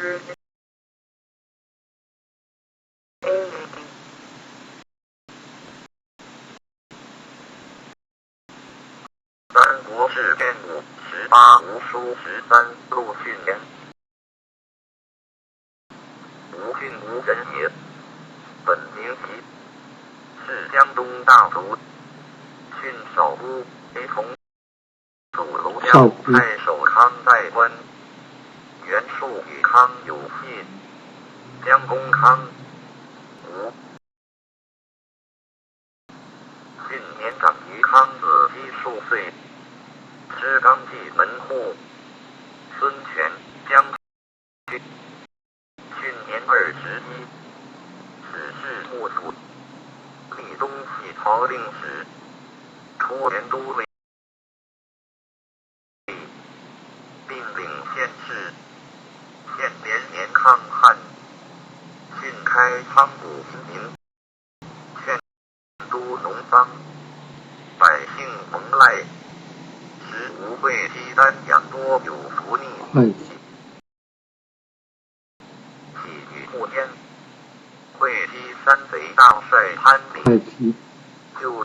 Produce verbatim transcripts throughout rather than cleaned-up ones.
三国志卷五十八，吴书十三，陆逊言。吴郡吴人也，本名仪，是江东大族。郡少乎，随从祖刘将太守康代官，袁术与康有隙，将攻康。吴 郡年长于康子期数岁，知纲纪门户，孙权将军。郡年二十一，始置幕府，立东西朝令史，出元都尉，并领县制。建元年抗汉，郡开仓谷于民， 劝都农桑，百姓蒙籁，使吴会稽丹阳多有服逆。会稽。起于不边，会稽山贼大帅潘礼，会稽。就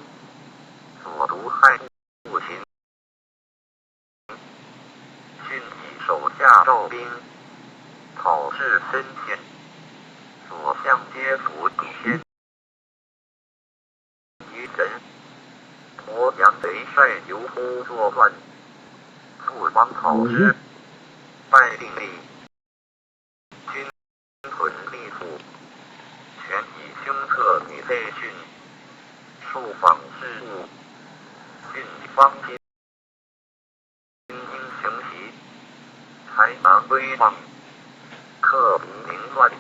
左独害 不行。郡以手下赵兵，讨至深县，所向皆伏于先。于人，鄱阳贼帅刘琯作乱，父王讨之，败并立。 军屯立府，权以凶策以废郡，数访事务，郡方今，精英雄奇，财满威望，克敌民乱，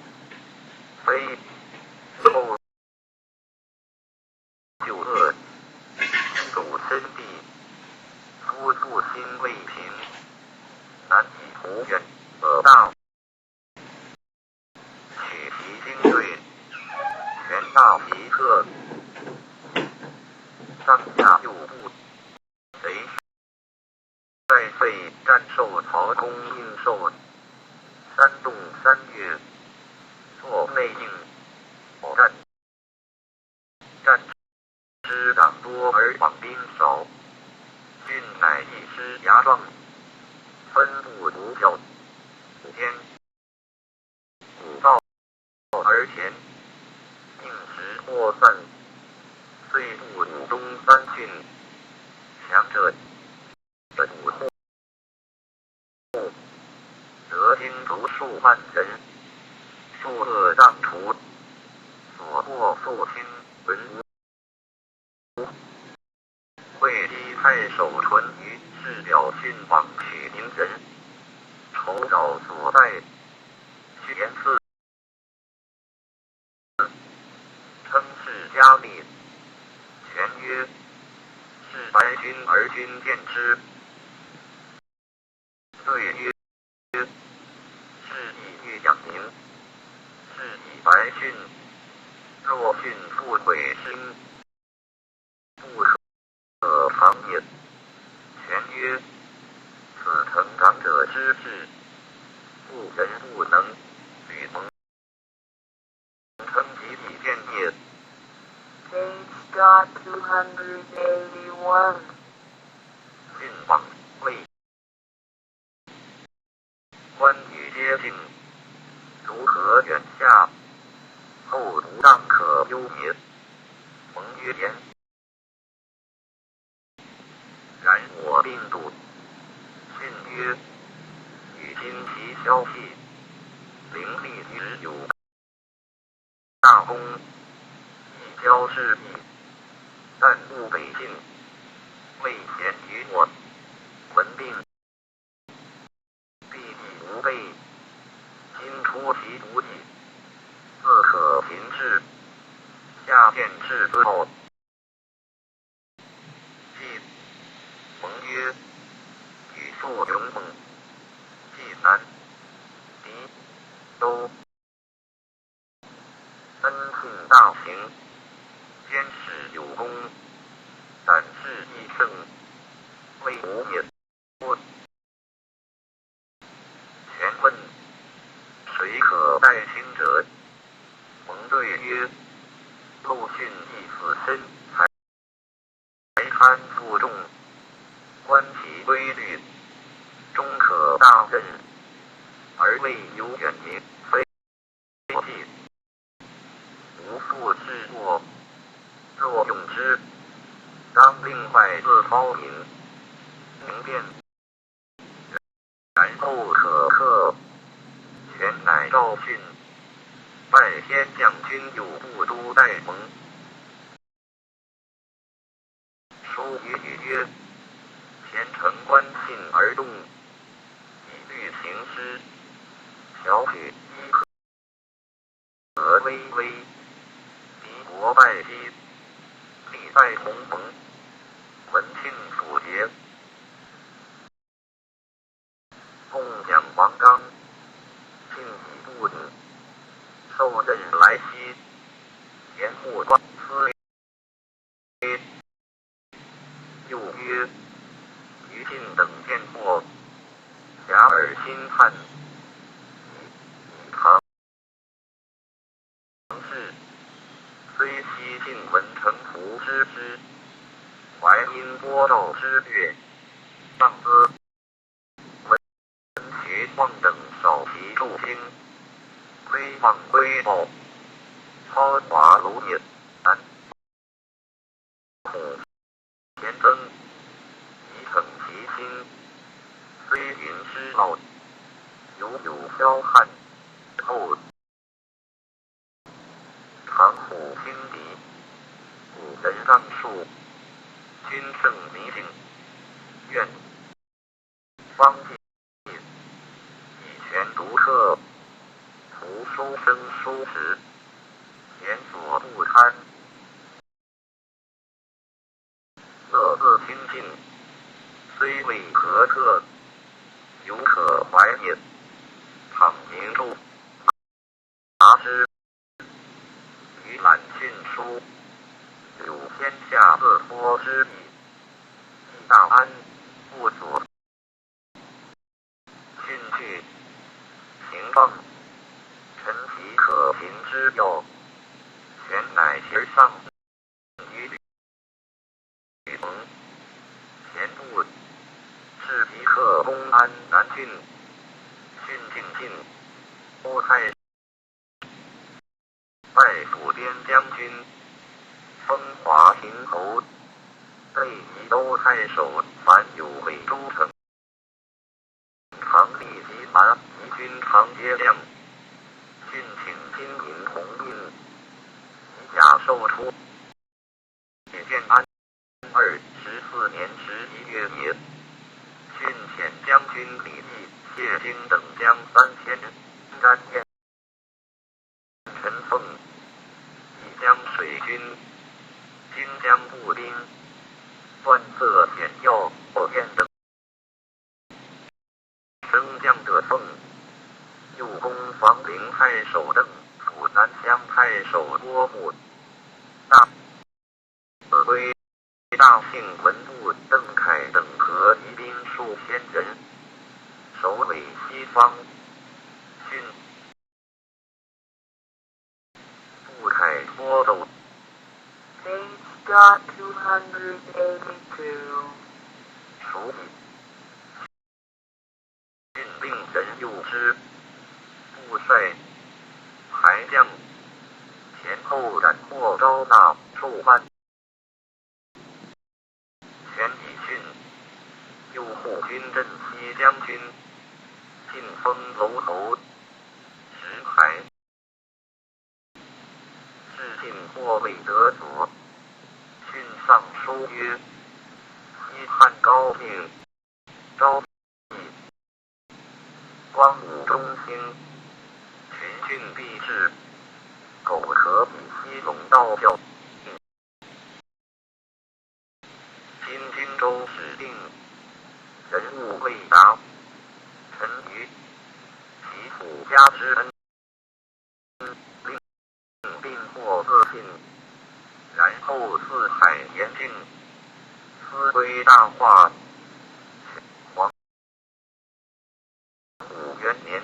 非后 九恶，祖孙弟，夫妇心未平，难以图远，而大。取其精锐，权大其策，上下右部，贼 率费战授曹公印绶，煽动三月，作内应，保战。战之党多而访兵少，郡乃一师牙状，分布五角五边。 古道而前，应时或散，遂布五东三郡，强者五户，则兵卒数万人，数恶荡除，所获数千文。 会稽太守淳于是表郡访取民人，酬劳所在，序言赐，称是嘉利。权曰：是白郡而君见之。 对曰：是以欲养民，是以白郡，若郡不毁师，不可长也。权曰：此诚长者之志，故人不能与蒙 称其体见也。Page dot two hundred eighty-one. 郡访魏。关羽接晋，如何远下，后不当可忧也。蒙曰：言 然我病笃。信曰：与今其消息，灵力之有大功，以交事毕，但不北进，未显于我。闻病 必以无备，今出其不意，自可擒之。下见至之后，既蒙曰：与父勇猛，既难敌都。 恩庆大行，兼始有功，胆志亦盛，威武也。问：权问：是陆逊亦自身才，才参负重，观其规律，终可大任，而未有远迎，非计，无复至过。若用之，当另外自操名，名变。 然后可克。权乃赵训，拜先将军右都督戴蒙。书与语曰：前臣观信而动，以律行师。小许依何 何微微，敌国败息，力败同盟，文庆所竭。共享王纲，信以不能，受任来兮，言不光思。 又曰：余信等见过，遐尔心叹，以以唐志，虽悉信闻臣仆之师，怀因播赵之略，上思 闻徐晃等少提助兴，亏望归报，操华卢也，难恐前增，以省其心。虽云之道，犹有剽汉后。 常虎轻敌，古人让数，君胜迷境，愿方进，以权独克，图书生疏时，前所不堪。 乐自清尽，虽未合客，犹可怀也。倘明著达之，与览讯书，有天下自托之意，亦大安不所 训具、行状，陈其可行之要，权乃斜上于吕蒙。前部，至即克攻安南郡，训进进，都太 拜辅边将军，封华亭侯，备仪都太守，凡有伪诸城，常立其蛮夷军常皆亮。训请金银铜印，以甲授出。建安二十四年十一月节，训遣将军李密、谢经等将三千人占燕 陈凤，以将水军、精将步兵、断色险要火焰等。升降者凤，右攻房陵太守邓府、南乡太守郭牧、大 指挥大姓文部、邓凯等合骑兵数千人，守卫西方。训部凯脱斗。Page dot two hundred eighty-two. 熟悉。 训令人右之，部帅、排将，前后斩获招纳数万。权以训，右护军镇西将军，进封楼侯，石牌。 至进或未得所。训上书曰：西汉高帝昭帝，光武中兴，群俊毕至，苟可比西戎道校。 今荆州始定，人物未达，臣于其父家之恩，令并获自尽，然后四海严境，思归大化。皇 武元年，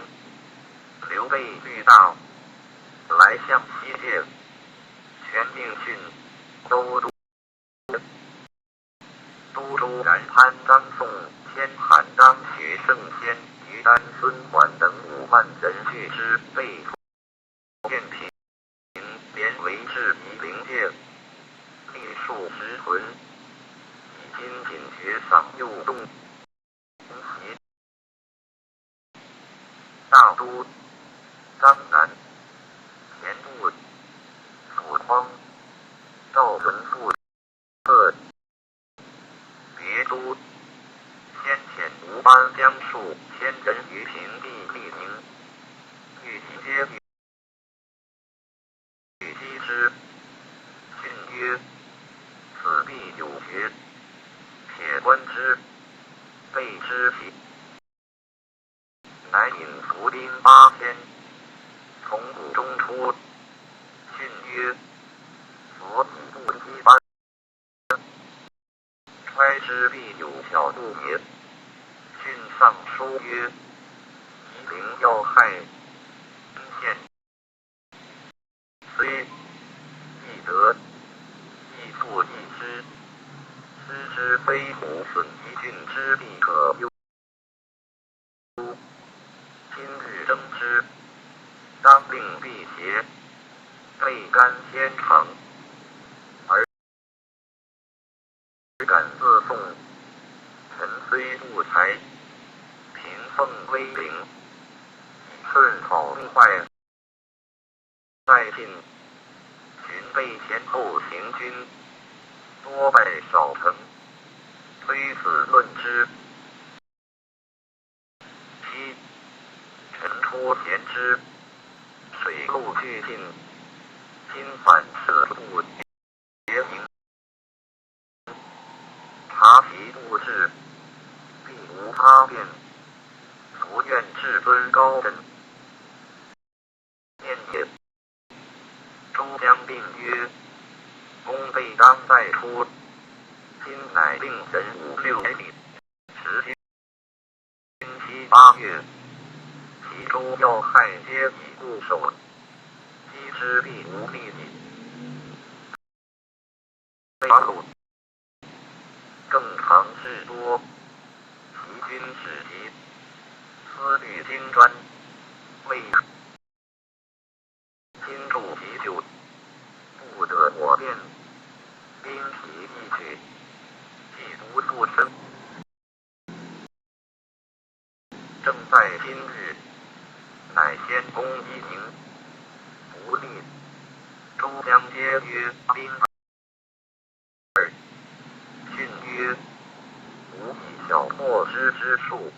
刘备据大，来向西界，权命郡，都督。都州然潘张宋，迁韩张许盛迁于丹孙管等五万人拒之，被 建平，连为至夷陵界，历数十存，以今仅绝上右洞。大都、张南、田部、府匡、赵存部 各别都，先遣吴班将数千人于平地立营，欲以皆与击之。郡曰：此必有决，且观之，备之。 乃引伏兵八千，从谷中出。郡曰：所以不击班，揣之必有巧度也。郡上书曰：夷陵要害，阴险，虽易得，亦复易失，失之非胡，损于郡之必可忧。今日争之，当令辟邪，备干先城，而敢自宋。臣虽不才，凭奉威灵，以寸草不坏。在晋，寻备前后行军，多败少成，推此论之。 七，臣初贤之，水陆俱进，今反赤兔结营，察其不至，必无他变，伏愿至尊高枕。念也。周将令曰：功备当在出，今乃令人五六百里，时今七八月，其诸要害皆已固守，击之必无力矣。备八路，更常事多，其军事急，思虑精专，未 今助急救，不得火变，兵疲易举，既不速生，正在今日，乃先攻夷陵，不利。周将皆曰：兵 二。郡曰：吾以小破之之数，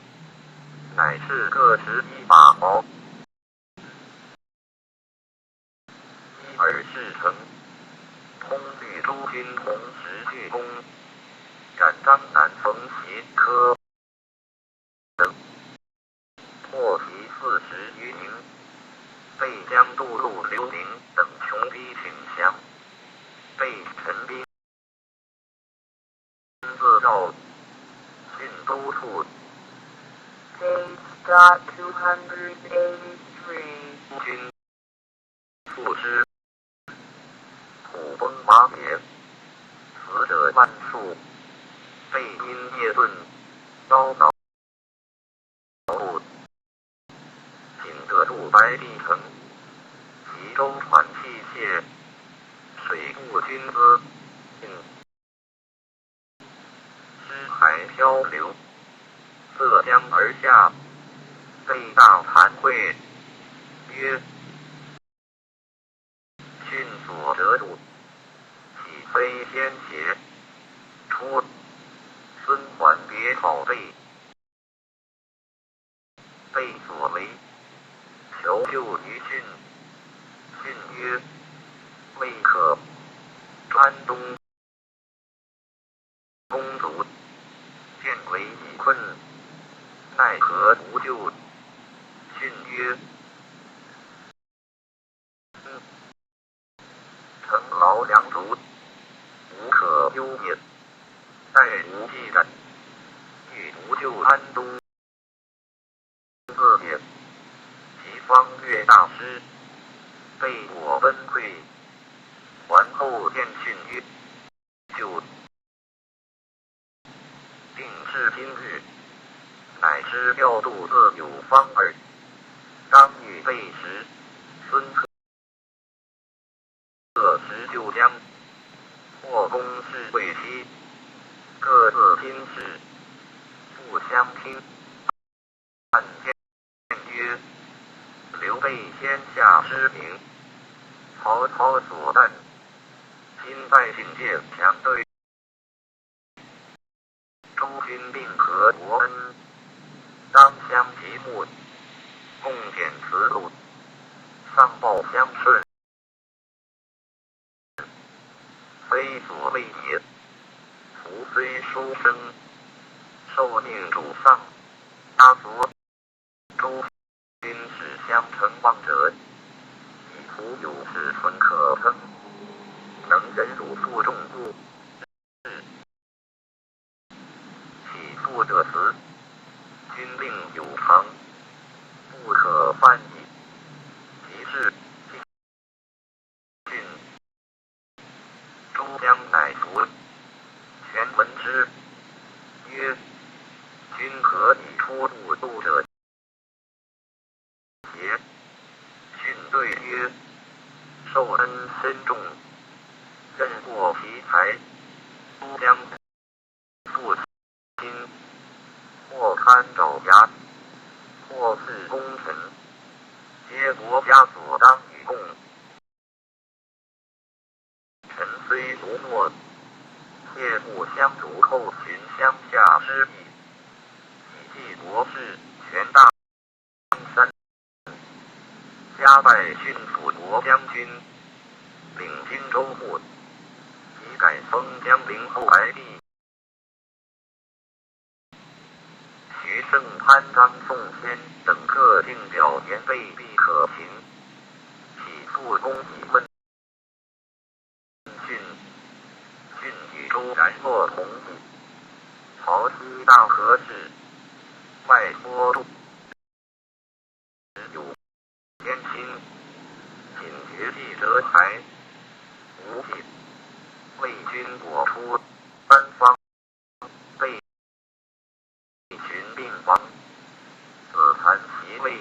乃是各执一把矛，一而事成，通律诸军同时聚攻，斩张南冯习柯 等，破其四十余营，备将杜陆刘林等穷逼请降，被陈兵自赵郡都处。Page dot two hundred eighty-three. 军 不知，土崩瓦解，死者万数，备因夜遁，遭恼。仅得入白帝城，及舟船器械，水陆军资尽，尸骸漂流，涉江而下，备大惭愧，曰： 郡所折辱，岂非鲜血出？孙桓别讨备，备所围，求救于郡。郡曰：未可，川东 公卒，见围已困，奈何无救？郡曰：臣劳粮足，无可忧也，待无计战，欲无救安东 自也。其方略大师，备我崩溃，还后见训曰：“就。”并至今日，乃知调度自有方耳。当与备时，孙策 各持旧将，或攻是未期，各自拼事，不相听。汉见曰：“刘备天下之灵，曹操所啖，今在境界强队，诸君令和伯恩，当相及募，共剪此路，上报相顺，非所谓也。夫虽书生，受命主上，他所诸君使相承望者，亦徒有此存可称，能忍辱负重故。岂复者辞，军令有常，不可犯矣。及至 郡，诸将乃服。权闻之，曰：‘君何以出入斗者邪？’郡对曰：‘受恩深重，任过其才。’诸将 不亲，或堪爪牙，或似功臣，皆国家所当与共。臣虽如诺，切勿相逐，后群相下之意。以济国事，权大 江山。加拜郡府国将军，领荆州牧，即改封江陵后白帝。徐盛、潘璋、宋谦等各定表言未必可行，岂复攻以问 郡，郡与周然若同体，曹溪大河至，外郭度，有天心，仅绝地则才，无计为君我出，三方 被群并亡，子桓即位，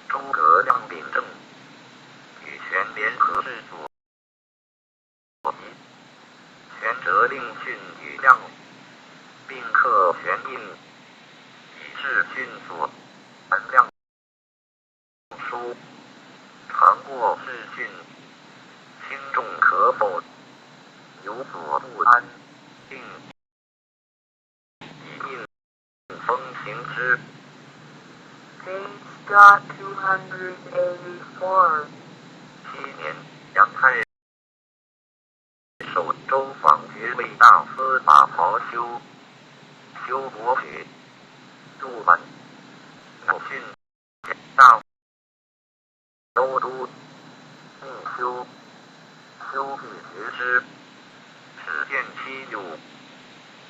诸葛亮秉政，与权联合，是所以。权则令郡与将，并克权印，以示郡所。权亮 书，常过至郡，轻重可否，有所不安，并以印封行之。Page dot two hundred eighty-four。七年，杨太 守周访，厥谓大司马曹休，休伯许，度满，乃郡大都督，并休，休必决之，始见其有，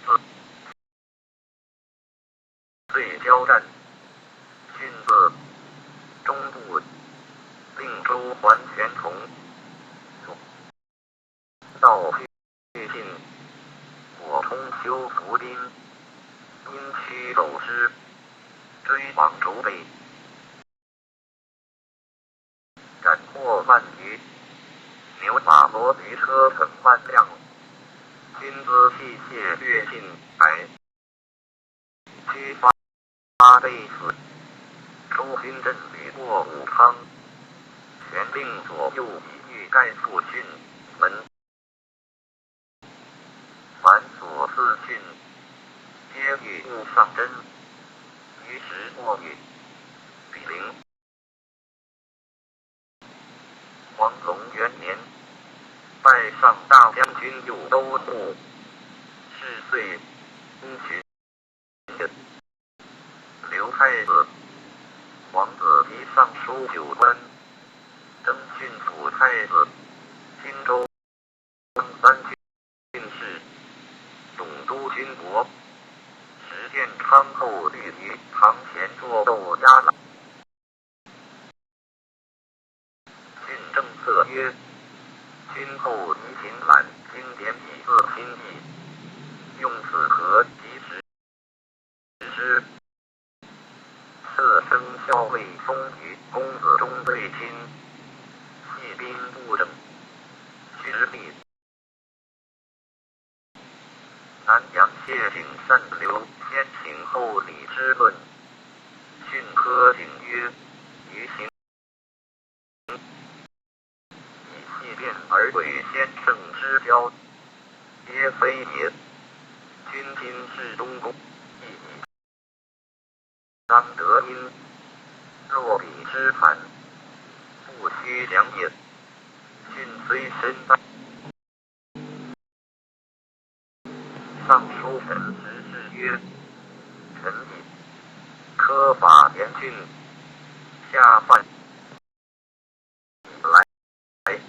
自 遂交战，郡自中部，并州还全从。到魏晋，果通休伏兵，因驱走之，追往逐北。 斩获万余，牛马骡骑车乘万辆，军资器械略尽百。驱发备死，诸军阵旅过武昌，权令左右以御盖父郡门。 凡所赐郡，皆与物上珍，于时或与比邻。黄龙元年，拜上大将军右都护，是岁因循 刘太子、皇子及尚书九官，登郡辅太子、荆州三郡事，总督军国，时建康后律于堂前作斗压郎。 郡正策曰：今后宜勤揽经典以自心意，用此合其时之。设生肖为风雨，公子中最亲，系兵部正，徐立。南阳谢景善流先秦后礼之论，训科景曰：于行 以气变而贵先圣之交，皆非也。君今至东宫，亦以张德音，若彼之谈，不须讲也。训虽深哉。 尚书陈直之曰：臣以科法严峻，下犯以来，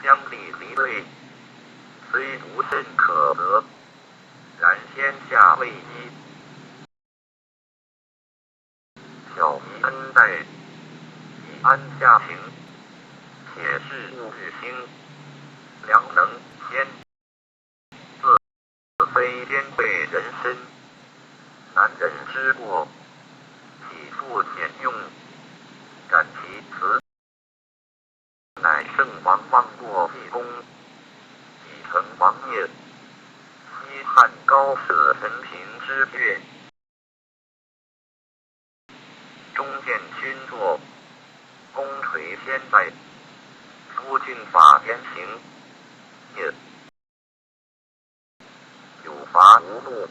将礼离位，虽无甚可责，然先下位一。 小宜恩待，以安下行，且事勿日兴，良能先自非兼备人身，难人之过，岂复显用？感其辞， 乃圣王望过毕恭，以成王业。西汉高舍陈平之卷。中见君作，功垂千载，夫君法言行也。 有伐无路，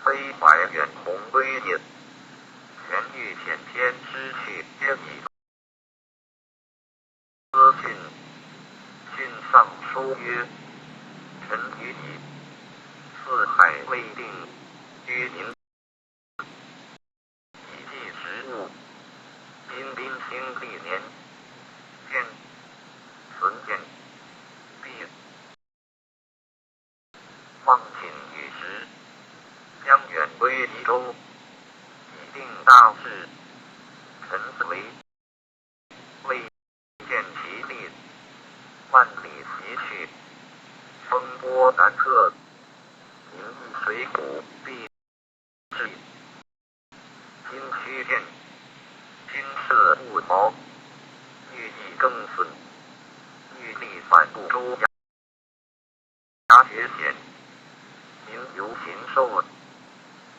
非怀远鸿归也。权欲显天之趣，皆以资讯。训尚书曰：臣愚矣。四海未定，居民 以济时务。今兵兴历年，建、存建、必。放寝与食，将远归黎州，以定大事。臣子为 未见其力，万里崎岖，风波难测，民亦水谷必至。今须见，今设勿逃，欲以更损，欲立反不周。 牙绝险，民犹禽兽，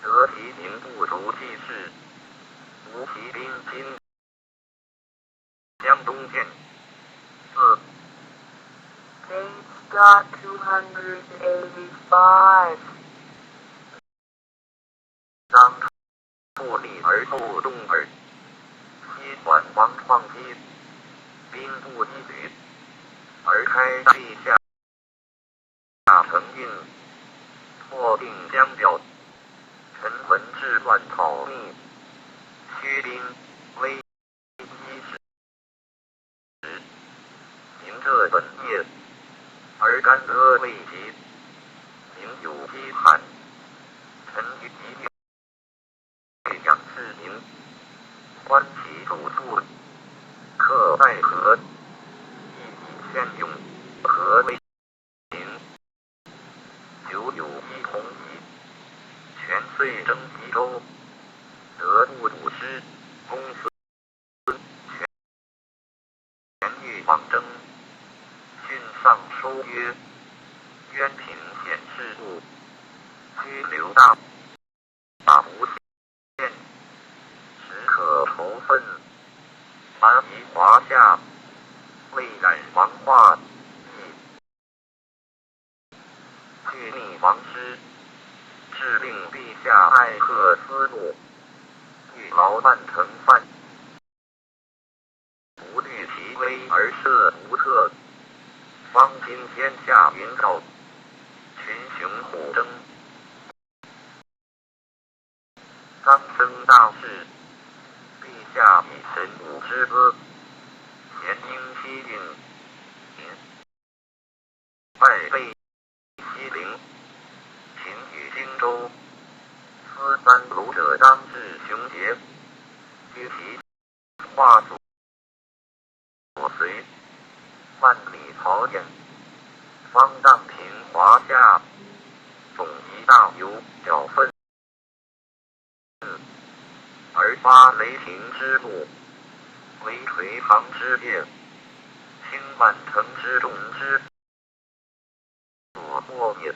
得其民不足济事，无其兵今。江东见，自 Page dot two hundred eighty-five. 张不利而后动耳。西还王创基，兵不一旅，而开地下城运，破定江表。臣闻至乱草逆，虚兵危机时，民热本业，而干戈未及，民有饥寒。臣于其 养士民，观其主簿，客待何？亦以劝用，何为民？久有一同矣。权遂征西周，得不武师，公孙 权欲往征，训尚书曰：渊平险士卒，居留大，大无限，时可仇愤，蛮夷华夏，未染王化亦。 俱逆王师，致令陛下爱贺思怒，欲劳乱成范，不虑其危而设无策，方今天下云扰，群雄虎争。 当生大事，陛下以神武之姿，咸应西郡，外备西陵，秦与荆州，思三鲁者当至雄杰，居其 化所随，万里草原，方丈平华下，总一大牛角分，而发雷霆之怒，为垂杨之电，倾万乘之众之所作也。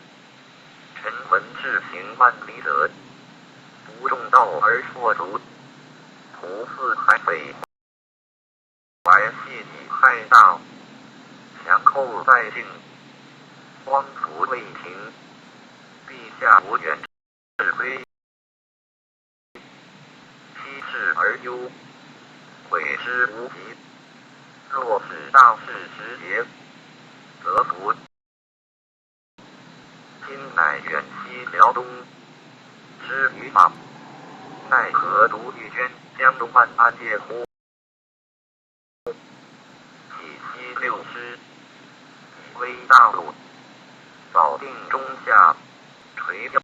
臣闻志行万里者，不重道而错足，徒四海北 怀系以害大，强寇在境，荒土未平，陛下无远志归，七世而忧，悔之无及。若使大势时节，则不 今乃远西辽东之余马，奈何独欲捐江东万安夜乎？起西六师，以威大陆，扫定中夏，垂杨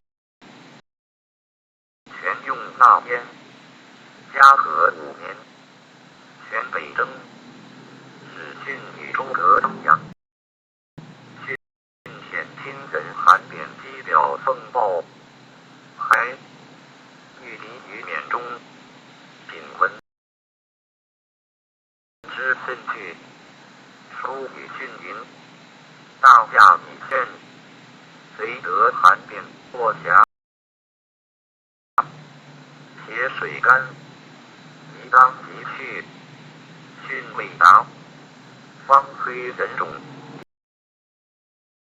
权用纳边，嘉禾五年，全北征，使训与诸葛张杨。训遣亲人韩扁击表奉报，还御敌于沔中，仅闻 之甚惧，书与训云：大驾以献，贼得韩扁过峡，携水干，宜当即去。训未达，方催人种。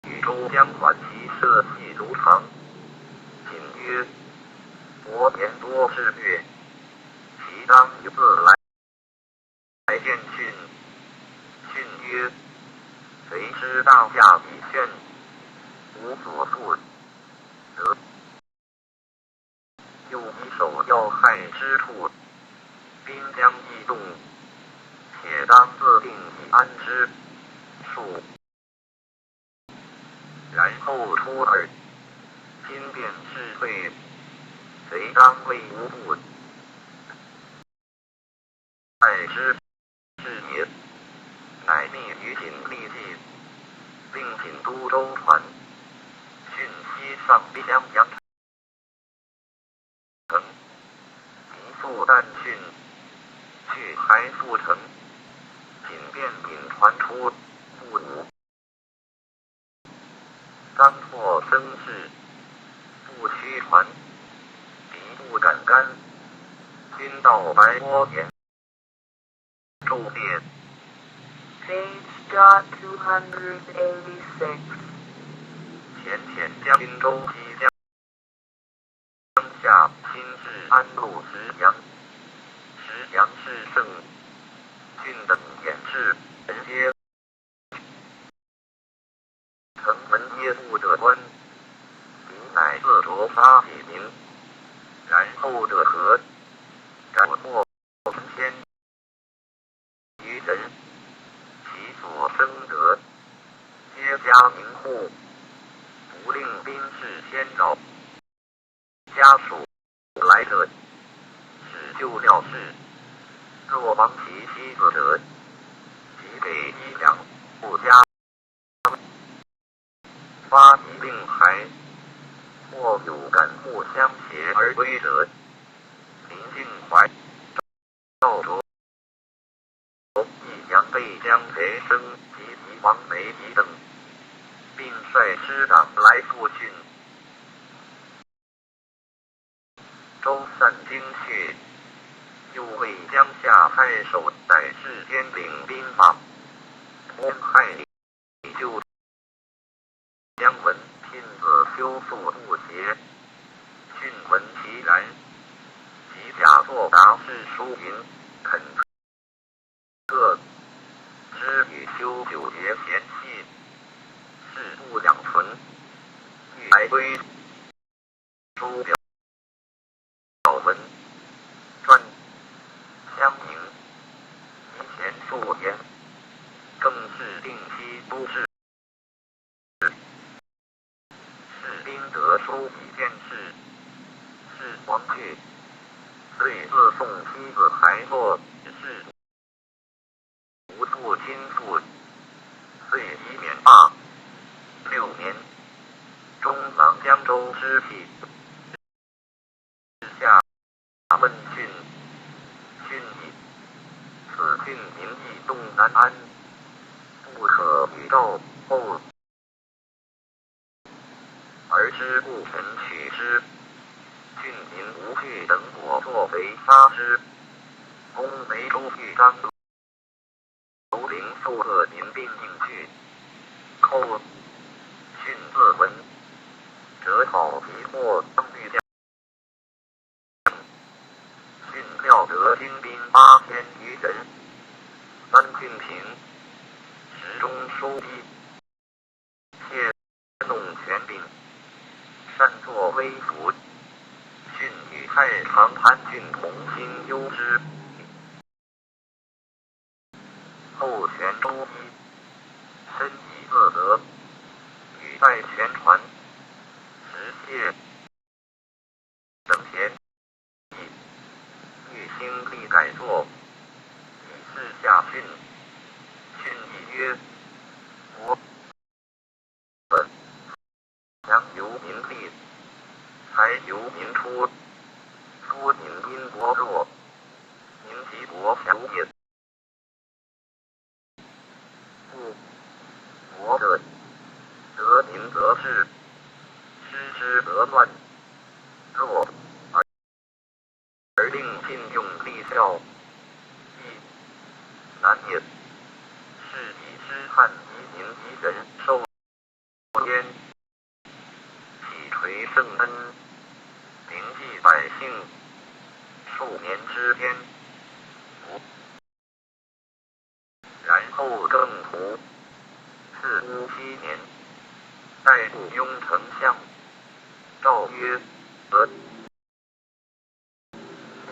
与诸将还其射系如常，仅曰：伯年多智略，其当与自来。来见训，训曰：贼知大驾已献，无所顾，则 又以守要害之处，兵将易动，且当自定以安之。数。然后出尔，今便事退，贼当未无故。 待之。是也，乃密于紧密计，并请都州船，讯息上边襄阳城。急速但讯，去还复程，请便引船出，不努。 当作声势，不须传，敌不敢干。今到白窝岩，昼夜。Page dot two hundred eighty-six。前遣将荆州西将 江夏亲至安陆石阳，石阳至盛，郡等掩至人皆。城门皆不得关，敌乃自着杀己民，然后得河，斩获 千余人，其所生者，皆家民户，不令兵士先扰。家属来者，始就料事，若亡其妻子者，即给衣粮，不加 发疾病还，或有赶赴相携而归者，临近怀赵卓，益阳备将陪生及其王梅吉等，并率师长来复训。 周散兵去，又为江夏太守戴至坚领兵马，通害李就。姜文聘子修复布鞋，讯闻其然，即假作达至书云：恳 各知与修九节贤妻，事不两存，欲来归。书表，表文传，乡民，其贤数言，更是定期都至。 士兵得书以见事，是王惧，遂自送妻子还作，是无父亲父，岁移免罢。六年，中郎江州之地，下问郡，郡以此郡民易动难安，不可与赵后 而知故臣取之。郡民无惧等我作贼杀之。公为周豫章刘灵数个民并应拒。寇。郡自闻，折讨其祸当律将。 郡调得精兵八千余人，三郡平，时中书机，谢弄权柄，擅作威服。郡与太常潘郡同心忧之。 后玄州一，深以自责，语带全船，时谢等闲矣。欲兴利改作，以示下训。训亦曰：国 强由民立，才由民出。夫民因国弱，民及国强也。故国者，则民则治，失之则乱，弱而 而令信用立效，亦难也。是以诗叹于民于人寿焉，岂垂圣恩，灵济百姓，数年之间，不 然后更图。四五七年，代固雍丞相赵曰：则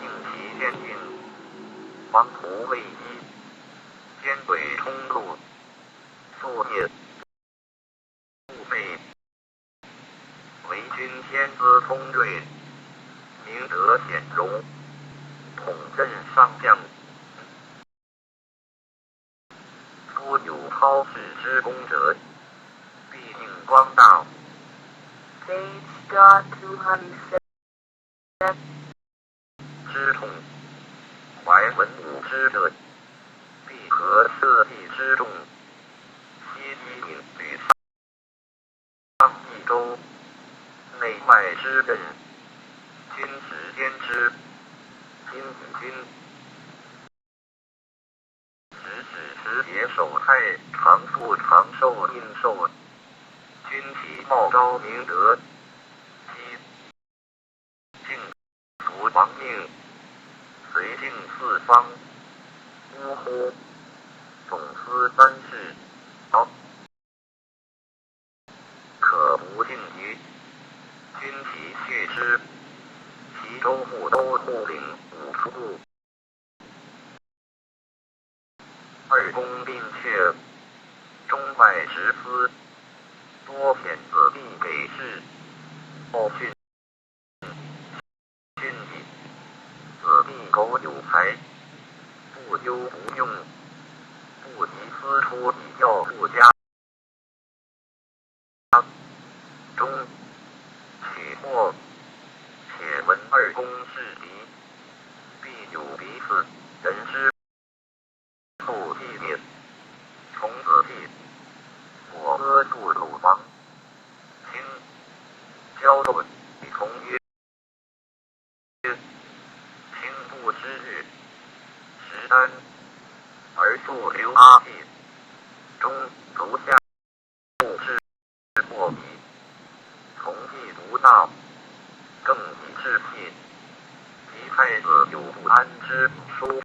令其先进，王图未一，兼北冲路，宿夜 故被为君先资通锐，明德显荣，统镇上将。夫有操事之功者，必定光大。Page two hundred seven. 之痛，怀文武之者，必合社稷之众，悉以引于上一周，内外之政，君子兼之。今以君 执子持节守太常父常寿印绶，君体报昭明德，悉敬服王命，随敬四方。呜呼，总司三世，朝 可不尽于君体恤之，其州牧都护领五十户。二公并阙，中外执司，多遣子弟给事。报训 训以：子弟苟有才，不忧不用，不宜私出以教父家。中，取货，且闻二公至敌，必有彼此人之 后继也。从子弟，我阿父鲁王，卿交斗以从曰：卿不知日，食丹，而宿留阿弟，中足下 至或彼，从弟独大，更以志气。及太子有不安之书，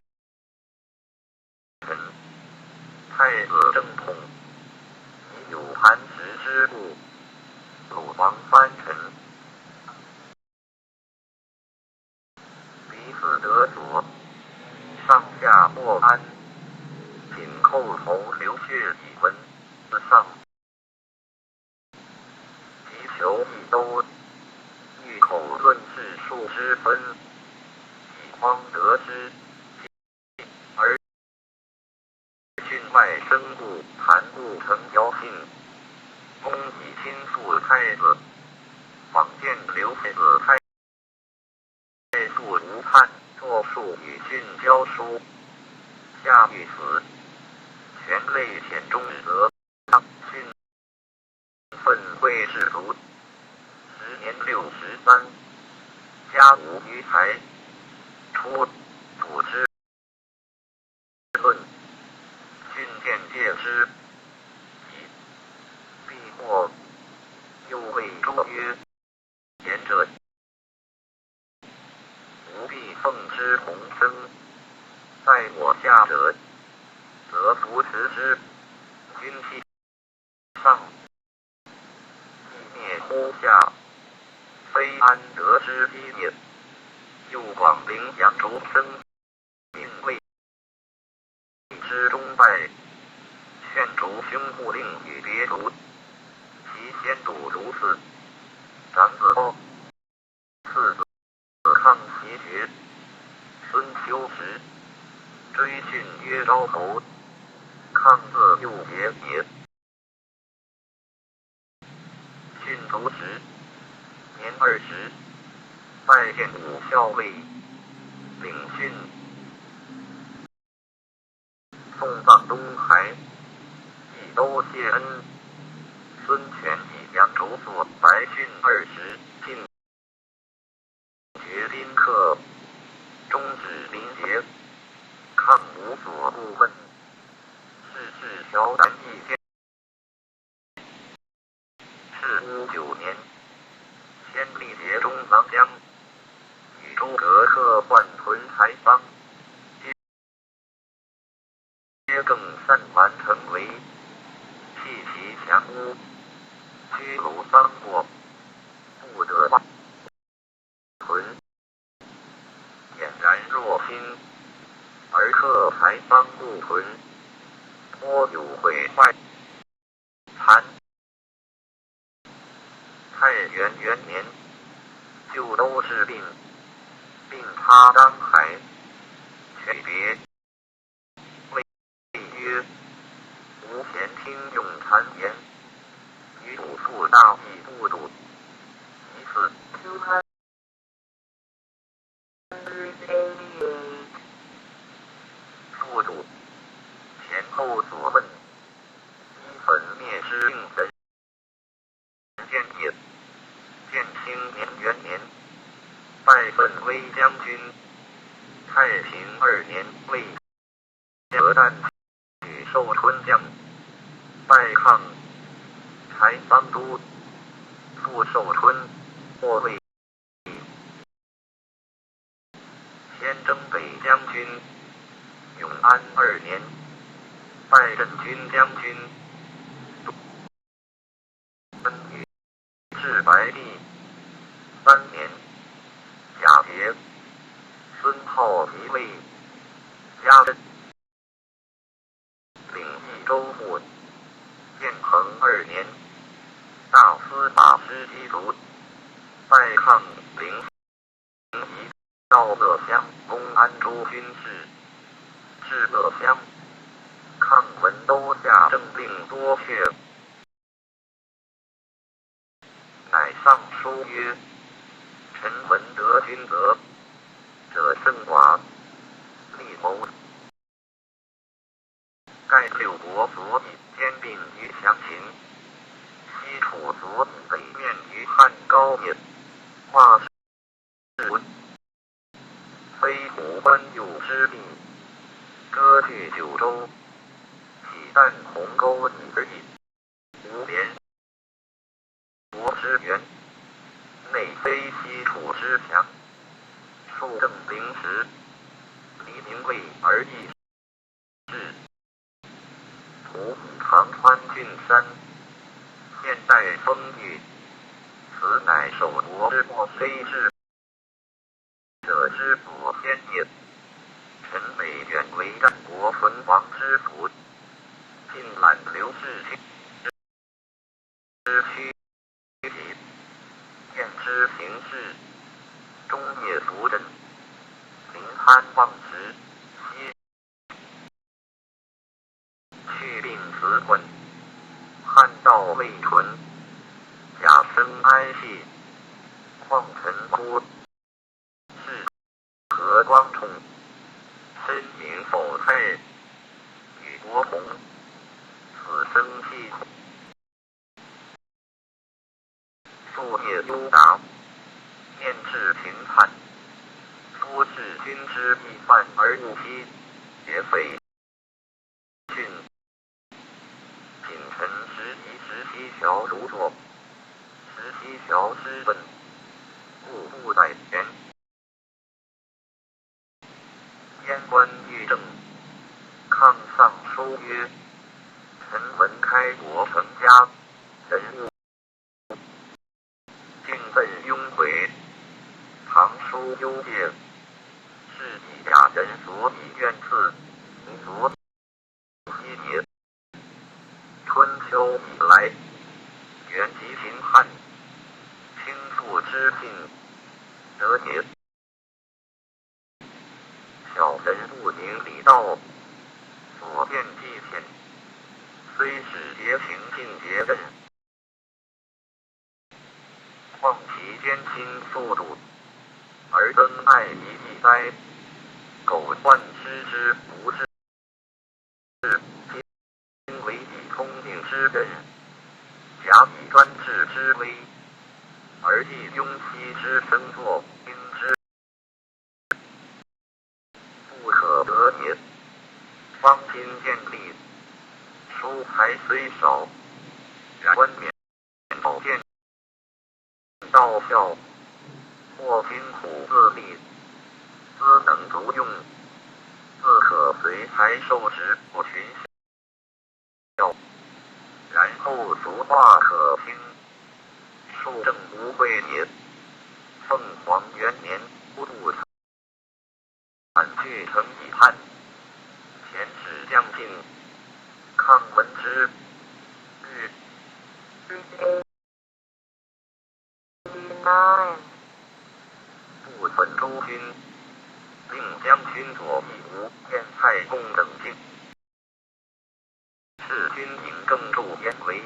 臣太子正统，以有磐石之故，鲁王藩臣 彼此得所，上下或安，仅叩头流血以闻丧。及求一都，欲口论士庶之分，以匡得失，而 郡外生故，谈故成交信。公以亲父开子，访见刘太子开。太傅无叛，作数与信交书。下御史，权累显忠，则当信。 分会士卒，时年六十三，家无余财，出土之论，训见戒之，以避祸。又谓诸曰：贤者，吾必奉之同生，在我下者，则弗辞之。君既 上，既灭乎下，非安得之机也。又广陵阳烛生，并未之中败，劝烛兄勿令与别族，其先祖如此。长子包 次子康袭爵，孙修时，追训曰昭侯，康自幼节也。训卒时，年二十，拜见武校尉，领训。 送葬东海，以都谢恩。孙权以阳烛作白训二十，进爵宾客，终止临节，康无所不问，事事条然易见。 赤乌九年，先历节中郎将，与诸葛恪换屯柴桑，皆更散蛮城围，弃其墙屋，居鲁桑过，不得屯，俨然若新，而克柴桑故屯，颇有毁坏。 参。太元元年，旧都治病，病发当海，取别。谓曰：吾前听用谗言，与鲁父大逆不赌，疑似。 父主，前后所问，以粉灭之令神。见也。建兴年元年，拜奋威将军。太平二年，为 何旦与寿春将，拜抗柴桑都，复寿春，或谓先征北将军。永安二年，拜镇军将军。 奔于至白帝三年，甲节，孙浩即位，加镇。领益州牧。建恒二年，大司马师季卒，拜抗灵 以赵乐襄攻安州军事，至乐襄，抗闻都下政令多却，乃上书曰：臣闻得君得者甚寡，力谋 盖六国所以兼并于强秦，西楚所以北面于汉高也。化氏文，非胡班右之地，割据九州，岂但鸿沟已而已，无连 国之援，内非西楚之强。数正灵时，黎民畏而易至。徒以长川郡山，现代封域，此乃守国之过，非至 者之所先也。陈北远为战国存亡之辅，尽览刘氏之之躯体，见之行至，终夜伏枕，临酣忘食，息 《辞官，汉道未淳，甲申哀戚，况陈枯，是河光冲，申明否蔡，与国同，子生戚。 素夜忧达，念至秦汉，夫置君之一饭而勿披，也非训。仅臣拾遗十七条如作，十七条之问，故不在前。 边关御政，抗丧书曰：臣闻开国成家，人物敬问拥回。唐书忧介，是以雅人所以怨次，民所以 昔也。春秋以来，原及秦汉，卿父之敬，德也。小人不明礼道，所见既浅，虽是节行尽节任， 况其间亲速度，而登爱以易哉？苟患失之不治，今为以聪明之人，假以专制之威，而易庸期之生作，因之 不可得也。方今见立，书才虽少，然冠冕宝剑，道效，或辛苦自立，资能足用，自可随才授直不群 然后俗话可听，树正无贵也。凤凰元年，不度产具成以汉，前世将近，抗文之律。 不准诸军，令将军左义吴、晏蔡公等进。是军引更助燕围，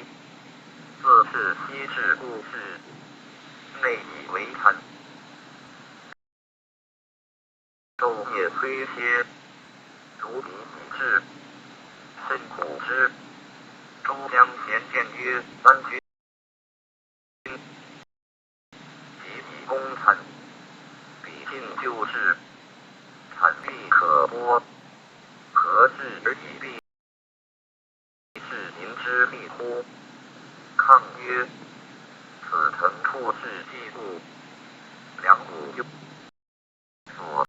自是西至故至，内以为参。 昼夜虽歇，卒彼以至，甚苦之。诸将咸见曰：三军及以攻参，彼尽旧制，产力可播，何至而以避 是民之利乎？抗曰：此诚处世季度，粮谷又所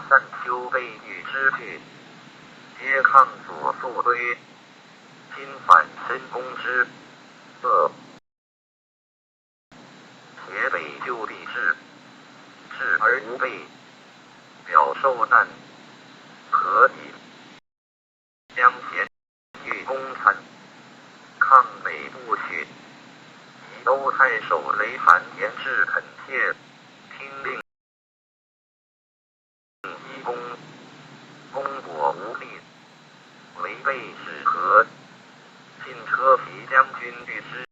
散秋备御之具，皆抗所速归，今反深攻之，乐。 且北救必至，至而无备，表受难，何以将咸欲攻参，抗北不取，宜都太守雷韩言至恳切，听令 一攻，攻果无力，围备始合，进车骑将军御师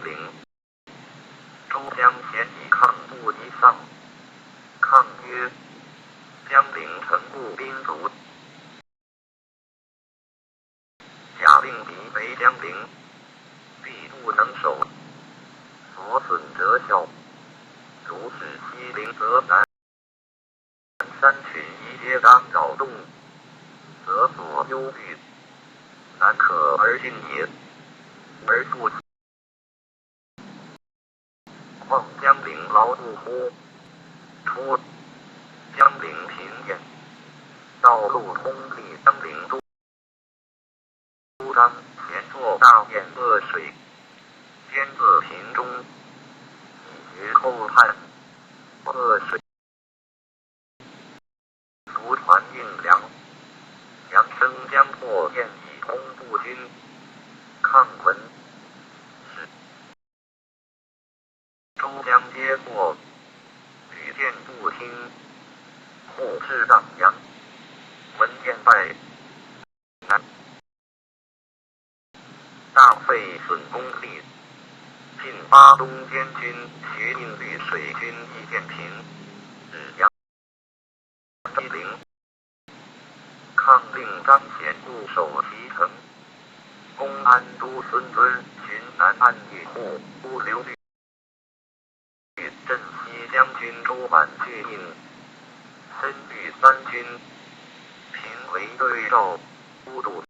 领。诸将咸以抗不及丧，抗曰：将领诚固兵卒， 假令敌为将领，必不能守，所损折效。如是西陵则南山群宜皆当扰动，则所忧虑，难可而进也，而不 况将领劳碌乎？初，将领平原，道路通利，将领都当前作大堰恶水，兼自平中，以绝后患恶水。 卒传运粮，粮声将破，堰以通步军。抗闻使诸将皆惑，举荐不听，或至荡阳，闻堰败。南被损功立。晋巴东监军徐印与水军易建平、芷阳、睢陵、抗令张显固守蕲城，公安都孙尊巡南按御户，都留律镇西将军周满拒命孙律三军平为对照，都督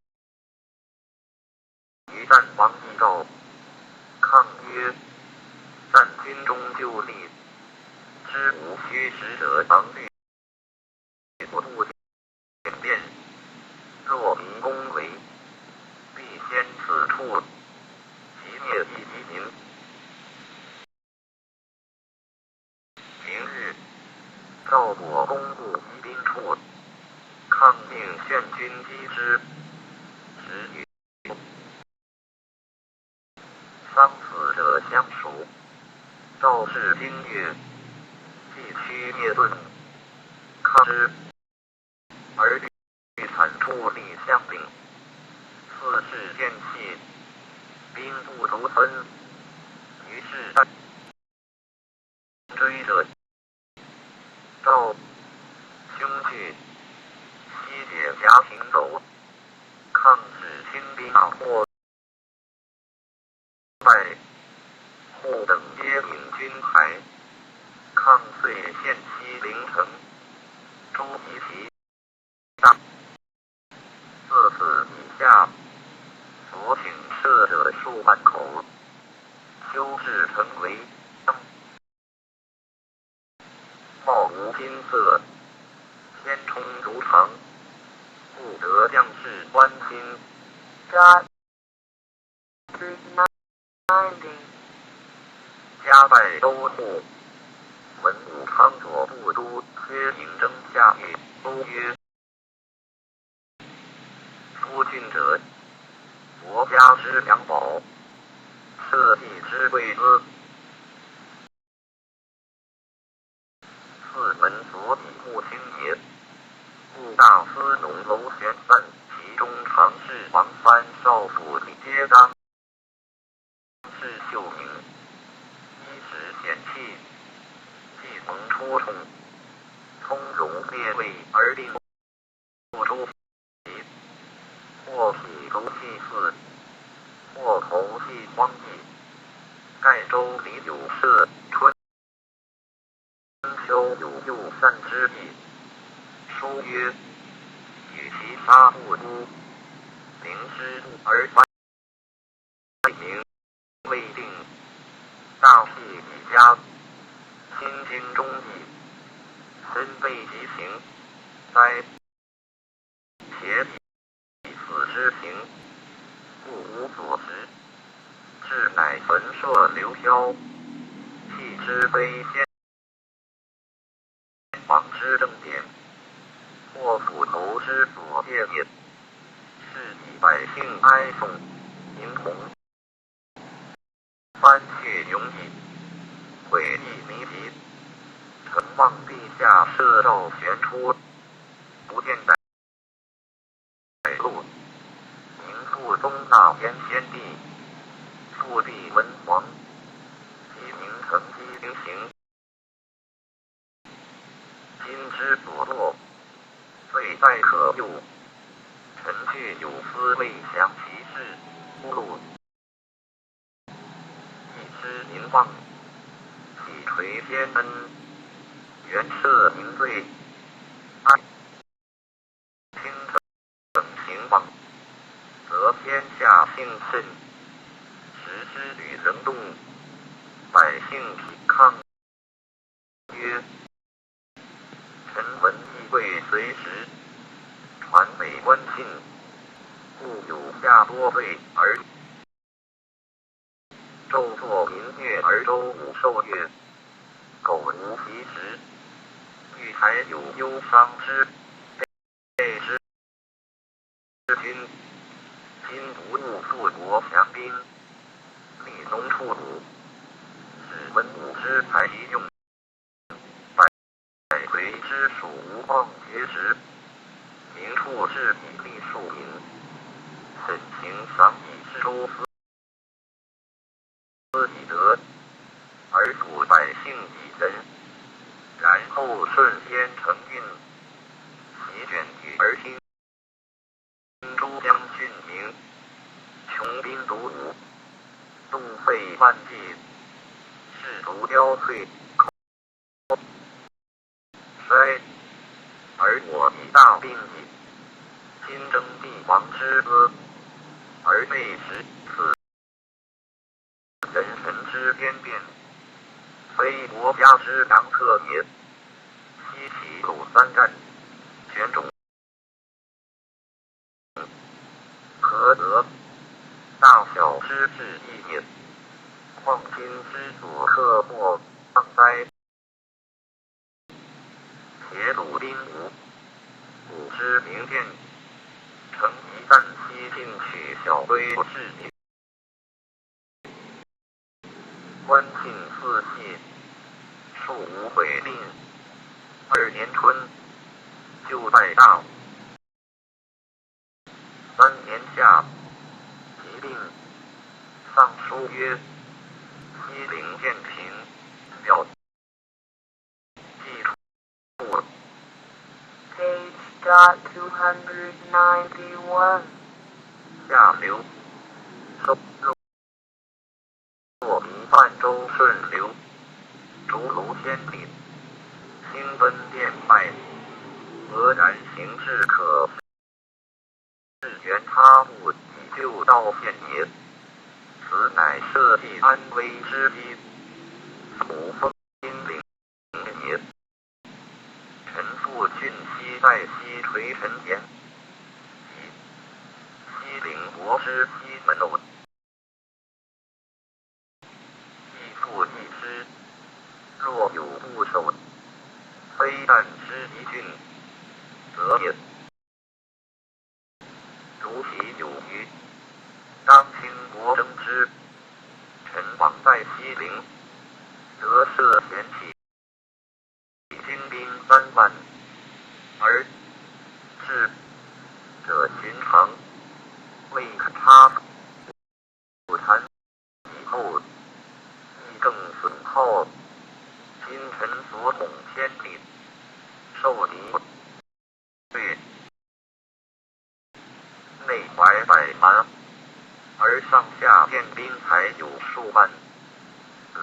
于战王一道抗约，但军中旧例，知无虚实者，防律不度简便，若民恭为，必先此处，其灭亦其民。明日，赵国公布于兵处，抗令劝军击之，时与丧死者相属。赵氏经略，既驱灭顿抗之，而律惨处立相领，四世见气，兵不足分，于是战追者赵兄去，西解夹行走，抗使清兵大破。败，后等皆引军还，抗遂陷西陵城，周及其大。自此以下，所请设者数万口，修至成围。 貌无金色，鲜充如常，故得将士欢心。加加拜都护，文武康佐部都，皆迎征下谕，都曰：夫郡者，国家之良宝，社稷之贵资。四门所以不清也，故大司农楼旋散，其中常侍王班少府礼皆当 是秀明，衣食显气，既蒙初宠，从容列位而定不周。或体足祭祀，或投祭荒地。盖周礼有设，春秋有六散之地。书曰：与其杀勿诛，灵之物而百名未定，大辟以加，亲经中矣。身被其刑，哉！ 邪以死之行，故无所食，至乃焚舍流飘，弃之非先王之正典，或斧头之所戒也。是以百姓哀颂，民同 班却永矣，悔亦弥及。诚望陛下赦赵玄初，不见歹路，明复宗大燕先帝，复辟文皇，其名成积于行。 今之所作，罪哉可恕。臣俱有司未详其事，勿一失民望，岂垂天恩，原赦民罪？哀！ 听政情况，则天下兴盛，时之与人动，百姓疲康。曰：臣闻亦未随时，传每官信，故有下多罪而 昼作民虐而周武受虐，苟无其时，欲还有忧伤之辈之君。今不入复国降兵，立农除谷，使文武之财其用。 百魁之属无忘节时，民处至以利庶民，沈行赏以示周思。以德，而腐百姓以仁，然后瞬间成印，席卷女儿心。诸将殉名，穷兵黩武，路费万计，士卒交瘁。 衰，而我以大病矣。今争帝王之资，而内食此人臣之边变，非国家之良策也。西起鲁三战，全种 何德，大小之至义也。况今之所克祸，丧哉。铁骨兵无，鼓之鸣变，乘以旦夕进取小队至也。 观庆四季，树无悔病。二年春，就拜大。三年夏，疾病。上书曰：西陵建平，表 记述。Page dot two hundred ninety-one. 下流，收入。若离泛舟顺流，竹卢千里，兴奔电麦，俄然行至可 至元他物以救道县也。此乃社稷安危之基。楚封金陵也。臣父俊熙在西垂陈言，即西陵国之西门偶。 亦复亦师，若有固守，非旦之一郡，则也。如其有余，当兴国争之。臣往在西陵，得赦贤起， 精兵三万，而至者寻常，未可差。不谈以后，亦更损耗。今臣所统千里，受敌对 内怀百蛮，而上下练兵才有数万，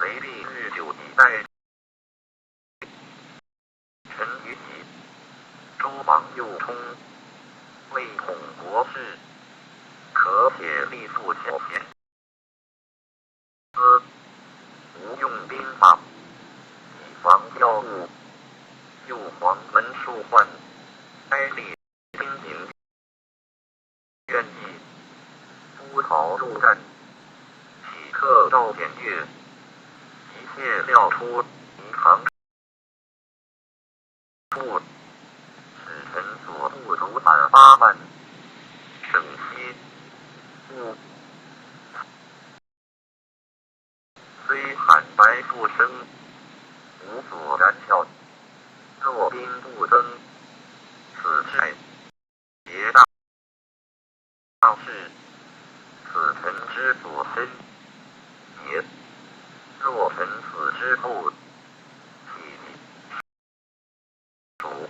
雷厉日久以待。臣愚矣。诸王幼聪，未统国事，可且力复小贤。 资，无用兵法，以防要误。又黄门数患，哀厉兵民，愿意。夫曹入战，岂克赵简略？一切料出，宜唐 不，使臣所部卒满八万，省西，故。虽惨白复生，无所然效。若兵不增，此事 别大事，此臣之所深也。若臣死之后，岂属？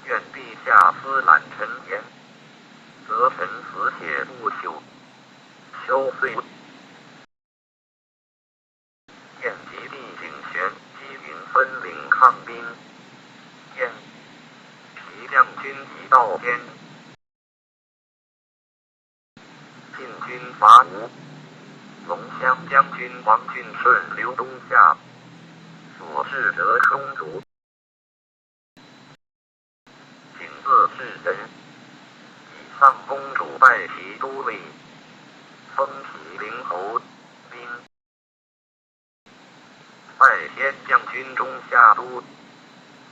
愿陛下思览臣言，则臣死且不朽，休岁 燕及地景玄，击云分领抗兵。燕皮将军一道边，进军伐吴。龙骧将军王俊顺流东下，所至则充足。 景自是人，以上公主拜其都尉，封其陵侯。兵拜先将军中下都，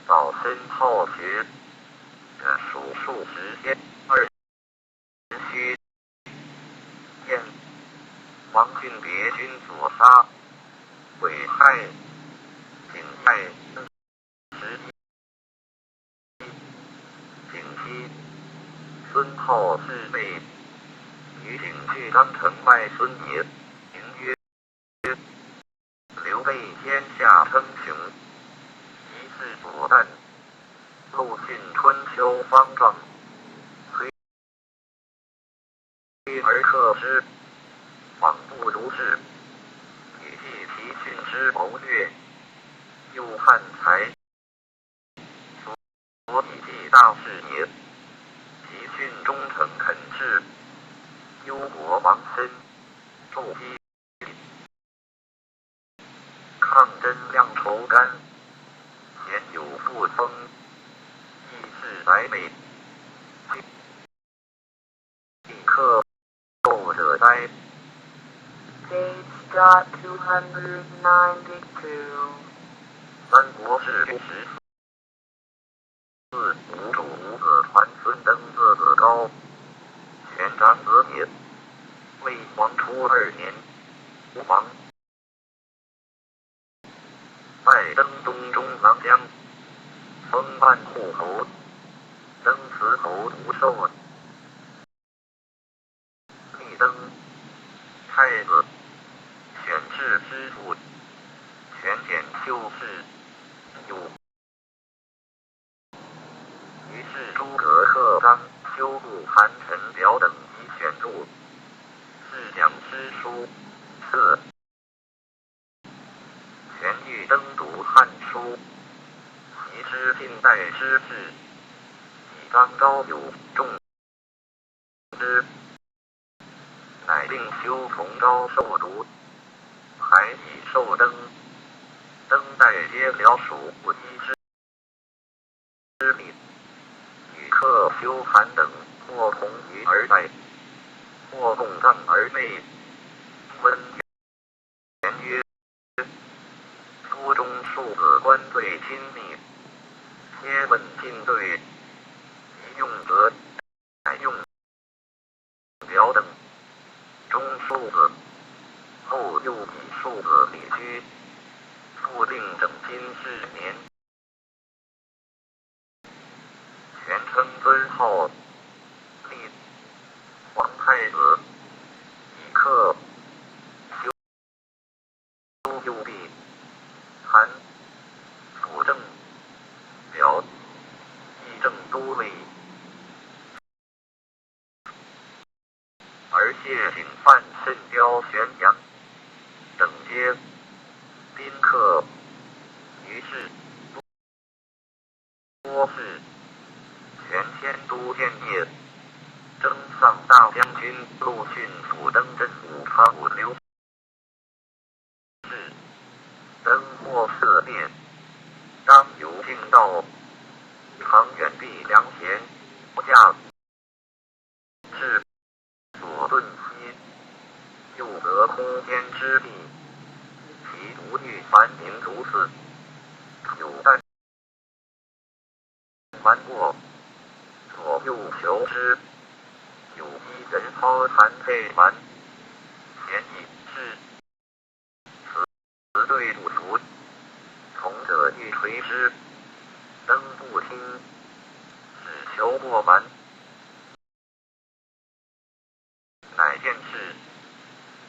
早申好学，属数十天。二 虚。燕，王俊别军所杀，毁害。景泰十一。景熙，孙浩自备，与景俱当城外孙也。名曰被天下称雄，一世祖诞。陆逊春秋方丈，推而克之，罔不如是。以继皮逊之谋略，又汉才。 所以继大事也。皮逊忠诚恳志，忧国亡身，助击抗争量酬甘，鲜有父风，亦是宰美。 后者哉。Page dot two hundred ninety-two。三国志第十四，吴主吴子传孙登字子高，全长子也。魏黄初二年，吴王。 拜登东中郎将，封万户侯，登祠侯独寿。立登太子，选治之父，权显修士，有 于是诸葛恪当修筑韩陈表等以选入，是讲诗书。四。权欲登读汉书，习之近代之志，以彰昭有众 之，乃令修从昭受读，排以授登，登代皆僚属不一之之理，与客修韩等或同于而代，或共葬而内。温 权曰：初中庶子官最亲密，皆问进对，宜用则改用表等。中庶子，后又以庶子礼居，复令整金至年。 权称尊号，立皇太子，以克修右弼，韩辅政表，议政都尉。 而谢景范甚标咸阳，等皆宾客。于是多事，权迁都建业，征丧大将军陆逊辅登镇抚察武留 至，登或四面，当由径道，常远避粮咸价，至左顿西，右则空间之地，其独遇蛮民如此，有旦 蛮过，左右求之，有一人操残配蛮，咸以至。此对不服，从者欲捶之，登不听，始求过蛮。 乃见是，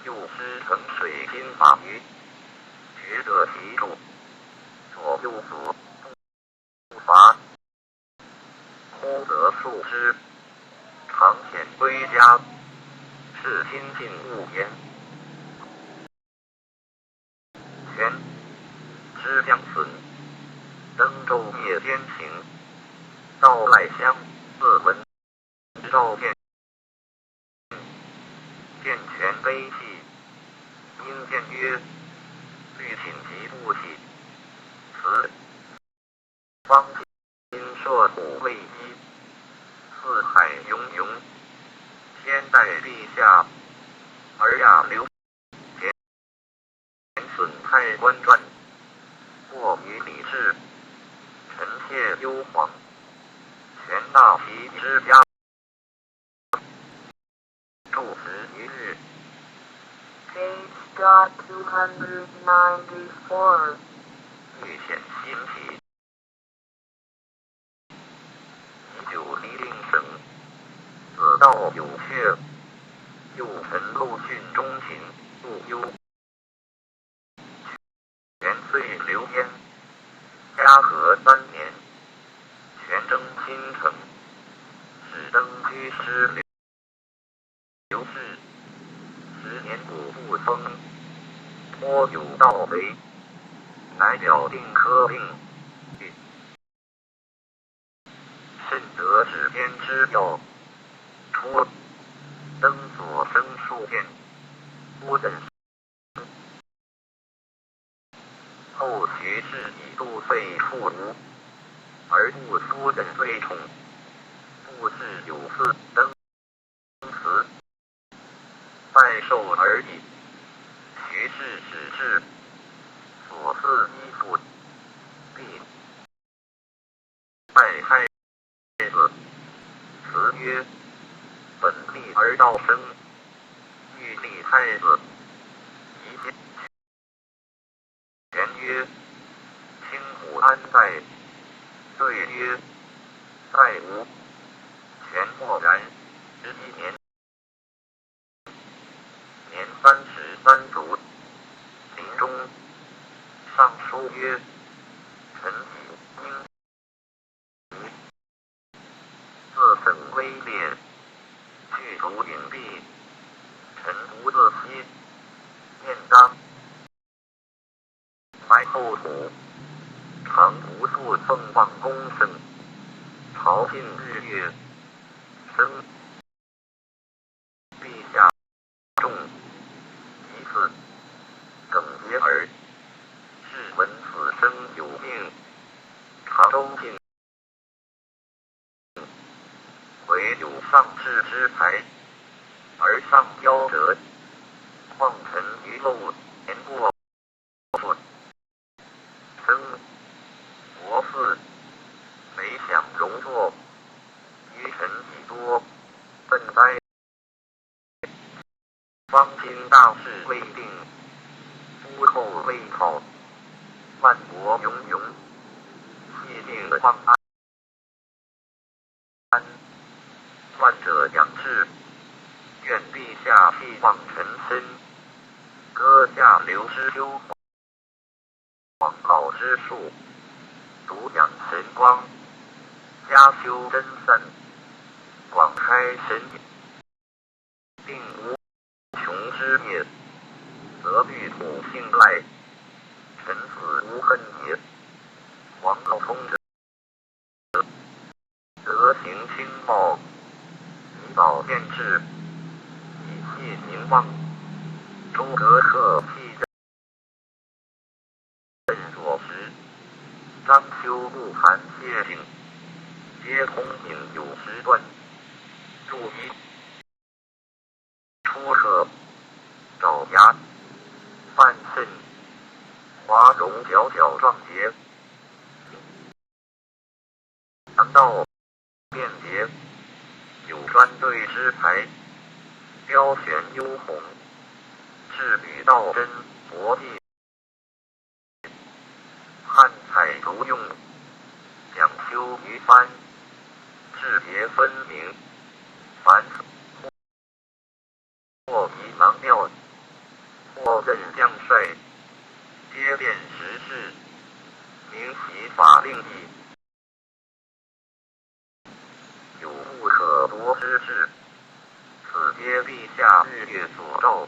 又施成水金马于，觉得其助，左右所不伐，忽得数之，常遣归家，至今尽勿言。 权，知将损，登昼夜兼行，到赖乡，自闻赵建，建权悲泣，因见曰：虑寝疾不起，辞 方今涉土未一，四海冥冥，天待陛下，而亚流。前损太官传，过于礼制，臣妾忧惶，权纳其之家。 著词于日。Page dot two hundred ninety-four。欲显心体，以久离令省，子道有却，又臣陆逊忠勤，勿忧。之流逝，十年谷不丰，颇有盗贼，乃表定科令。甚得指天之要，初登左生树殿，夫人 后徐氏以度废父母，而不思任罪宠，不是有次登此，拜寿而已。徐氏始至，所赐衣服，必拜太子。辞曰：本立而道生，欲立太子，宜先 前曰：卿母安在？对曰：在吾。前默然，十一年，年三十三卒。临终上书曰：臣以 自省微劣，去除隐蔽，臣不自欺。念当埋后土，常不负凤凰公圣，朝觐日月生。 陛下重其次，耿嗟而，试闻此生有命，常周进，唯有上智之才，而上雕者，况臣愚陋，言过 生国寺，每享荣坐，于臣以多笨哉。方今大事未定，诸侯未讨，万国冥冥，气定方安。患者养志，愿陛下弃望臣身，割下流失秋黄老之树，独养神光，加修真善，广开神眼，定无穷枝叶，则绿土信赖，臣子无恨也。黄道通者， 德行清茂，以保健志，以济民望。诸葛恪辟正所时，张修不谈谢景，皆通引有时断，注一。 初刻，爪牙，范慎，华容皎皎壮洁。良道，便捷，有专对之才，标选优红，至于道真博济。 汉采竹用，讲究于般，志节分明，凡或以囊妙，或任将帅，皆辨时事，明其法令义。 有不可夺之志，此皆陛下日月所照，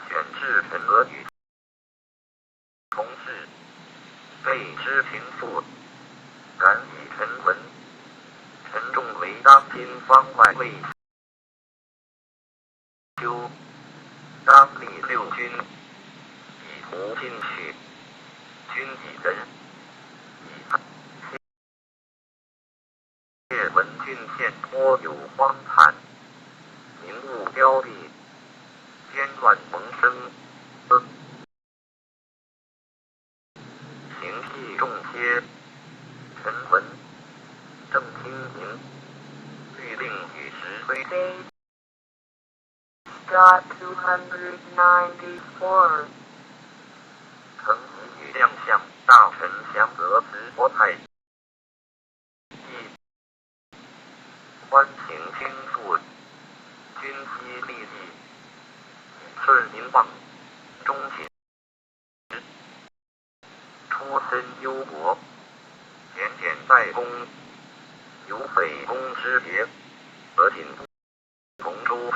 选至臣额与从事，备之平素，感以臣闻。臣重为当今方外未 究，当立六军，以图进取，军以仁，以谢闻郡县颇有荒残，民物凋敝，奸乱萌生。 形系众贴，臣闻，正听民律令与时推。Dot two hundred ninety-four。承以与将相大臣降则知国泰。 亦。欢情倾诉，君昔立意，以顺民望，终寝。初身忧国，简简在公，有匪公之节，则请从周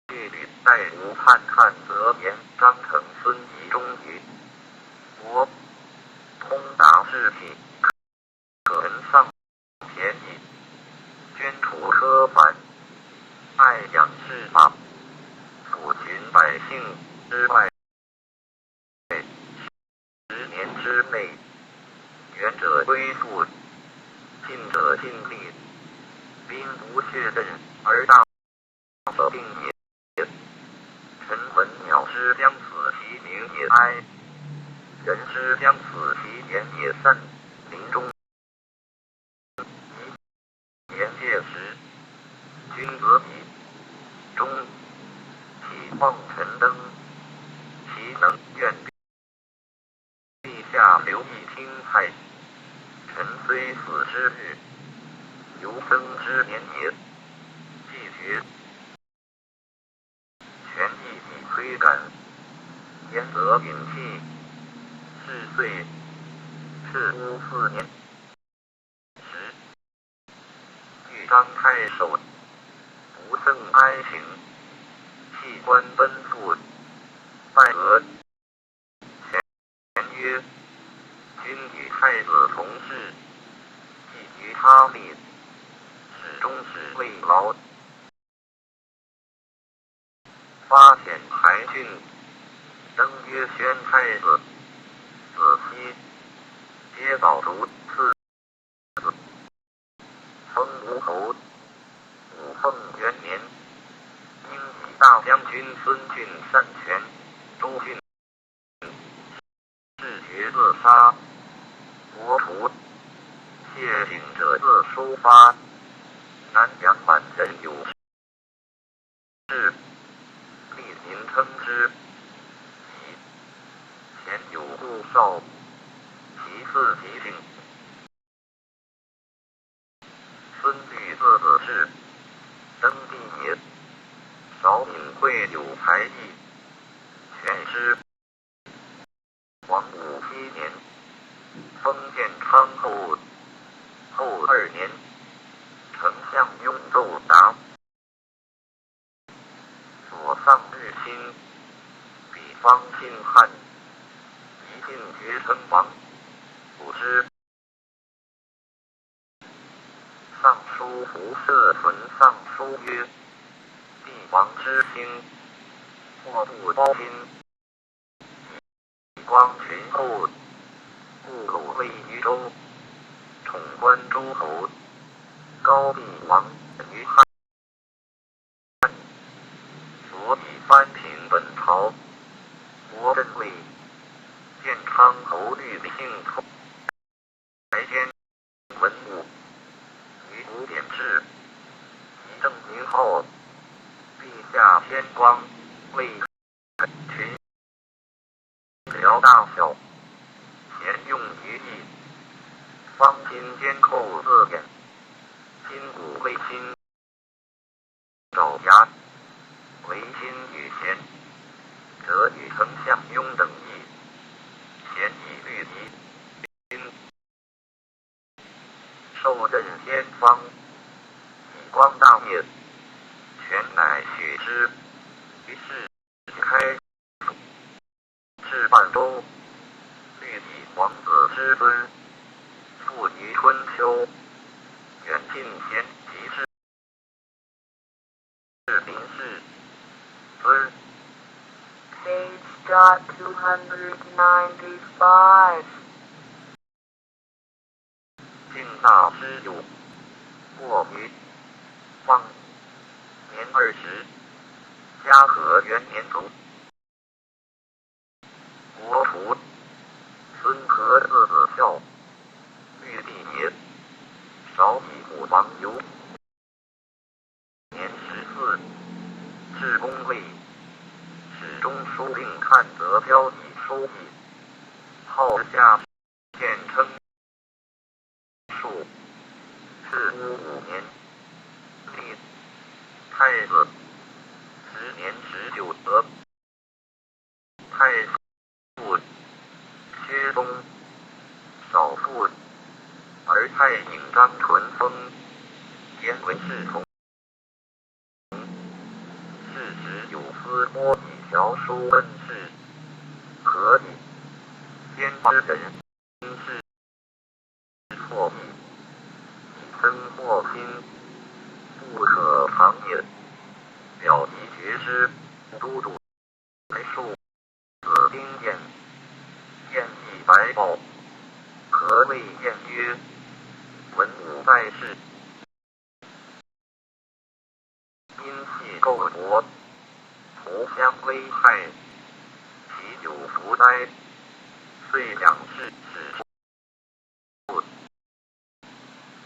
去与带吴判判则言张成孙仪中于国，通达事体，可闻丧便宜，捐除科繁，爱养士法，抚群百姓之外，十年之内，远者归附，近者尽避，兵不血刃而大 所病也。臣闻鸟之将死其鸣也哀，人之将死其言也散。临终遗言谢时，君子以忠，体望臣登，其能愿 陛下留意听派。臣虽死之日，犹生之年也。既决，权亦以推感，焉则隐弃？是岁，赤乌四年 时，豫章太守不胜哀情，弃官奔赴，拜俄。前曰：君与太子同治，寄于他地，始终始慰劳。 发遣柴郡，登曰宣太子，子期，皆早卒赐子，封吴侯。武凤元年，因以大将军孙俊擅权，周郡 士决自杀，国图谢景者自收发。南阳满人有事，立民称之。其前有顾少，其次即景。 孙律字子至，登第也。少隐会有才艺，全之。王武七年，封建昌后。后二年，丞相拥奏答。 所丧日新，彼方信汉，宜尽绝称王，古之。尚书胡涉存尚书曰：帝王之兴，或不包亲， 以光群后，故鲁卫于周，宠观诸侯，高帝王于汉。所以班平本朝，国镇卫，建昌侯律姓通。 台间文武，于古典制，以正名号。陛下天光，未肯群僚大小，咸用于义。方今兼寇四野，今古卫亲 爪牙，为亲与贤，则与丞相拥等矣。咸以律以今，授任先方，以光大业，权乃许之。于是开 至半周，律帝皇子之尊，附于春秋，远近咸其志。至临世，尊。Page dot two hundred ninety-five. 进大师有过于放年二十，嘉禾元年卒。国图，孙和字子孝，律帝也。少以武王游 年十四，至公未，始终书令看则交以书议，号下见称述。至乌五年，立太子，时年十九得 太傅、薛宗、少傅，而蔡颍张纯封。贤文是从，是指有思托以条书恩赐，可以兼之人，是错意，以增祸心，不可常也。表题绝诗，都督。 树子冰雁，雁亦白报。何谓雁曰？文武在世，宾器构薄，徒相危害，其有弗哉？遂两室，使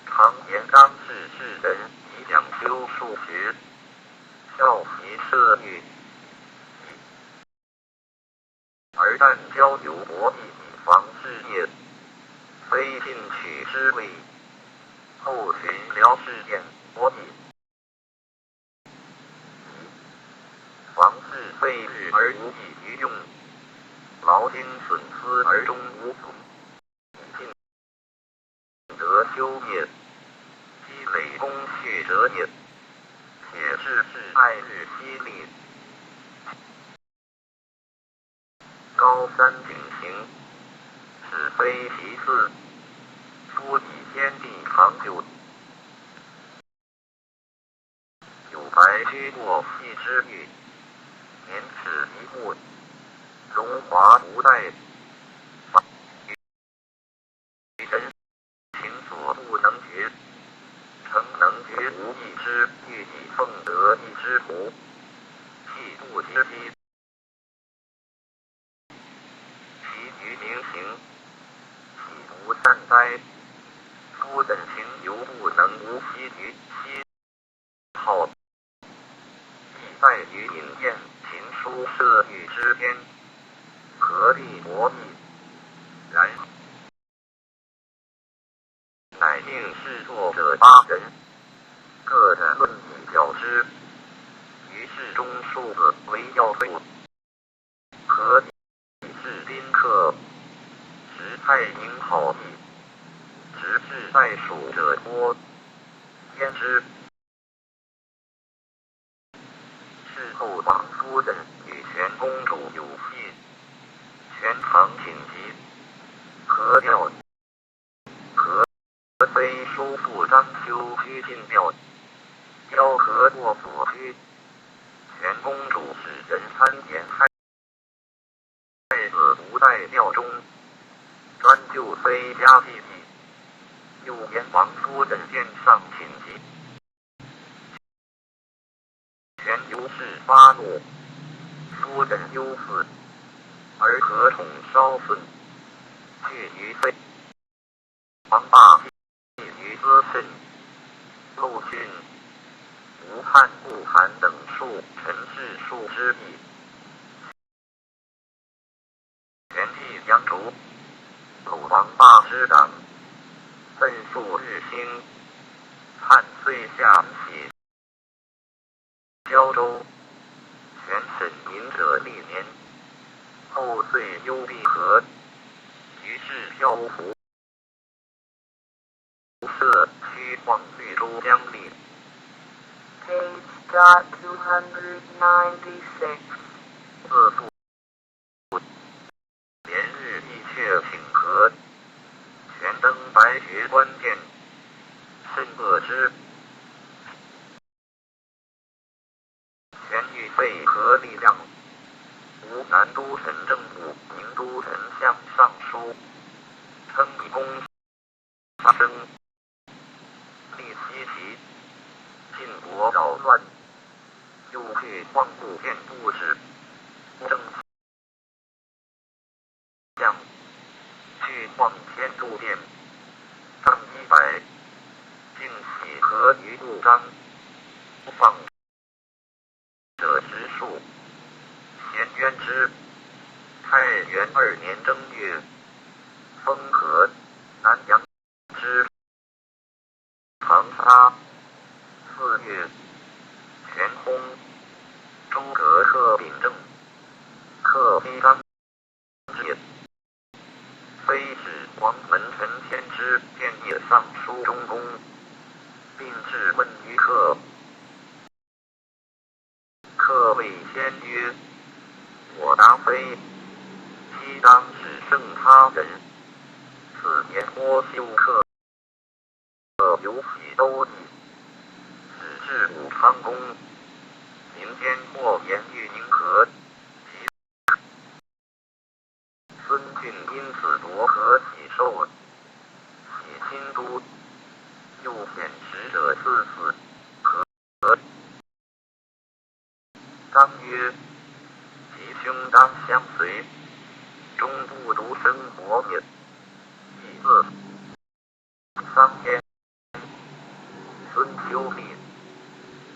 常言刚志士人，以讲究数学，效其色欲，而但交友博弈以防之也。非进取之谓，后群聊之见博弈， 防志废日而无益于用，劳心损思而终无损。以进则修也，积累功序者也，且志志爱日激励。高山景行，是非其次，夫以天地长久， 有白驹过隙之欲，年此一步，荣华不再。于人，情所不能决，诚能决无益之欲，以奉得一之福，气度之机。 其于民行，岂不善哉？夫人情犹不能无息于妻好，亦在于饮宴琴书射御之间，何必博弈？然 乃令侍作者八人，各人论以表之。于是中书子为要素，何以至宾客？执太明好矣，执志在蜀者多，焉知？ 事后王夫人与全公主有隙，全场紧急，何调？何非叔父张修居进调，调何过所居？全公主使人参言太 太子不在调中，专就非加避避，又言王夫人殿上紧急，全由是发怒，夫人忧愤，而合同烧焚，聚于废。 王罢，于资慎、陆逊、吴汉、顾谈等数臣治数之地，全计扬州。鲁王罢之党，奋数日兴，汉遂下起 交州，全沈民者历年，后遂忧必合，于是漂浮，设虚晃绿珠将立。Page dot two hundred ninety-six. 自复 连日一阙请和，全登白绝关殿，甚恶之。全欲废合力量，吴南都陈政武、宁都陈相上书，称以攻 杀生，立西岐，晋国扰乱，又去望故建都指，征相，去望天柱殿，上衣白，尽喜合于故章，放 者十数，咸冤之。太元二年正月，封河南阳之长沙。四月，全薨。诸葛恪秉政，恪非刚 非止黄门陈谦之建业上书中宫，并质问于客。客谓先曰：“我答非，岂当使胜他人？此年播修客，有喜都邑，始至武昌宫，民间或言欲迎合。其孙俊因此夺河喜寿，喜新都，又遣使者赐死。”张曰：“其兄当相随，终不独生活也。”亦自 桑间，孙修立，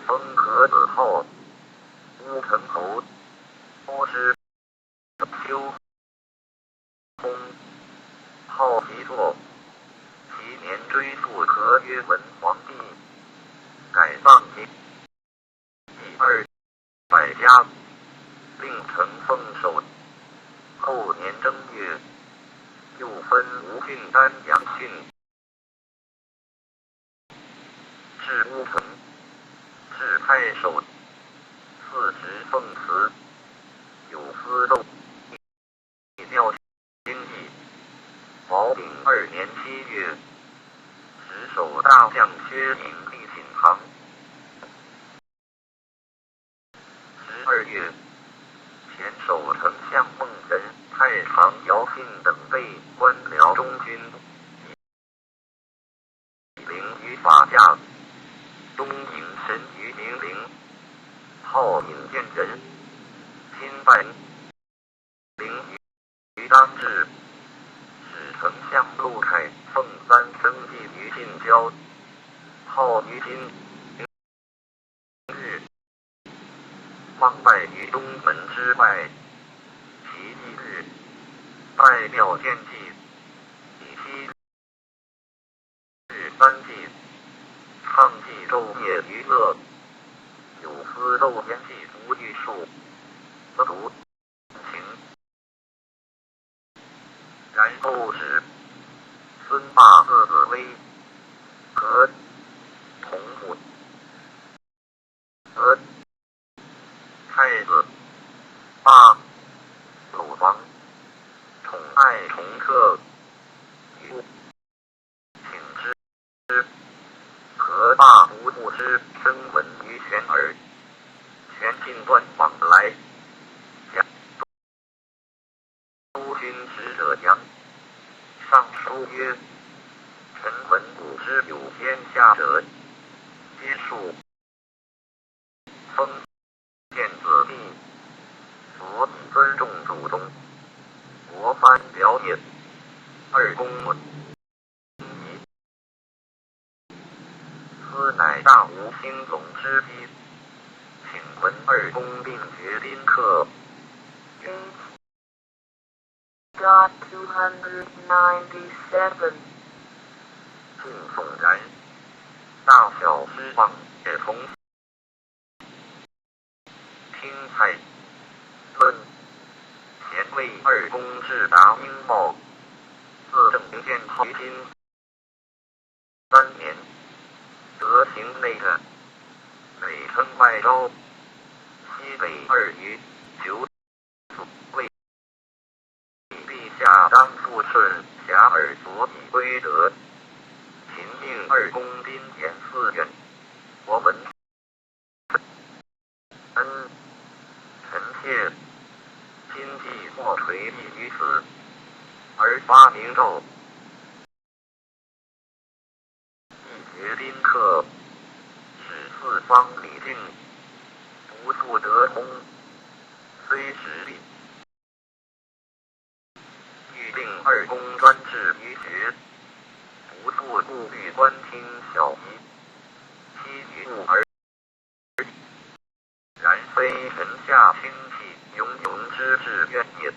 封何子号，乌程侯，多师修公，号其作。其年追复何曰文皇帝，改葬其 第二百家，并乘凤首。后年正月，又分吴郡丹阳郡，至乌程，置太守，四时奉祠，有司奏 庙经议。宝鼎二年七月，十首大将薛宁立寝堂。十二月，前首丞相孟珙、太常姚信等被官僚中军 陵于法驾，东瀛神于零陵，号引见人，亲拜。陵于当至，使丞相陆凯奉三生祭于近郊，号于今日。 方拜于东门之外，其祭日，拜庙见祭，以昔日三祭，唱祭昼夜于乐，有司奏言祭足于数，不独 情。然后使孙霸字子威，和同母，和太子霸鲁王，宠爱崇克于 请之。河大无不知声闻于玄耳，玄尽断往来。讲诸君使者讲，上书曰：臣闻古之有天下者，皆数 封建子弟，所以尊重祖宗，国藩表业，二公论仪。斯乃大吴兴隆之机，请闻二公并绝宾客。 Dot two hundred ninety-seven。敬宋然，大小诗望也同。听蔡论，前为二公至达英茂，自正建于今 三年，则行内院，北称外昭，西北二余，九所谓。陛下当复顺遐尔所以归德，秦命二公宾言寺院，国门 恩，臣妾今既或垂避于此，而发明诏，亦绝宾客，使四方礼敬，不复得通，虽实力。 欲令二公专制于学，不复顾虑官厅小仪，悉于物而已。然非臣下轻弃荣荣之志愿也，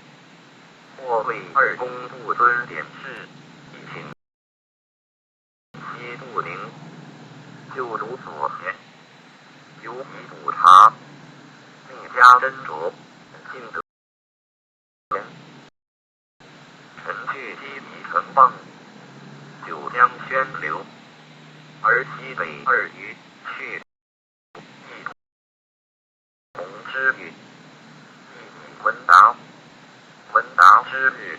或谓二公不尊典士，亦请 悉不明，就如左贤，犹以补察，密加斟酌，尽得。臣据机宜成棒，九江宣刘，而其北二余，去一同之语，亦以闻达，闻达之日，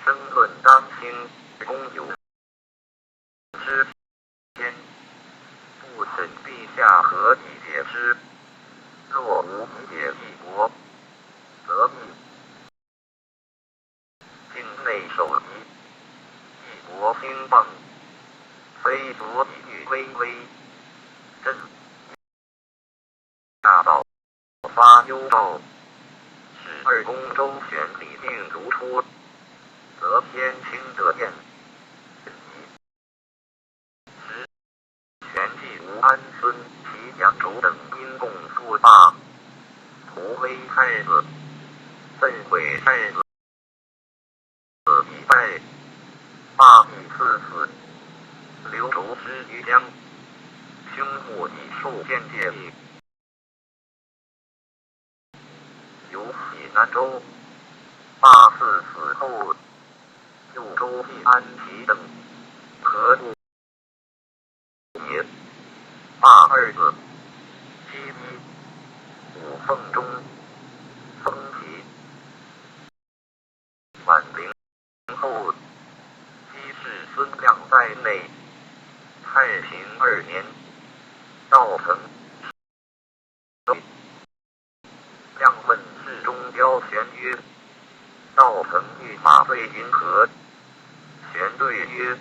争论当今公有之间，不审陛下何以解之？若无以解一国，则亦境内守一，一国兴邦，非所以欲微微，朕 大道发幽兆，使二公周旋礼令如初，则先清者晏矣。时权既无安孙、齐、杨周等因共复霸，徒为太子，甚毁太子 子以败，罢帝四子，刘周之于姜，兄故以受建界地。由起南周，罢四子后，右周季安齐等，何故 也。罢二子，姬衣，武奉中，封齐。晚陵后，姬氏孙亮在内。太平二年，赵成 亮问侍中刁玄曰：赵成御马罪云何？玄对曰：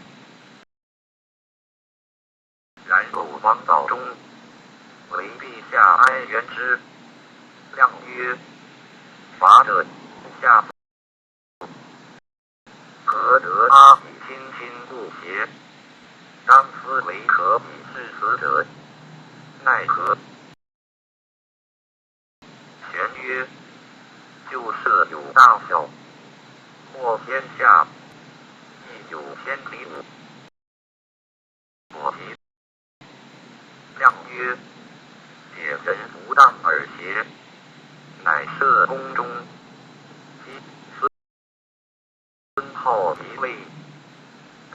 然某王早中，为陛下哀怨之。亮曰：法者，下 何得阿以亲亲故邪？当思为何以致死者，奈何？玄曰：旧社有大小，或天下，亦有千里母。 所及。亮曰：解人不当尔邪？乃设宫中，其孙号其位，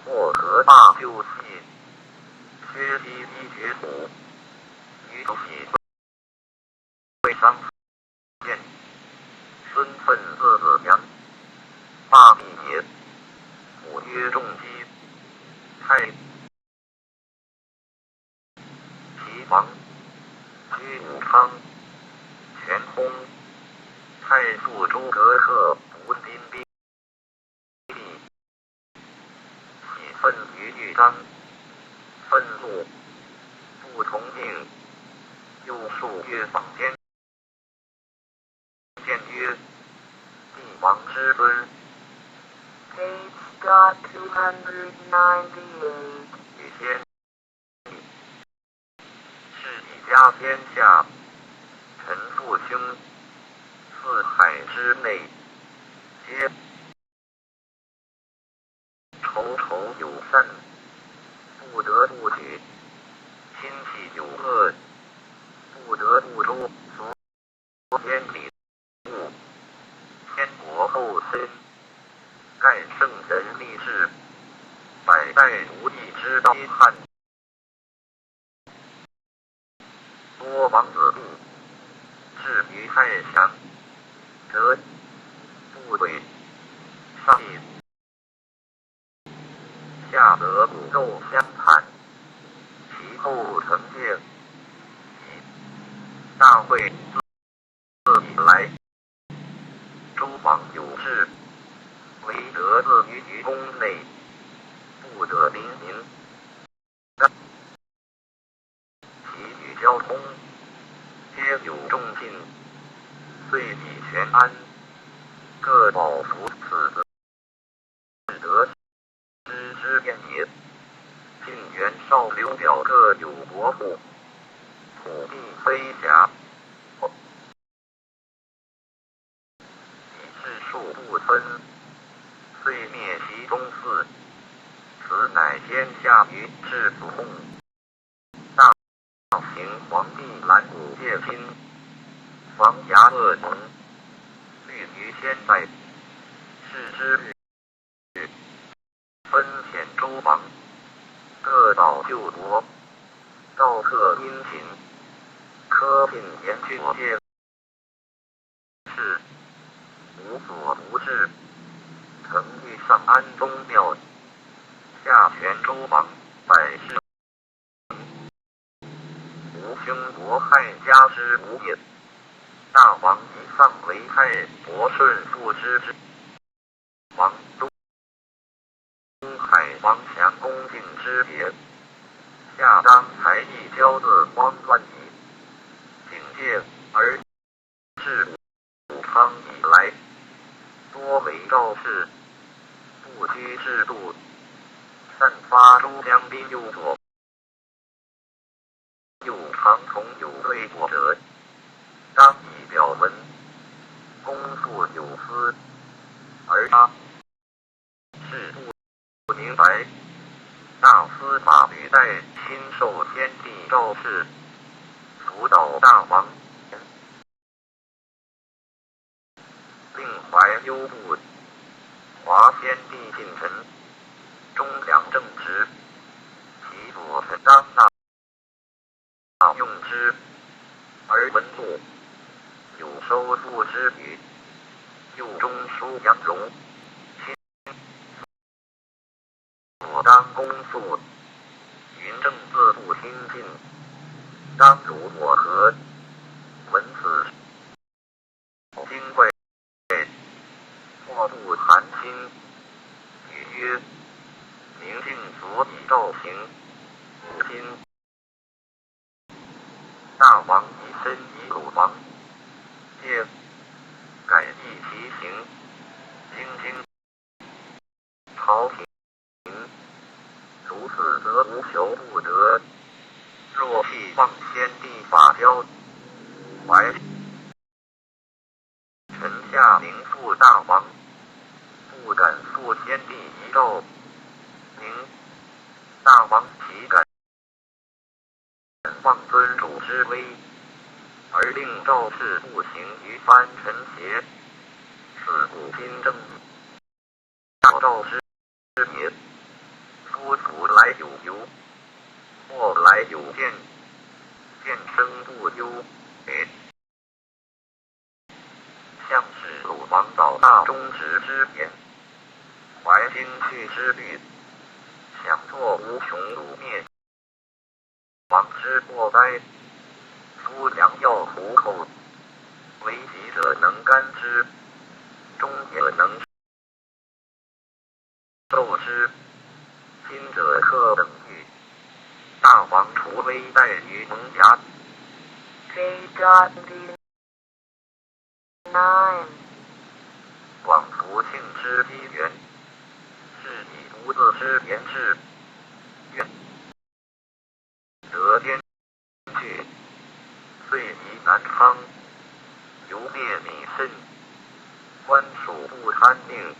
或何罢旧戏，削其衣绝土，于土以 会商见，孙奋字子阳，罢帝也。母曰仲基，太齐王，居武昌，全薨。太傅诸葛恪不兵兵 起愤于豫章，愤怒，不从命，又数曰放监。见曰：帝王之尊。Page two hundred ninety-eight. 与先 是以家天下，臣父兄，四海之内，皆仇仇有散，不得不举；亲戚有恶，不得不诛。 天理物，天国后身，盖圣人立志，百代如一之道。汉多王子固，至于太祥，则不轨，上以 下则骨肉相残，其后成戒。以大会自以来，诸王有志，唯德自于于宫内，不得临民。 其与交通，皆有众尽，遂以权安，各保服此德，使得之之变也。近元少刘表各有国土，土地非狭， 以士庶不分，遂灭其宗室。此乃天下于至不公。大秦皇帝蓝谷戒金，黄牙恶农，律于千代。是之日， 分遣诸王，各保救国，赵克殷勤，科进严军，皆是无所不至。腾于上安宗庙，下全周王，百世无凶国害家之无也。大王以上为泰伯顺父之子，王东海王祥恭敬之别，下当才艺骄自荒乱矣。警戒而至武昌以来，多为赵氏不拘制度，散发诸将兵右左，右长从有对我者，当以表文，公复有司，而他是不明白。大司马履带亲授先帝赵氏，辅导大王，并怀忧不华先帝近臣，忠良正直，其所臣当纳用之，而文部有收复之语，又中书杨荣，亲所当公复，云政自不亲近，当如我何？闻此 金贵，莫不寒心。语曰：明镜所以照行，吾今大王以身以鲁王，皆改易其行，今今朝廷。如此则无求不得。若弃忘先帝法交，怀臣下明复大王，不敢复先帝遗诏，明大王岂敢 忘尊主之威，而令赵氏不行于藩臣邪？此古今争议。赵赵之别，夫福来有由，祸来有见，见生不忧。 向使鲁王早纳忠直之言，怀今去之虑，想作无穷鲁灭亡之祸哉。夫良药苦口，为急者能甘之，中者能 受之。今者克等御，大王除威待于萌芽。J dot nine。广福庆之机缘，是以独自之言志远。 则边惧，遂移南昌，游灭李慎，官署不堪命，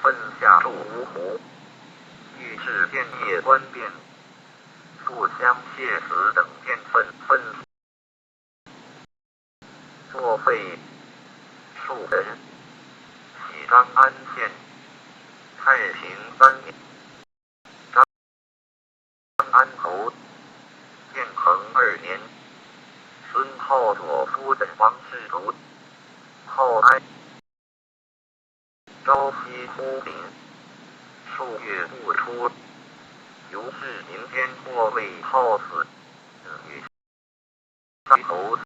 奔下入芜湖，欲置建业官变，复相谢死等见愤。 作废数人，徙张安县。太平三年，张安侯建恒二年，孙浩左夫人王氏卒，号哀。 朝夕忽临，数月不出，由是民间或谓号死。与诸侯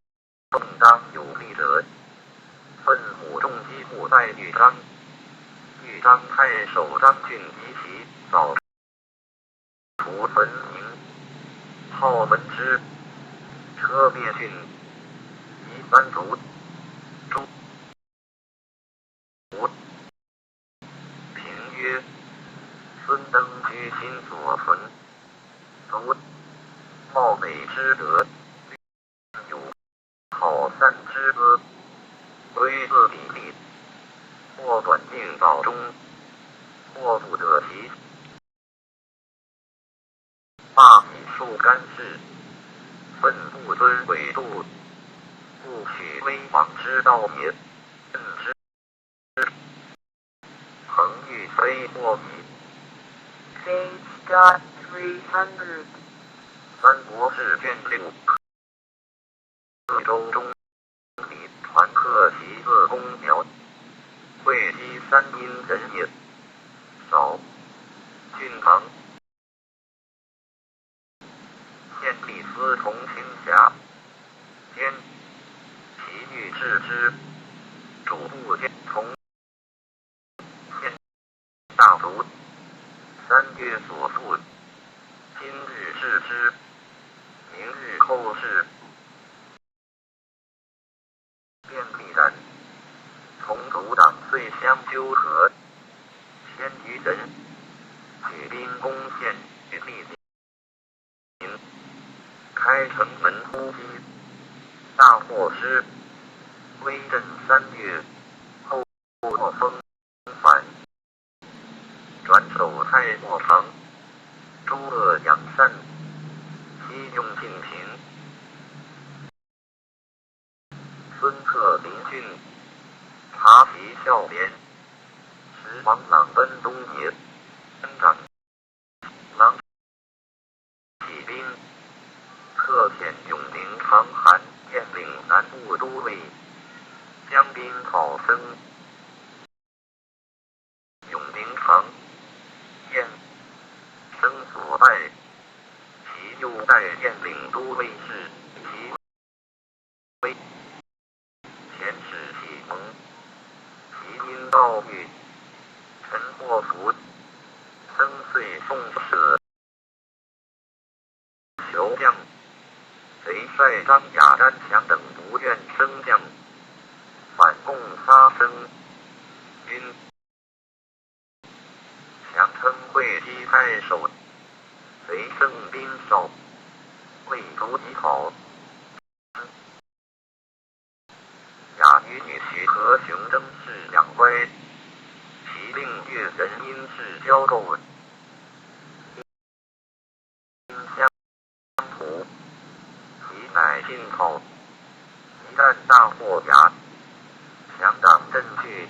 动荡有力者，奋武重击，不在豫章。豫章太守张俊以其早 除坟民，号闻之，车灭郡，夷三族。诸平曰：孙登居心所存，族貌美之德， 有好善之资，虽自比邻，或短命道中，或不得其罢。以树干事，奋不尊伟度，不取威王之道也。任之 恒欲非或彼， Page dot three hundred。三国志卷六。贺州中，李传克起自攻苗，会稽三阴人也。少。郡唐。 县吏司从秦瑕，兼其域置之，主簿兼从县大卒，三月所赋，今日置之，明日扣之。 便利斩。从阻挡岁相纠合，鲜于人，举兵攻陷，与地秦，开城门突击，大获师，归镇三月，后作风 反，转守太过长，诸恶扬善，西用尽平。孙策临郡，察其孝廉，时王朗奔东也，增长 狼起兵，特遣永陵、长韩、晏领南部都尉，将兵讨孙。永陵、长、晏孙所败，其右代晏领都尉是其 前使启蒙，其因遭遇，陈祸福，曾岁送使求将，贼帅张贾、詹强等不愿升将，反共杀孙，军 强称会稽太守，贼胜兵少，未足以讨。贾与女婿何雄争事两乖，其令越人因事交斗， 相图，其乃进讨，一旦大获贾，强党振据，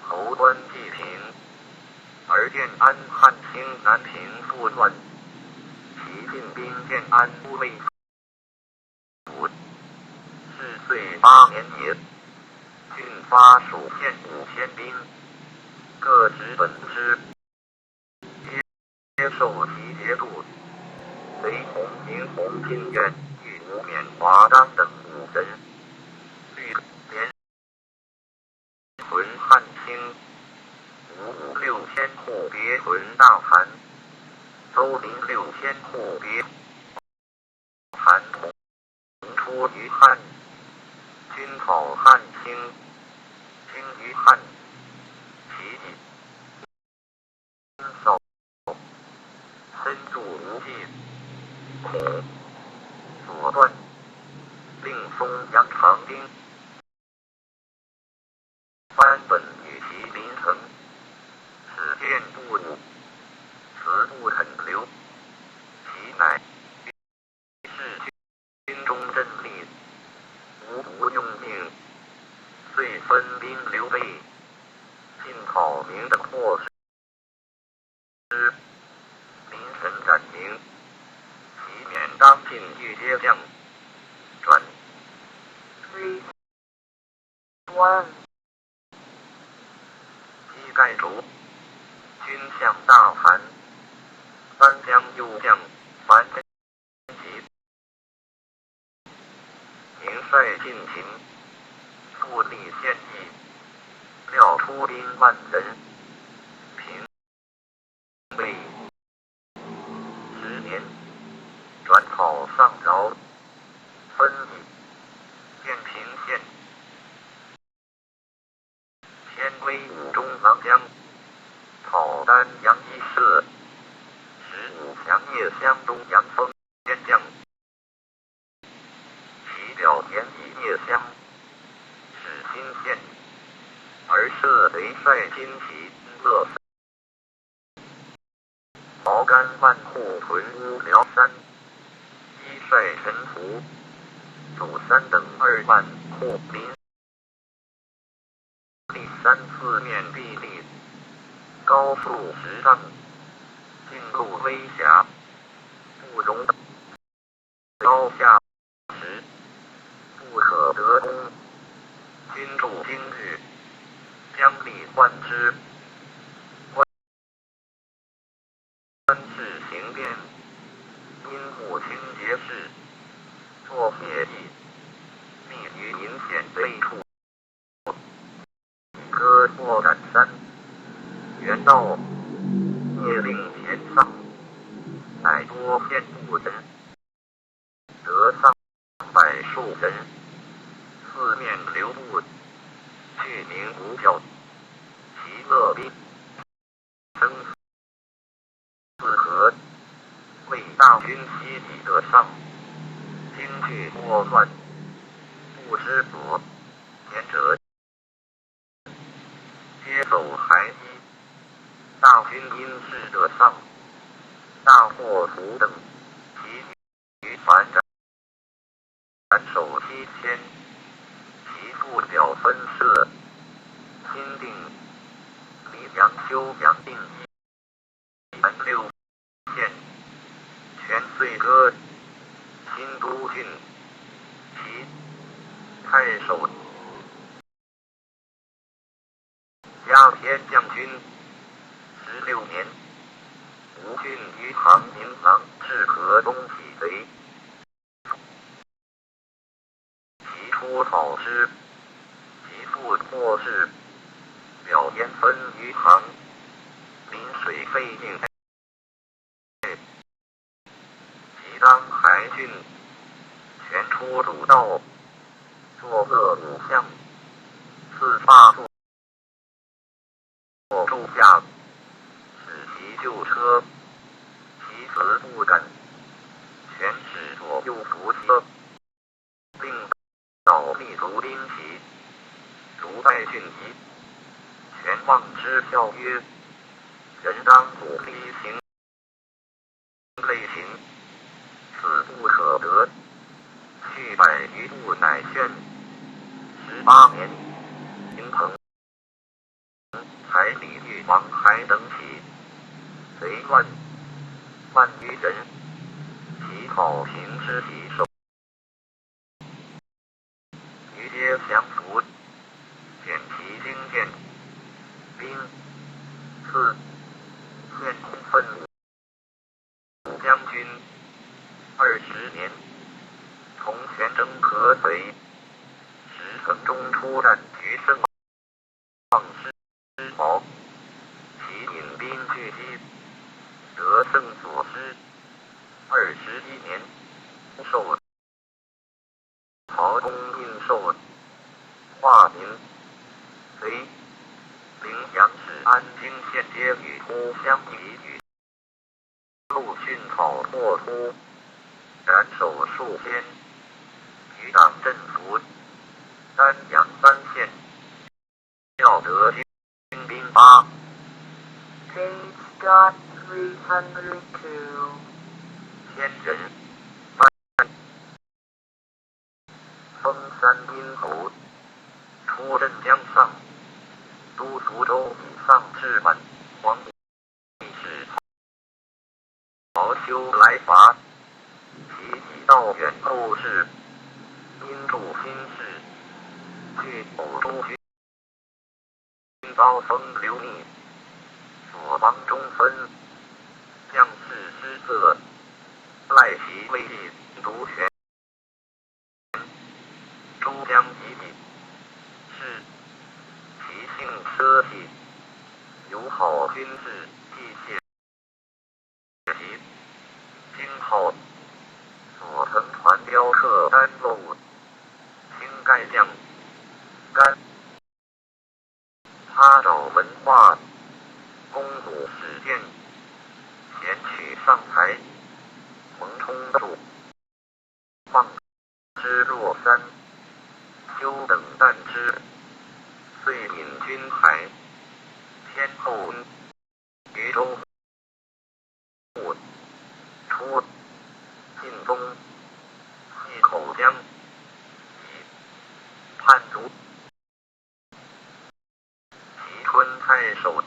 侯官既平，而建安、汉兴、南平复乱，其进兵建安都尉 府，至岁八年也，郡发属县五千兵，各执本师，皆受其节度，贼洪、秦洪、金愿、豫吴、免华、张等五人，律连 屯汉兴，吴五六千户别屯大盘，邹林六千户别盘同出于汉，军讨汉兴，兴于汉，其地 扫，分驻无忌、孔、左段，令松阳长兵，班本与其临城，始见不武，辞不肯留，其乃 是军中阵利，无不用命，遂分兵刘备，进讨明等获师。临陈斩明，其免当进御阶将，转。Three, one。击盖主，军相大盘，三将右将樊登 及名帅进秦，复立献计，调出兵万人，平魏。十年，转讨上饶，分以建平县。 鲜卑五中郎将，讨丹阳一事，使武强灭襄东阳封边将。其表田以灭襄，始兴县，而设贼帅金齐、乐 毛干万户屯乌、辽、山，一帅陈福、祖三等二万户临。第三次面壁立，高速直上，进入危峡，不容倒下时，不可得功。君主今日，将礼换之。 官至刑边，因母亲节事，作铁骑，密于鄞县北处，割获斩山。袁绍夜令前丧，乃多千户人，得丧百数人，四面留步，俱鸣鼓角，其乐兵 声四合，为大军西抵得上，惊惧莫乱，不知所前者，皆走还击。大军因事得上，大获图等，其 于樊斩，斩首七千，其部表分设：新定、黎阳、休阳、定一、樊六县，全遂割。新都郡，其太守 加添将军。十六年，吴郡余杭民郎至河东起贼，其出草师，其父获释，表言分余杭，临水废境。 其当还郡，全出鲁道，作恶武将，赐发簸，作柱下，使其旧车，其子不敢，全使左右扶车。 并倒立如兵旗，如带郡旗。全望之笑曰：人当鼓飞行，类行，此不可得。去百余步乃旋。十八年，临彭 采李律王还等起贼乱，万余人，其草亭之其首。余皆降服，减其精健，兵，赐，献充分武。 将军，二十年，同全征合肥，时城中出战，决胜，丧尸袍，其引兵拒击，得胜所失。二十一年，受 曹公印绶，化民贼。临阳、芫安、泾县皆与呼相抵御。陆逊草拓突，斩首数千，余党振服。丹阳、赣县， 调得精兵八。Page dot three hundred two. 千人，封山阴侯，出镇江上，都苏州以上至满皇帝。 使曹休来伐，其已到远后至，因著新事，具某诸军，遭逢流逆，所邦中分，将士失色，赖其位地独权。 诸将及彼，是其性奢气，有好军事器械，及今号，所乘船雕刻丹漏，清盖将干。 他找文化，公武始建，贤取上台，蒙冲柱，望之若山，休等弹之，遂引军排，偏后于州 出晋东，系口江，以叛卒。其春太守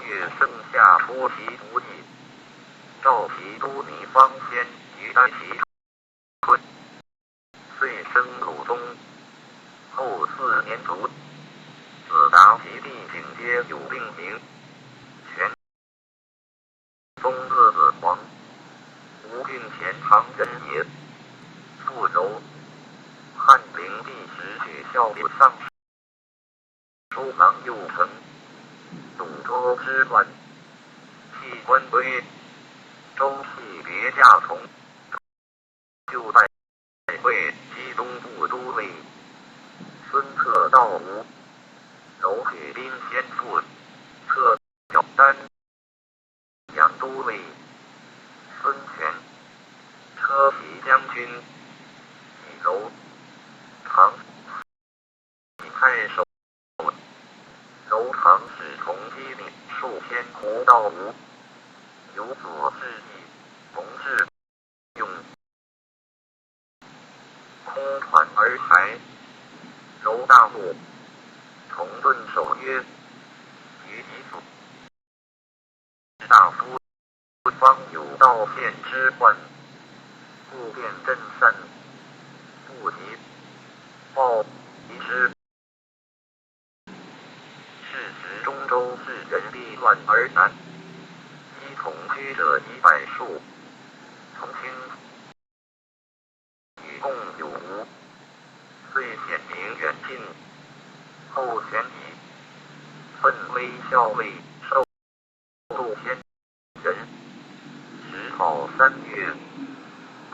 月，圣夏托其仆役，召其都尼方先于丹其困，遂生鲁宗。后四年卒。子达其弟景皆有令名。全宗字子皇，吴郡钱塘人也，父柔。汉灵帝时举孝立上书，书郎右丞，董卓之乱，弃官归，周系别驾从。 就拜会稽东部都尉孙策到吴，柔举兵先赴，策小丹阳都尉孙权，车骑将军以柔唐 太守。柔唐使从击李树先胡道吴，由左至义，从至用，空喘而还。柔大怒，从顿首曰：于己所 大夫方有盗献之患，故便镇善，不及报其之。是时中州至人必乱而难，依从居者以百数，从轻 与共有无？遂显明远近，后玄疑，奋威校尉受度先人，时号三月，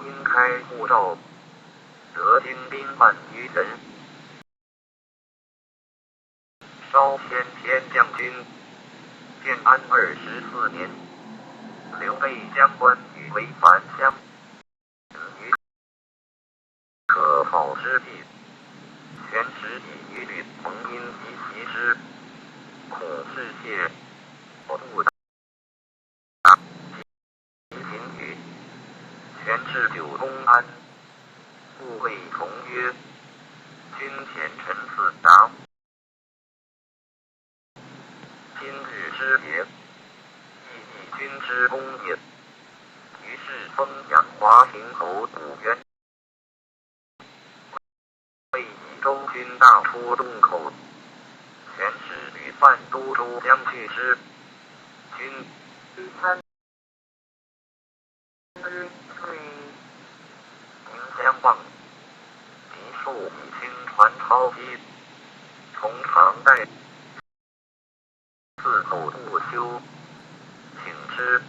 因开护照，得精兵万余人。 稍先天将军，建安二十四年，刘备将关羽为樊相，于可保之地，全使以于吕蒙因及其师，恐事泄，不达。 及秦语，全至九公安，故谓从曰：君前臣自达，今日之别，亦亦君之功也。于是封阳华亭侯武渊。 为以州军大出洞口，全使吕范都诸将拒之。军三日退，迎相望，李树以轻船操击，从长待 自口不休，请之。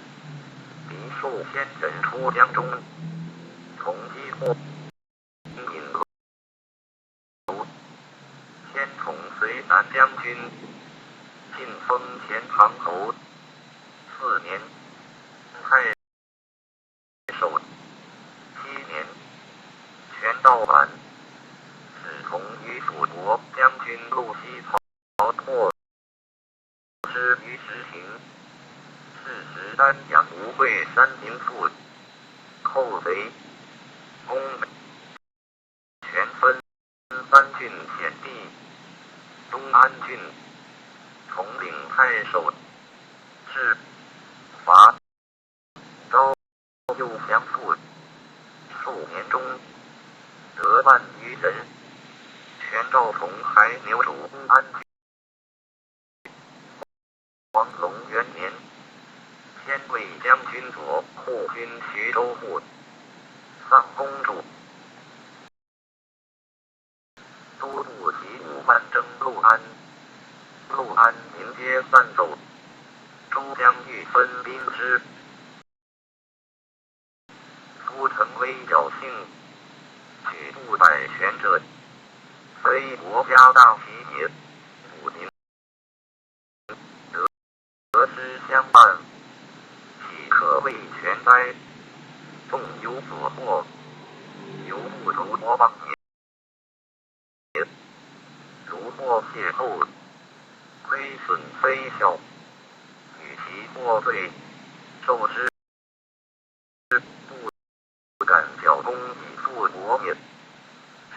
李树先人出江中，从击破，引楼。先从随南将军，进封钱塘侯。四年，太 守。七年，全道反，使从于楚国将军陆西曹拓之于石亭。是时丹阳吴会山民附，寇贼，攻 全分三郡险地，东安郡，统领太守，至伐昭，又降附。数年中，得万余人，全赵从海牛渚攻安郡。 黄龙元年，先为将军左护军徐州牧，丧公主。都护提五万征陆安，陆安民皆散走，诸将欲分兵之。 夫臣微小姓，举步百全者，非国家大奇也。武林得，得失相伴，岂可为权哉？纵有所获，犹不如我往也。 如获邂逅，亏损虽小，与其获罪，受之不敢小功以复国也。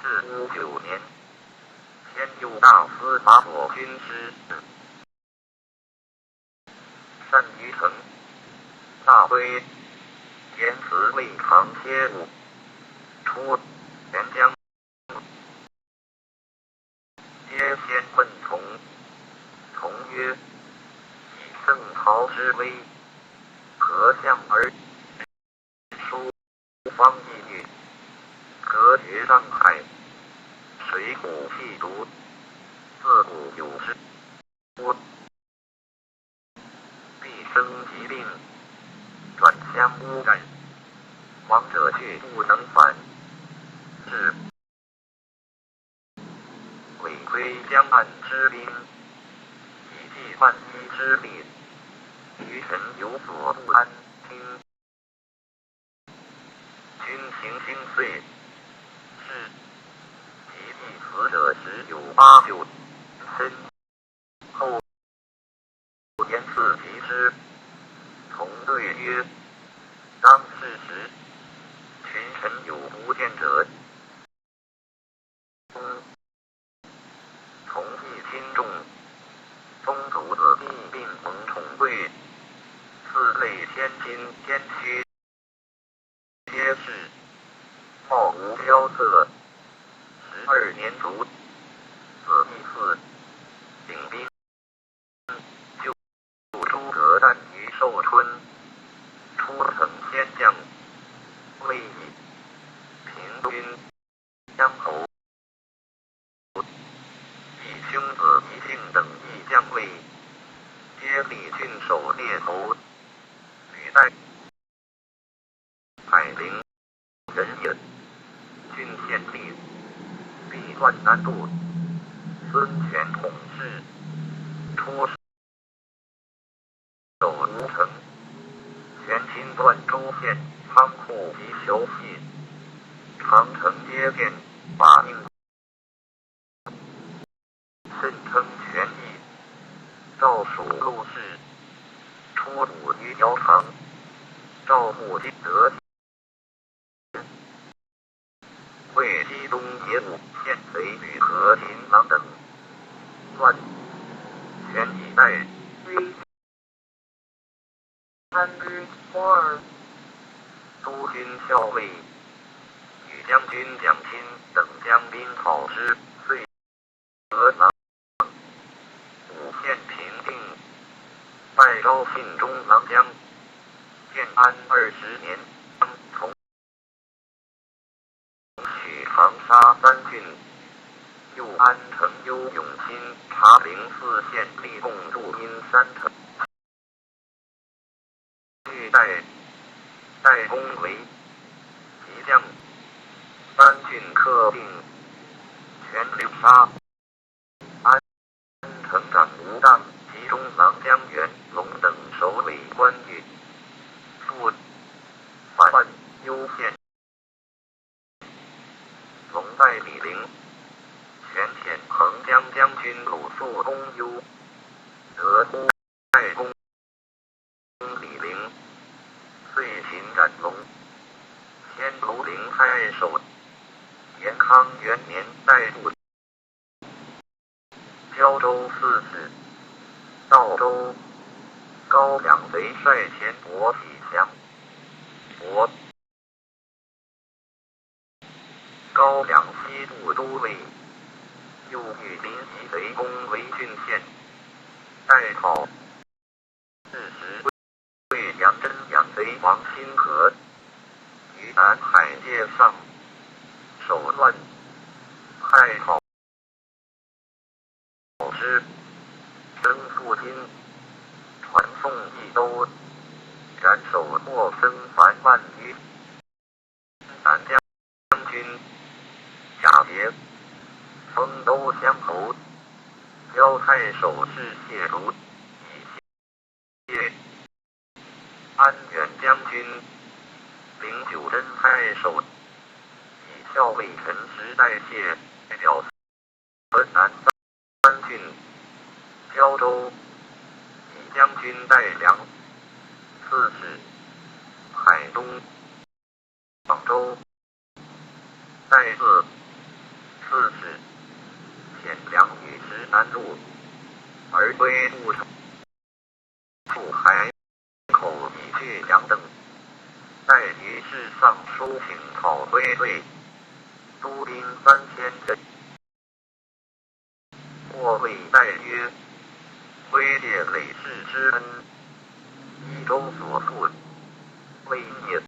至乌九年，先右大司马左军师于城。大归言辞未尝歇舞，出元将。皆先问从，从曰：以圣朝之威，何向而 疏方抑郁，隔绝障害，水谷气毒，自古有之乎？必生疾病，转相污染，亡者俱不能返，至 委归江岸之滨，以济万一之力，余臣有所不安。听君行星岁，是及第死者十有八九。身后 言辞及之，从对曰：当世时，群臣有不见者，公从弟亲众，宗族子弟并蒙宠贵，四类千金千妻 皆是，貌无萧瑟。十二年卒，子弟嗣，领兵救诸葛诞于寿春，初乘仙将，位移平均。 江侯。弟兄子及庆等亦将位，皆立郡守列侯，履带、海陵、人也。郡县立，避乱难度，孙权统治，出 守吴城，前侵断州县仓库及虬溪，长城接见，把命甚称权益。赵蜀陆氏，出土于条场，赵牧金德 会稽东野武县贼吕和秦郎等乱，权以待。都军校尉、女将军蒋钦等将兵讨之，遂 河南。五县平定，拜昭信中郎将。建安二十年，从取长沙三郡，又安城幽永新、茶陵四县，立共驻阴山城。 拒代，代公为骑将，三郡克定，全流沙。安城长吴荡、其中郎将袁龙等守卫关羽，助反幽县。 龙在李陵，前遣彭江将军鲁肃攻幽，得忽代攻李陵，遂擒斩龙。迁楼陵太守。延康元年代度 交州刺史。道州，高梁贼率遣薄喜强、薄高梁西部都尉，右御林及贼攻围郡县，待讨。 是时，魏阳真阳贼王辛和，于南海界上，手段，害讨之，征父亲，传宋义都，斩首获僧凡万余。 南将军、假节、丰都乡侯，交太守是谢图，以谢安远将军，领九真太守，以校尉陈实代谢表。河南三 三郡，交州，以将军代梁，刺史，海东，广州，代字，刺史，遣梁与直南入，而归故城。 渡海至尚书省讨归罪，都兵三千人。或谓待曰：归谢累世之恩，一州所复，归也。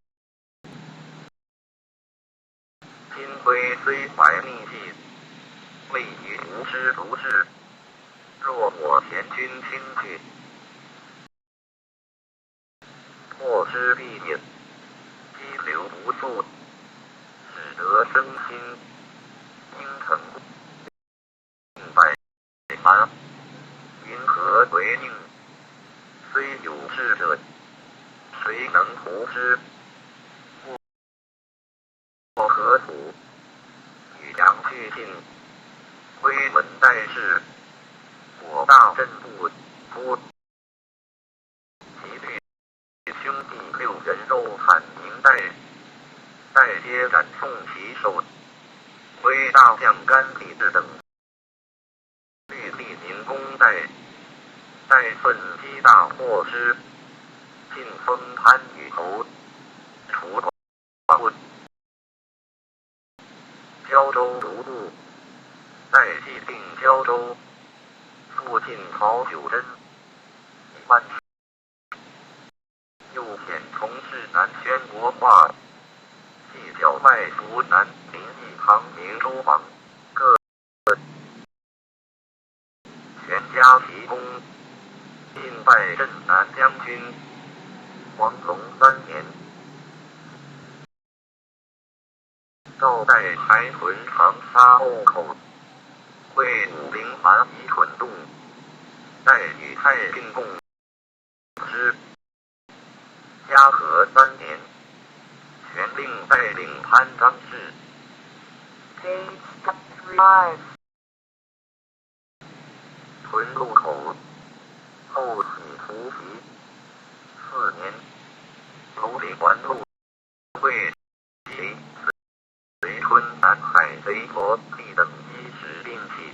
今归虽怀逆计，未与吾师足至，若我前军轻去，破之必也。激流不速，使得生心，应诚。 百蛮，云何回应？虽有智者，谁能图之？过河图，与阳俱进，归门待至，果大震不不 其弟兄弟六人肉袒银带，带皆斩送其首。归大将甘李治等，律厉民攻带，带奋击大破之，尽封番禺侯，除 焦州独路，代替定焦州，复进曹九真，以万。又遣从事南宣国化，系剿外伏南临益唐明诸王，各 全家齐攻，尽败镇南将军，黄龙三年。赵岱还屯长沙渡口，会武临汾以屯洞，待与蔡进共 之。嘉禾三年，全令带领潘璋至 Page five。屯渡口，后起伏皮。四年，刘备还路。 会稽、随春、南海贼罗毕等一时并起，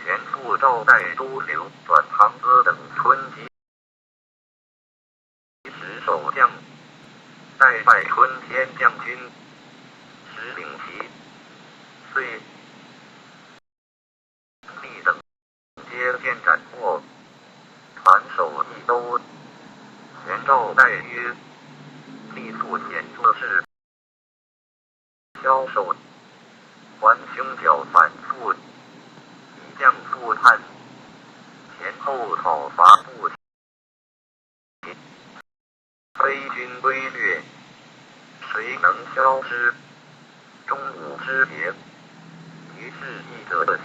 全副赵岱、都刘、阮唐资等村集。时守将，代拜春天将军，时领旗。遂 李等皆见斩获，传首一州。前赵岱曰：立速显作势，枭首，还兄剿反复，以将复叛，前后讨伐不停。 非军归略，谁能枭之？终无知节，于是义者计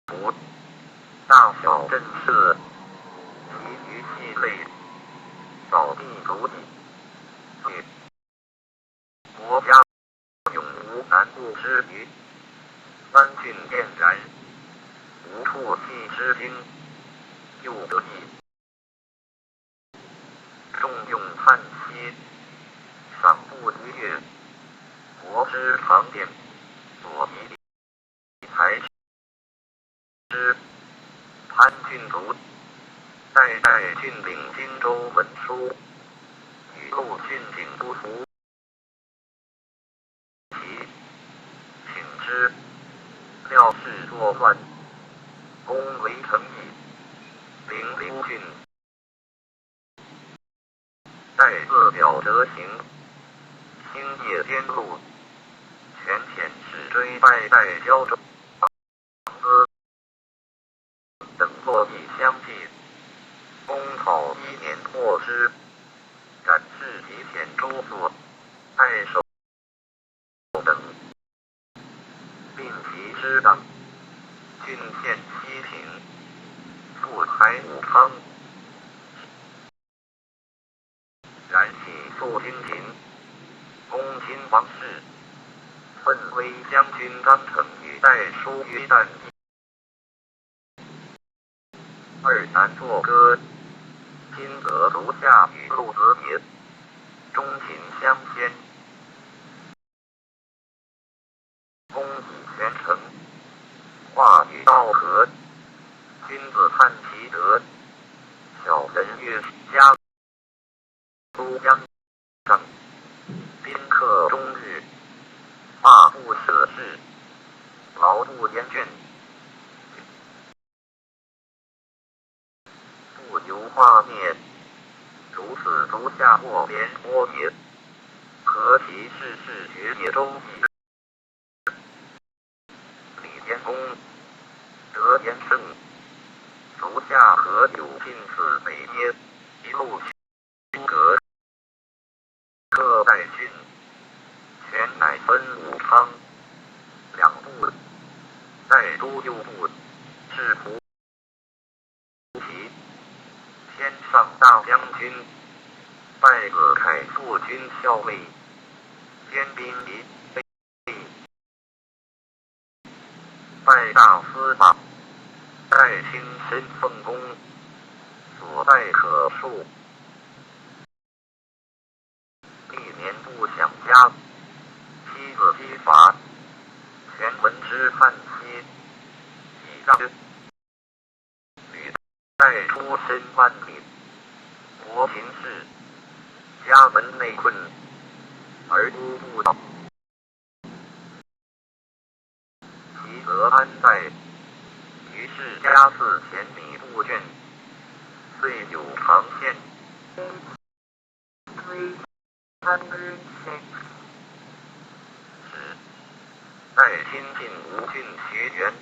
除，大小震慑，其余气馁，扫地逐己。 国家永无南顾之余，三郡晏然，无唾弃之兵，又得益。众用叹息，赏不逾越，国之长典，所及 才之。潘郡卒，代代郡领荆州文书，与陆郡警不服其，请之。廖氏作乱，攻围城邑，临刘郡。 待自表折行，星夜兼路，全遣使追败岱、萧周、唐资等坐骑相继，攻讨伊尹，破之，斩至其前诸所，太守 等，并其师党，郡县西平，复还武昌。然起宿金陵，攻金王室，奋归将军张成与岱叔约旦。 二南作歌，金阁炉下与陆子结，钟情相牵。公以全城，话语道和，君子叹其德，小人乐家。 都江，上，宾客终日，罢不舍事，劳不言倦，不求化灭，如此足下或连波也。何其事事决也周易。 李天公，德言圣，足下何有近此美耶？一路诸葛，各待君，权乃分武昌两部，代都右部，是菩 提，天上大将军，拜子凯父军校尉，兼兵仪备，拜大司马，代亲身奉公，所拜可数。 历年不享家，妻子披发，全闻之叹息，以让之。吕带出身万里，国秦氏，家门内困，而孤不倒。 其则安在？于是家自前米不倦，遂有长县。指代亲近吴郡学员，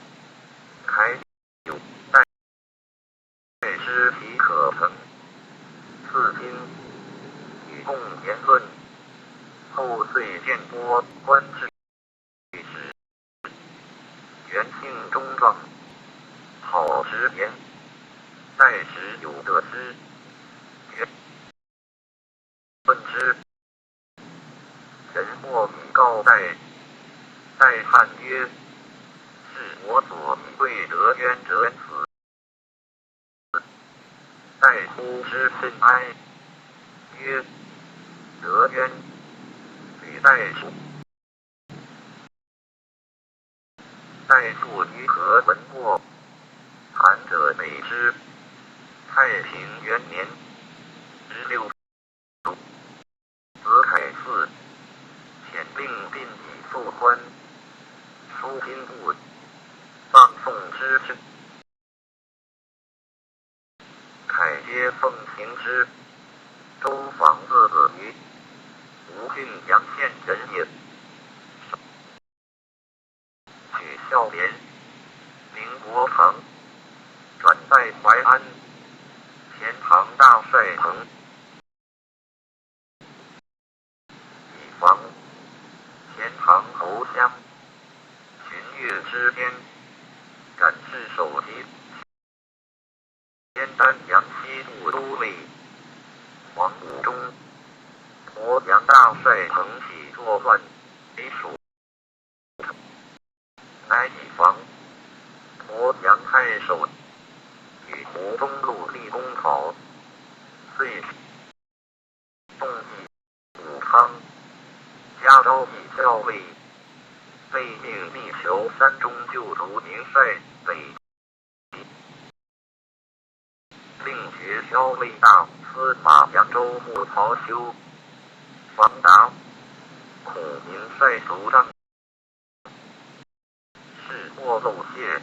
开有代 知其可成。自今与共言论，后遂见郭观之。元姓中壮，好直言，待时有得失。 问之。人或以告代，代叹曰：是我所以贵德渊者子。代乎之甚哀，曰：德渊，吕代乎？ 代父于何闻过？谈者美之。太平元年十六，子凯嗣，遣令并以父官，书兵部，葬送之。 凯皆奉行之。周访字子于吴郡阳县人也。取孝廉，名伯堂，转在淮安，钱塘大帅彭。 以防钱塘投降，秦越之间，敢赤手提。边丹阳西部都尉黄武忠，鄱阳大帅彭起作乱，为蜀。 乃以防鄱阳太守与吴中路立功曹，遂动议武昌，加昭义校尉，被命密求山中旧卒名帅北 令绝校尉大司马扬州牧曹休，防达，恐名帅卒仗，事或漏泄，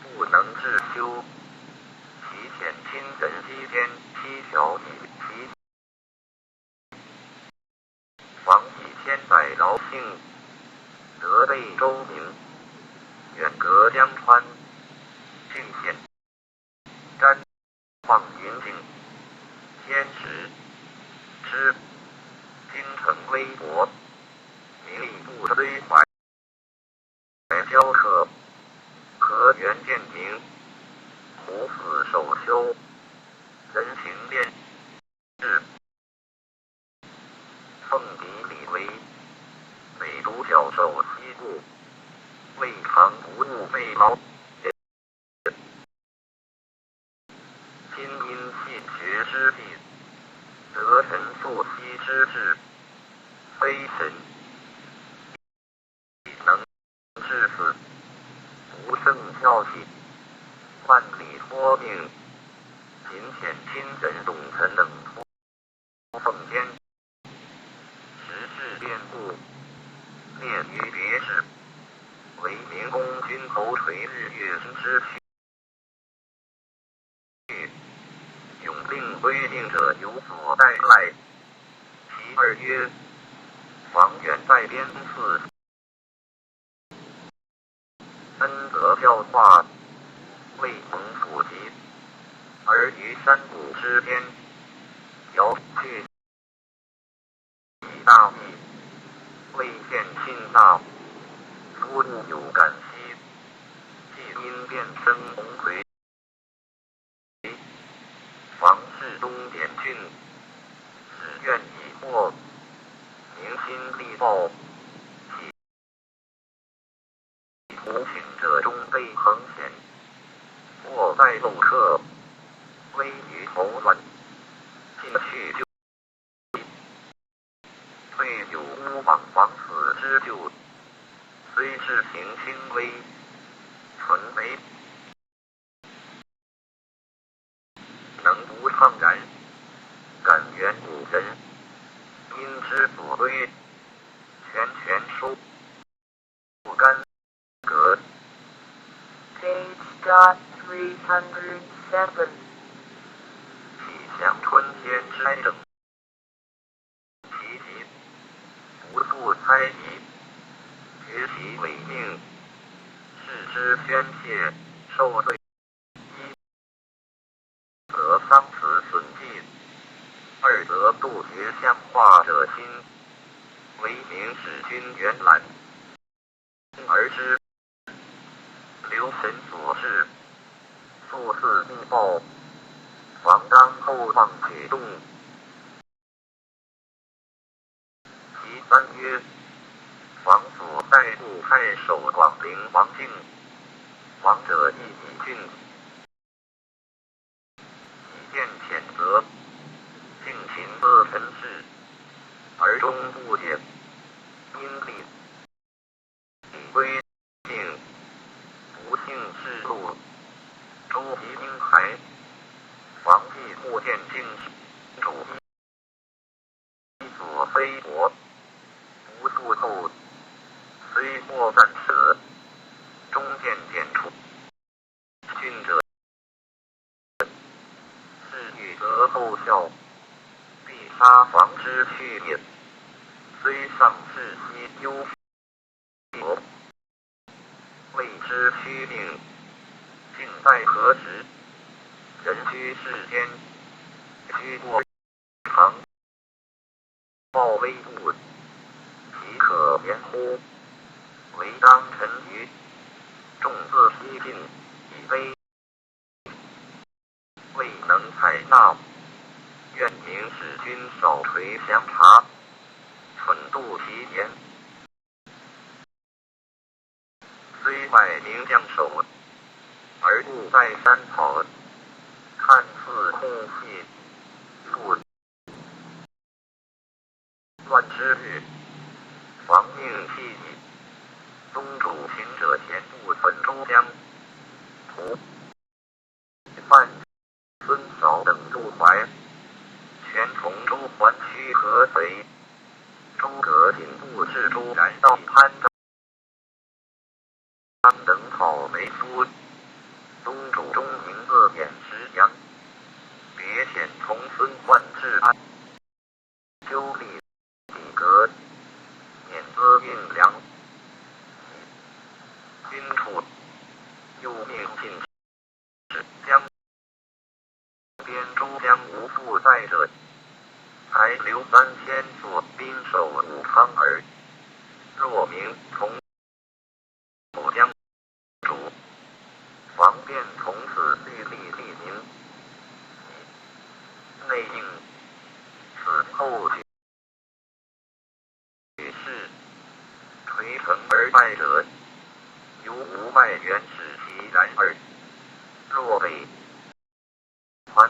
不能置休。其遣亲人披坚披甲以其 防以千载劳性，得备周民，远隔江川，尽显瞻望云顶，坚持之。京城微薄，民力不摧怀。 雕刻，河源建亭，虎死守丘，人形练制。凤笛礼为，北独角守西部，未尝不务备劳。 今因气绝之地，得神溯溪之志，非神亦能至此，不胜跳喜，万里托命，勤遣亲人董臣等托奉天。令规定者有所带来。其二曰，房远在边寺，深则交跨，未曾普及，而于山谷之间，遥去 以大地，未见信大，夫物有感兮，既因变生鸿逵，房至东点郡，始愿以获，民心力暴，起 胡请者终被横险，或在漏客，危于逃乱，进去就退有乌网防死之救，虽是行轻微，存为 能不怅然，感远古人，因之所归，全全收不干戈。Page dot three hundred seven. 岂想春天之哀政， 其疾，不复猜疑，绝其违命，视之宣泄，受罪。一则丧子损祭，二则杜绝相化者心，为民使君原览。 而知留神所至，速似必报，防当厚望举动。其三曰，房所在故太守广陵王敬，王者亦以郡 以见浅则，敬勤恶臣事，而终不解。因立礼规定，不幸至路，周集英骸，房既或见敬主， 所非薄，不复后，虽或暂舍，终见简除。郡者，是欲得后效，必杀房之躯也。虽丧事悉忧 未知虚命，竟在何时？人居世间，居过堂，抱危物，岂可言乎？唯当臣愚，众自悉尽以悲。 未能采纳，愿明使君扫垂详察，忖度其言。虽百名将首，而不在山草，看似空隙，不 乱之日，房命既已，东主行者咸不存周将。徒范孙嫂等入怀，全从周还须合肥。周革紧步至周，然道攀 当等草莓苏，东主中营各点食粮，别遣从孙范至安，修立底革，免资运粮。军处又命进 将边诸将无复在者，还留三千左兵守武昌耳。若明从武将主，防便从此据地利民。内应此后举 举事，垂城而败者，犹无外援使其然耳。若北还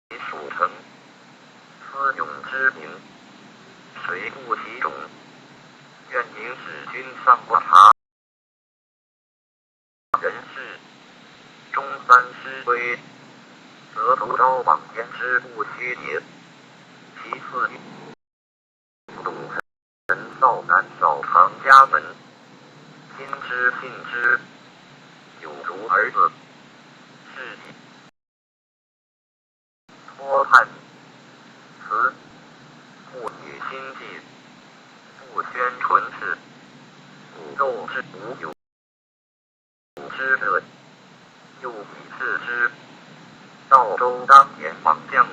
其属城，思勇之民，谁不其种？愿明使君上观察。 人事，终三师归，则独昭广焉之不虚也。其次，董承造南扫长家门，今之信之，有独儿子，是矣。说判词，不语心计，不宣唇齿，不斗智，无有之乐，又以自知。赵州当年猛将，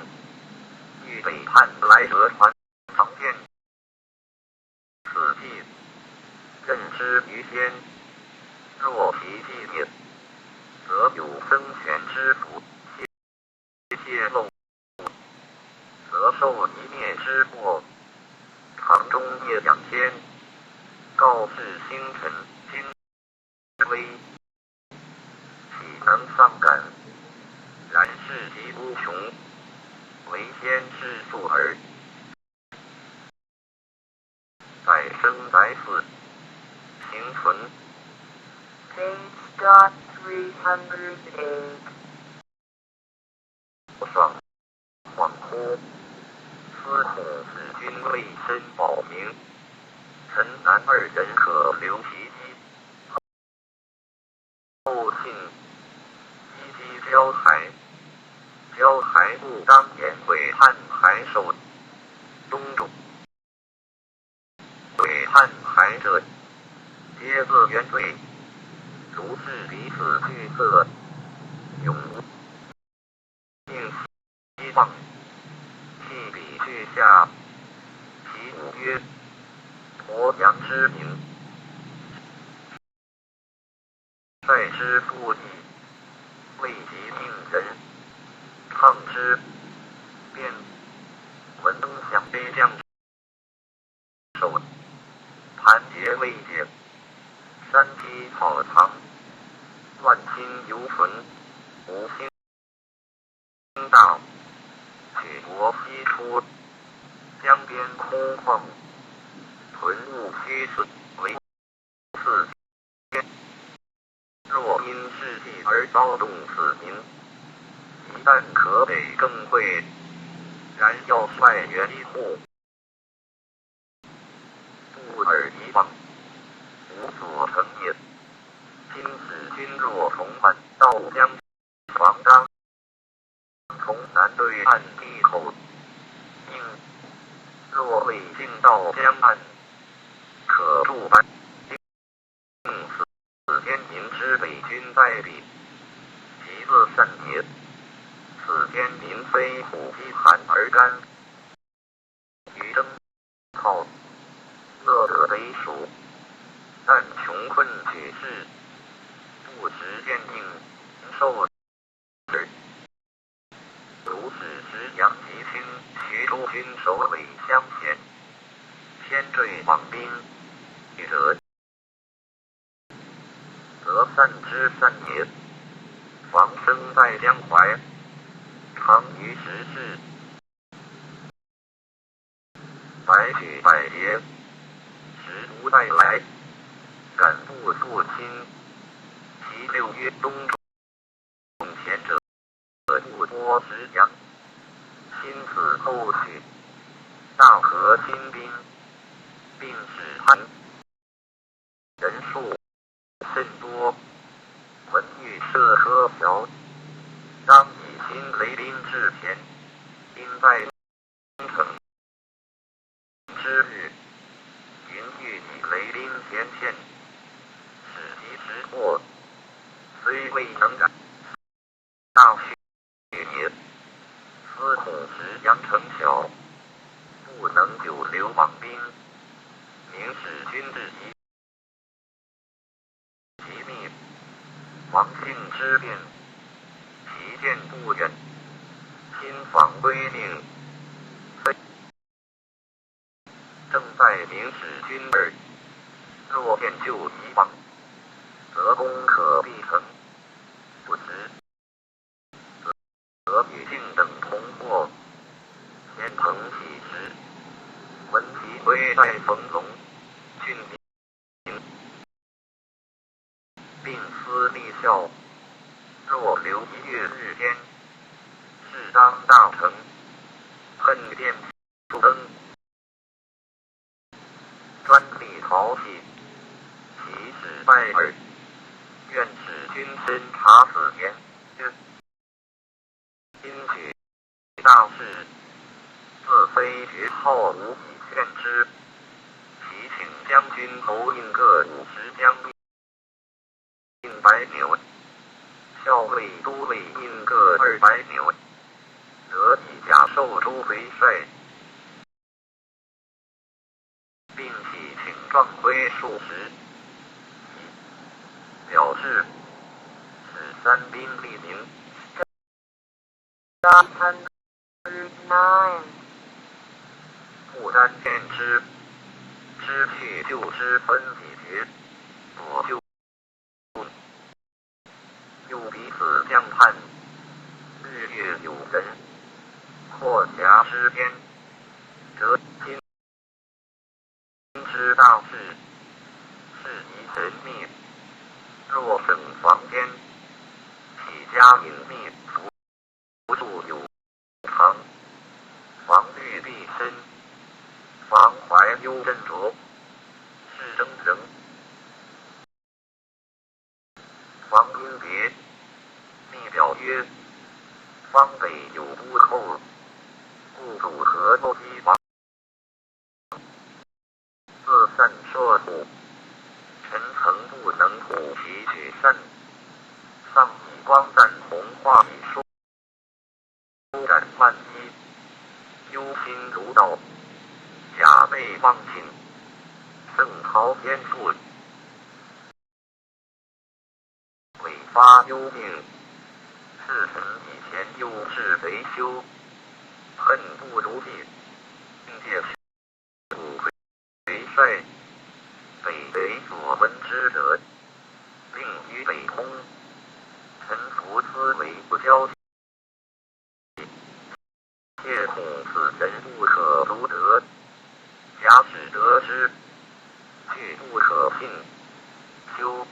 欲北叛来者传。 常见。此计，任之于先，若其计也，则有僧玄之福，谢谢漏，则受一灭之祸。唐中夜讲仙，告示星辰，今 威，岂能丧感？然世极无穷，唯仙之数耳。百生百死，形存。Page dot three hundred eight. 上恍惚，司空使君未申保名，陈南二人可留其机。后信，击击交台，交台部当年北叛排首，东主 北叛排者，皆自原罪，如是彼此惧色，永无定希望。弃彼惧下，其五曰：鄱阳之民， 率之不已，未及命人，抗之。便闻东向悲将首，盘结未解，山积草藏，乱军犹存，无兴 大，举国西出，江边空旷，屯户虚死，唯四间。若因世计而骚动此民，一旦可北更会，然要率援一护。 不尔以往，无所成也。今使君若从汉道将，防当从南对岸地口，应若未进到江岸，可助白令此边民之北军待彼。及至散别，此边民虽苦饥寒而甘， 于征讨，饿得为鼠，但穷困举志，不识见应受之。如使值阳及清徐诸军首尾相衔，先缀往兵，者 则散之散也，防生在江淮，常于时至。百举百节，时无再来，敢不速亲？其六曰：东仲前者，不脱时阳，亲死后许，大河亲兵，并使韩 人数甚多，闻欲设河桥，当以新雷兵至前，因在攻城之日，云欲以雷兵前线，使其识破，虽未能然。 大雪也，司空石阳城小，不能久留王兵，明使君至急。急密，王信之变，其见不远，亲访归命。 正在明使君耳。若见救一望，则功可必成；不时，则与靖等同祸。田彭起时，闻其危在冯龙郡民， 并思立效，若留一月日间，适当大成，恨电速登。专立曹起，其使拜耳。愿使君深察此言。 今取大事，自非绝号无以劝之。即请将军侯印各五十将兵 印百牛，校尉、都尉印各二百牛，得以假授诸肥帅，并起请状归数十，以表示此三兵莅临。 One hundred nine. 不单见之，知趣就知分几节，左右又彼此相判，日月有神，阔狭之间，则今 之大事，事宜神秘，若省防间，岂加隐秘，不住有常，防虑必深，防怀忧斟酌，是争绳。 防因别，密表曰：方北有孤寇，故阻合不击防。自善说虎，臣诚不能虎其去善，上以光赞弘化以书 感万一，忧心如刀，甲备忘形，盛陶天数，尾发幽静，是臣以前忧事贼休，恨不如避，并借 五魁帅，北贼所闻之者，并于北通。臣服思惟不交，切恐此人不可足得。假使得之，俱不可信。休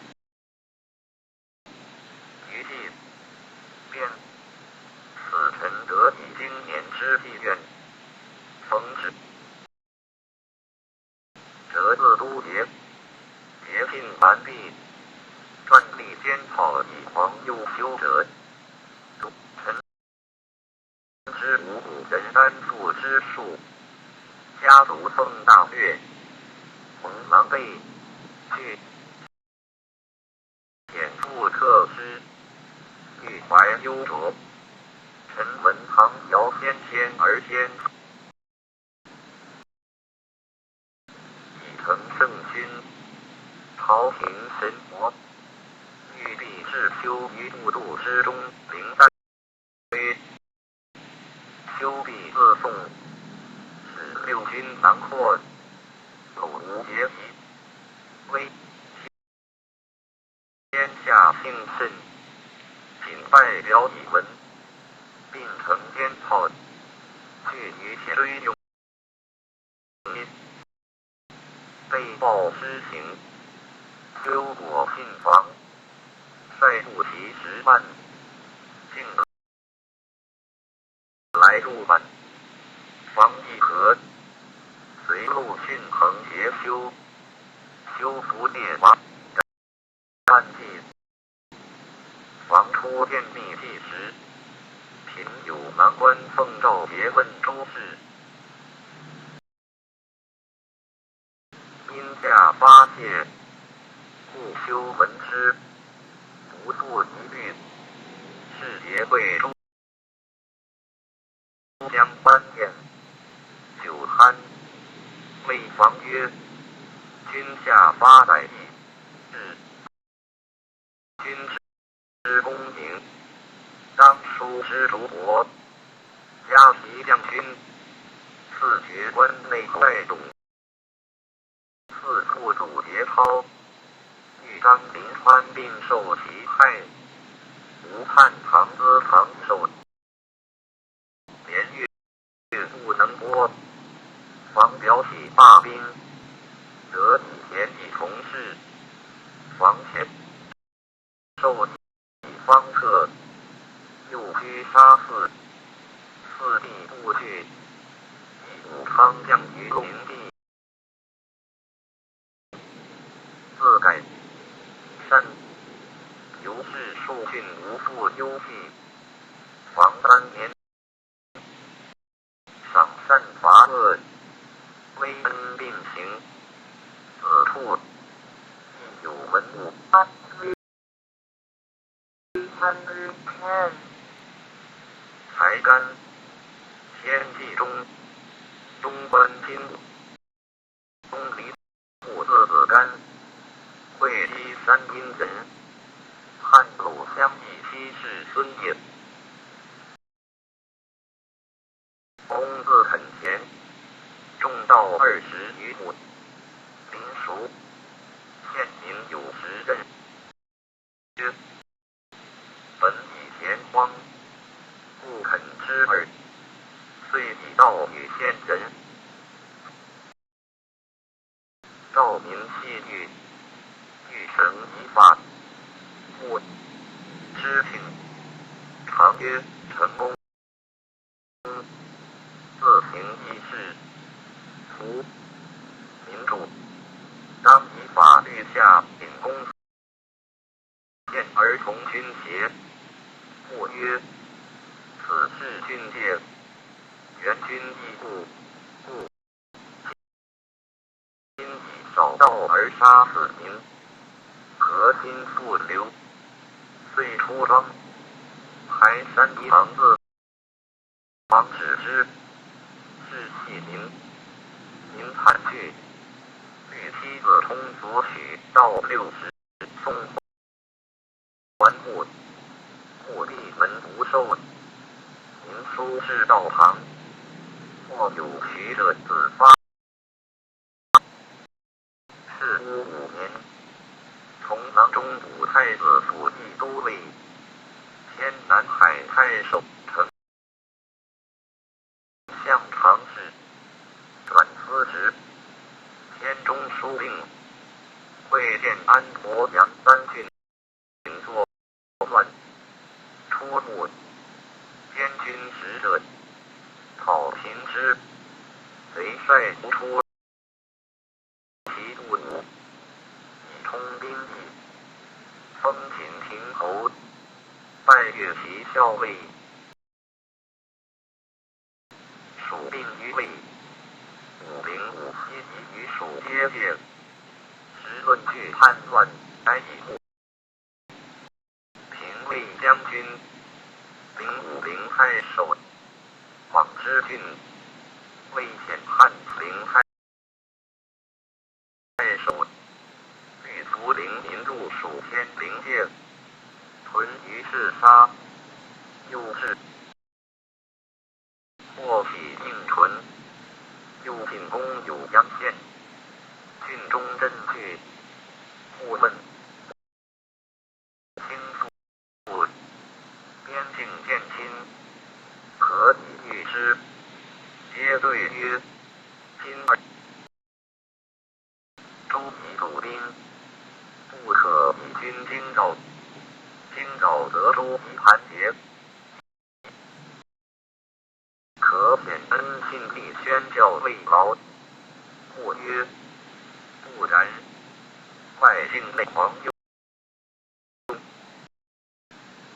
于地，便，此臣得以经年之计愿，逢之则自都结，结尽完毕，专立坚炮以防忧休者。臣 知五谷人丹粟之数，家族奉大略，蒙狼狈，去，显著特施，欲怀忧卓。臣闻唐朝先贤而先 以诚圣君，朝廷神佛，欲必至修于度度之中。灵丹曰：修必自宋，使六军囊括，鲁无节敌，威 天下兴盛，仅拜表以闻，并乘坚炮，去于前追用。被报失行，修果信防，率部骑十万，进 来入满，防议和，随陆逊横截休，休服灭亡。战地，防出便秘地时，平有郎官奉诏诘问诸事。 因驾发谢，故休闻之，不复疑虑。是节贵诸将班宴，酒酣，谓房曰：君下发在意，至 君之功名，当书之如国。嘉其将军，赐爵关内外董，赐副主节操，欲当临川并受其害，无叛唐资唐受。 连月不能播，防表喜罢兵，则以前以从事，防前受以方策，又居杀四，四地不去，以武康将于灵地。 自改善，由是数郡无复忧戚。防三年，善罚恶，威恩并行，子兔亦有门户。Three hundred ten. 柴干，天地中，东关金，东离父字子干，会稽山阴人，汉鲁乡义溪世孙也。 公子肯田，种稻二十余亩，民熟，县民有时任曰：本以田荒，不肯之耳，遂以稻与县人。 兆民系律，律绳以法，故知庆常曰：成公，自行义事，服民主，当以法律下秉公 见而从军邪？或曰：此事训诫，援军亦不，故今以小盗而杀死民，革新父流，遂出征，排山以狼子。 王止之，是系民，民惨惧，律妻子通所许道六十，送还故，故闭门不受。民书至道堂，或有许者子发。 是五年，从囊中补太子府议都尉，迁南海太守丞相常侍，转司职，迁中书令，会见安鄱阳三郡 作乱，出没，监军使者，讨平之，贼帅不出，其不武，以充兵力，封紧亭侯，拜越其校尉。 属并于卫，武陵武西及于属皆界，时论据叛乱，乃以武平卫将军，领武陵太守，往之郡，为遣汉陵太 太守，欲扶陵民入属天灵界，屯于赤沙，又至，或起应屯，又进攻酉阳县，郡中镇据，故问 清复，边境见亲，可以御之。皆对曰：今尔周瑜祖兵，不可以军惊扰。惊扰则周瑜盘结， 可遣恩信弟宣校慰劳。或曰：不然，外境内王忧，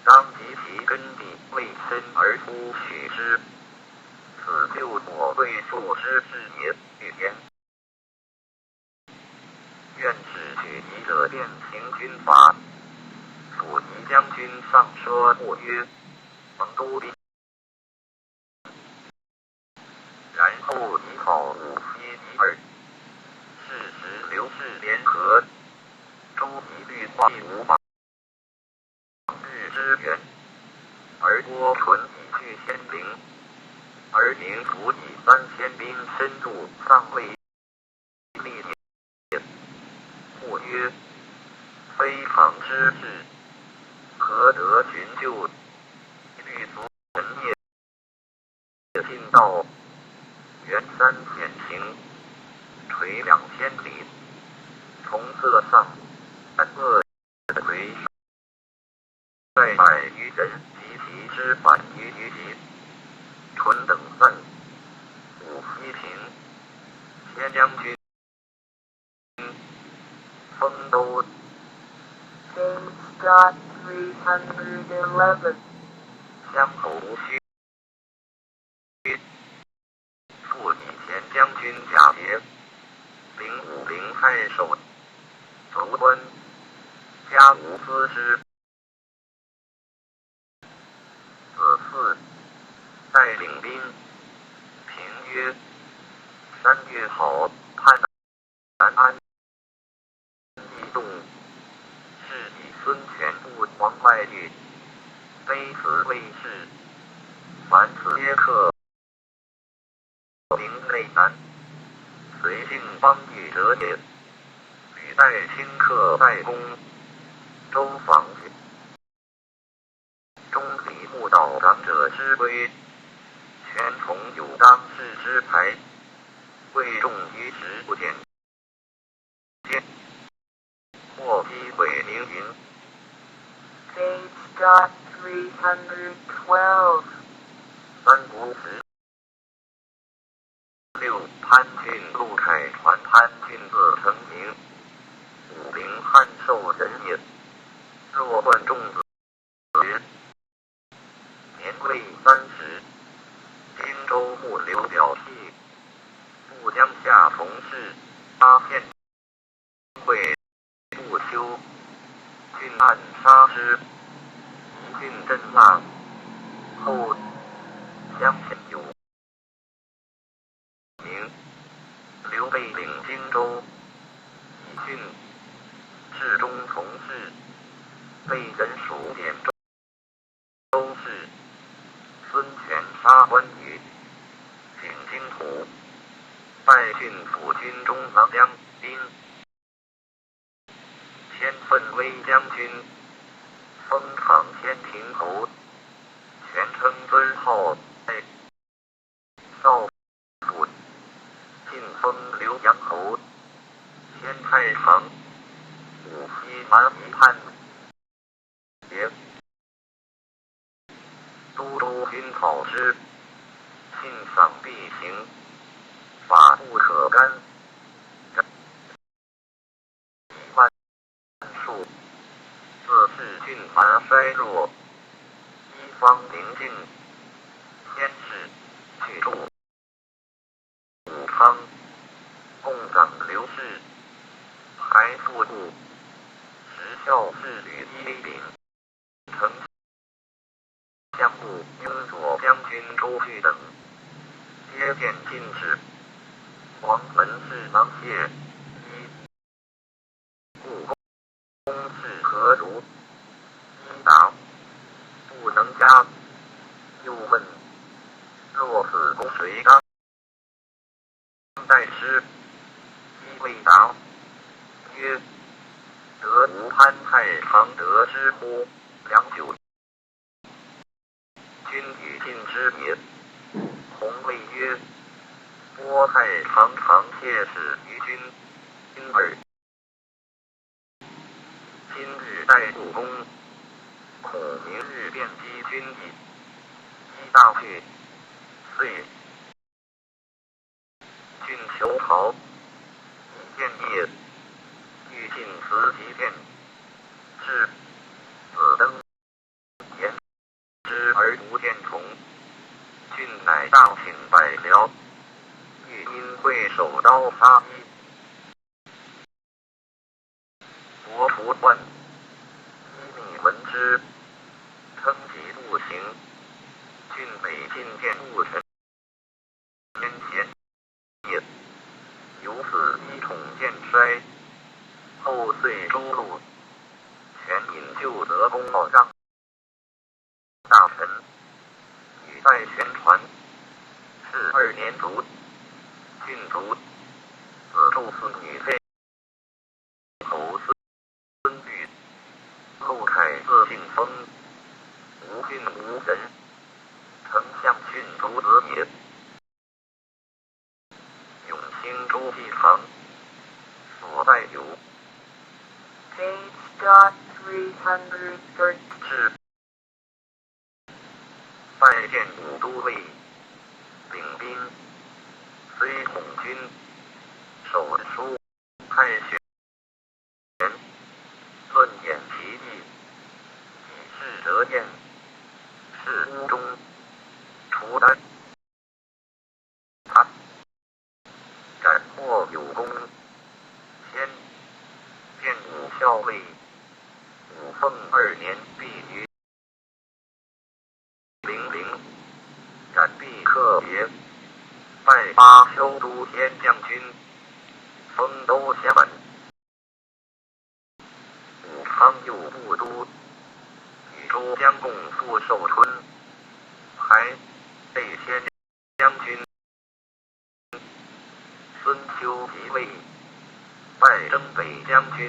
当及其根蒂未深而忽许之，此就所未复之志也。预言。 愿使举仪者便行军法。辅仪将军上车，或曰：蒙都兵。然后仪讨武西及尔。是时刘氏联合，周瑜律化吴王 日之元，而郭纯以拒先灵，而明卒以三千兵深入，尚未立也。或曰：非常之事，何得寻救？律卒臣也。 进道，沿山险行，垂两千里，从色丧安乐为率百余人及其师百余余骑，屯等散。武西平，先将军 丰都。Page dot three hundred eleven. 相侯须。军甲节，零五零太守，卒官，加无司师。子嗣，带领兵，平约，山越好，叛南安。 地动，是以孙权不往外御，卑辞魏氏，凡此皆克。临内难，随靖邦御者也。吕带顷刻在宫，周访也。 钟离木岛长者之归，权从有当世之才，贵重于时不见。见，或披轨凌云。Page dot three hundred twelve。三国时 六，潘俊。陆凯传潘俊字成名，武陵汉寿人也。弱冠仲子曰：年未三十，荆州牧刘表辟，部将夏从事，发现 会不休，郡按杀之，以郡镇压。后相请有名，刘备领荆州，以郡治中从事，被人数点中。 周氏，孙权杀关羽，进京途，拜郡父军中郎将军，迁奋威将军，封唐天亭侯，全称尊号。 少府，晋封刘阳侯，迁太常，武西蛮夷叛。别，都督军讨之，信赏必行，法不可干。 一万数，自是郡蛮衰弱，一方宁静，先是去住武昌，共长刘氏，排富户，时效是与伊犁。 丞相、步兵左将军朱据等，接见进士。黄门侍郎谢衣，故宫事何如？衣答：不能加。又问：若此功谁当？ 代师。衣未答，曰：得无潘太常得之乎？良久，君与晋之别，鸿谓曰：波太常常谢使于君，今尔。 今日待不恭，恐明日便击君矣。衣大惧，遂郡求朝，以见业，欲进辞其殿。至，子登 之而无见从。郡乃大请百僚，欲因会首刀杀衣。伯图患，衣密闻之，称疾步行。郡每进殿勿臣 先贤也。由此衣统渐衰，后遂诛戮，权引旧则公报让大臣，女代权传。至二年卒，郡卒，子仲嗣女配 侯孙玉，陆凯字敬封，吴郡吴人，丞相郡卒子也。永兴朱继唐所在有。Page dot three hundred thirty。至 拜见武都尉，领兵，虽统军，手书太玄，论演其意，以示折燕，是屋中，除丹。 他。拜巴休都监将军，丰都县官。武昌右都督，与周将共赴寿春，排备先将军。孙休即位，拜征北将军，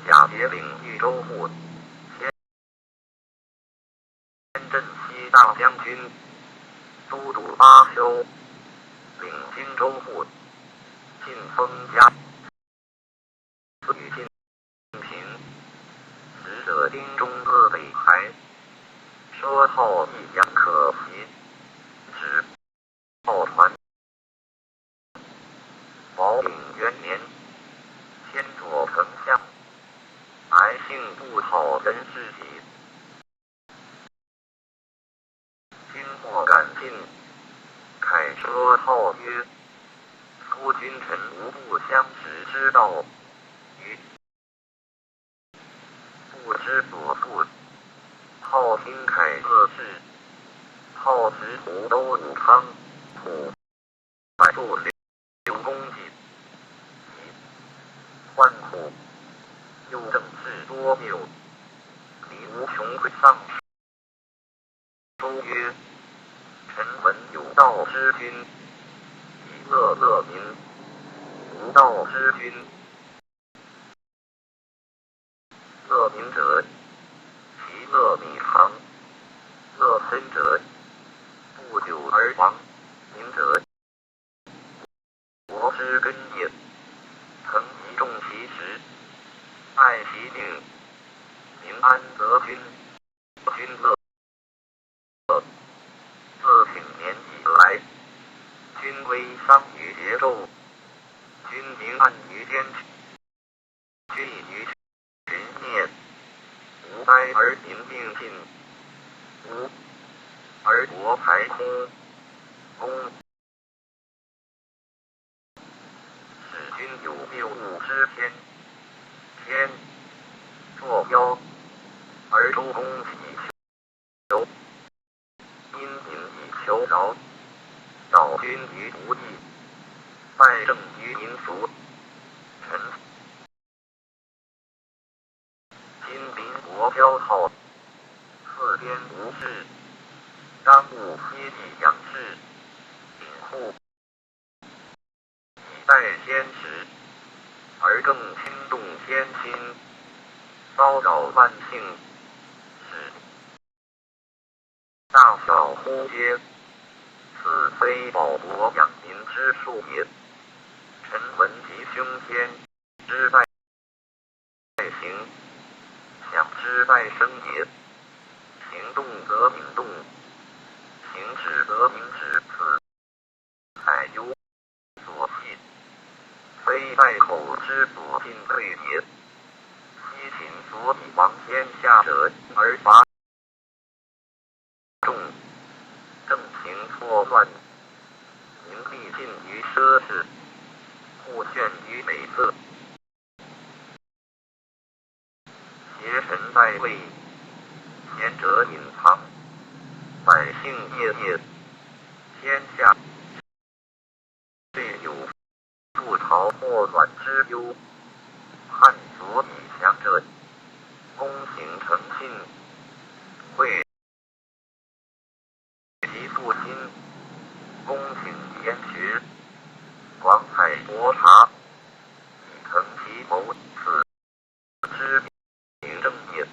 假节领豫州牧，先镇西大将军，都督巴休，领荆州牧，进封嘉。 与进平，使者兵中各北排，说号一响可齐，指号传。宝鼎元年，天佐丞相，百姓不讨人之己。 军或敢进，凯说号曰：夫君臣无不相识之道，于不知所措。号听凯乐事，号直胡都武昌，普 百度刘公记，患苦，又政事多谬，礼无穷匮丧。书曰：臣闻有道之君，以乐乐民；无道之君， 乐民者，其乐米长；乐身者，不久而亡。民者，国之根也。诚以重其时，爱其命，民安则君，君乐。 自请年以来，君威丧于桀纣，君平安于边陲，君以于秦灭，无灾而民并进，无而国财空，功 使君有六物之天，天作妖，而周公以求，殷勤以求饶，扰君于无益，败政于民俗。臣 今邻国交好，四边无事，当务西地养士，引护，以待先时，而更轻动先心，骚扰万姓，使 大小呼皆，此非保国养民之术也。臣闻其凶先之在行，想之在生也。行动则民动，行止则民止，此 采由所系，非在口之所进退也。昔秦所以亡天下者而伐众，政平错乱，民必尽于奢侈，不倦于美色。 邪臣在位，贤者隐藏，百姓夜夜，天下未有覆巢祸乱之忧。汉所以降者，功行成信，贵 其父亲，功行言学，广采博察，以成其谋，此之明政也。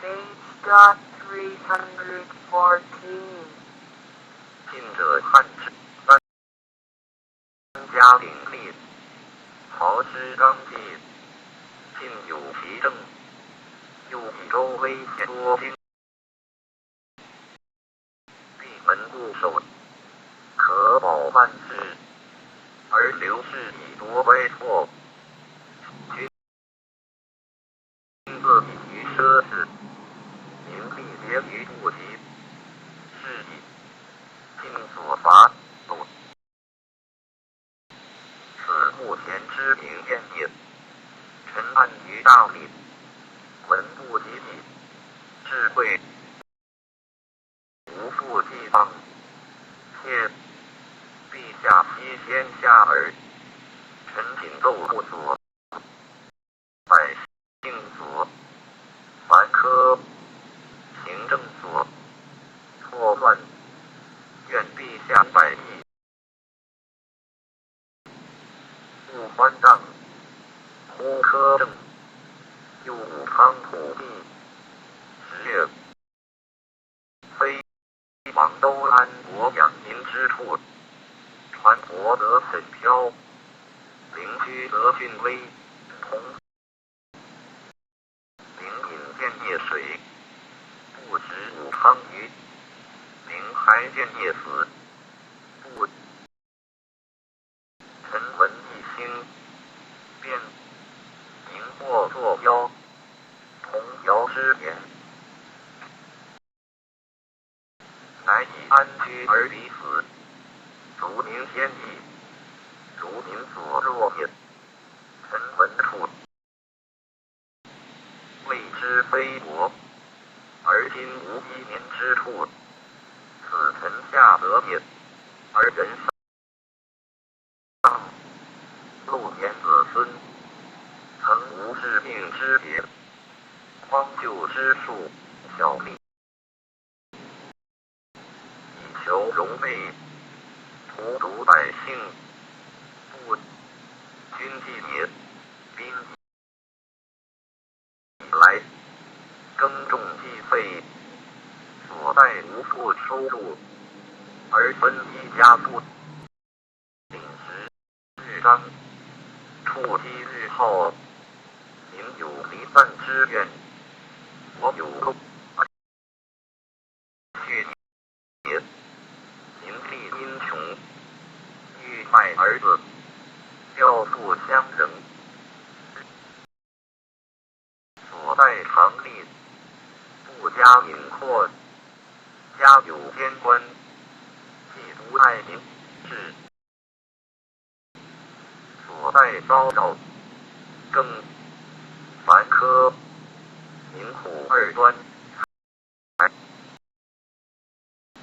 Page dot three hundred fourteen. 近者汉之三 家鼎立，陶之纲纪，近有其政，又以周威显多兵，闭门固守，可保万世，而刘氏以独乖错。 君自以于奢侈，民必竭于不及，是以今所伐鲁。此目前之明见也。臣安于大礼，闻不及礼，至贵 无复既往，且陛下悉先下耳。臣谨奏不死，百姓死。凡科行政所错乱，愿陛下百亿勿欢葬。忽科政，又武昌土地，十月，非 王都安国养民之处，船舶则沈漂，灵居则俊威。同灵隐见夜水，不识武昌鱼；灵还见夜死，不 臣闻一星变，明或作妖，童谣之典。乃以安居而彼死，卒民先矣。卒民所若也。臣闻处 谓之非国，而今无一民之处。此臣下则也，而人上，后年子孙，曾无治病之节，匡救之数，小利 以求荣备，徒独百姓。不，军既灭，兵已来，耕种既废，所带无复收入，而分一家父 饮食日章，处饥日耗。民有离散之怨，国有漏而去也。民必因穷，欲卖儿子，调度乡人。 所在常立，不加引阔，家有边关，既不爱民事。所在骚扰，更繁科，民苦二端。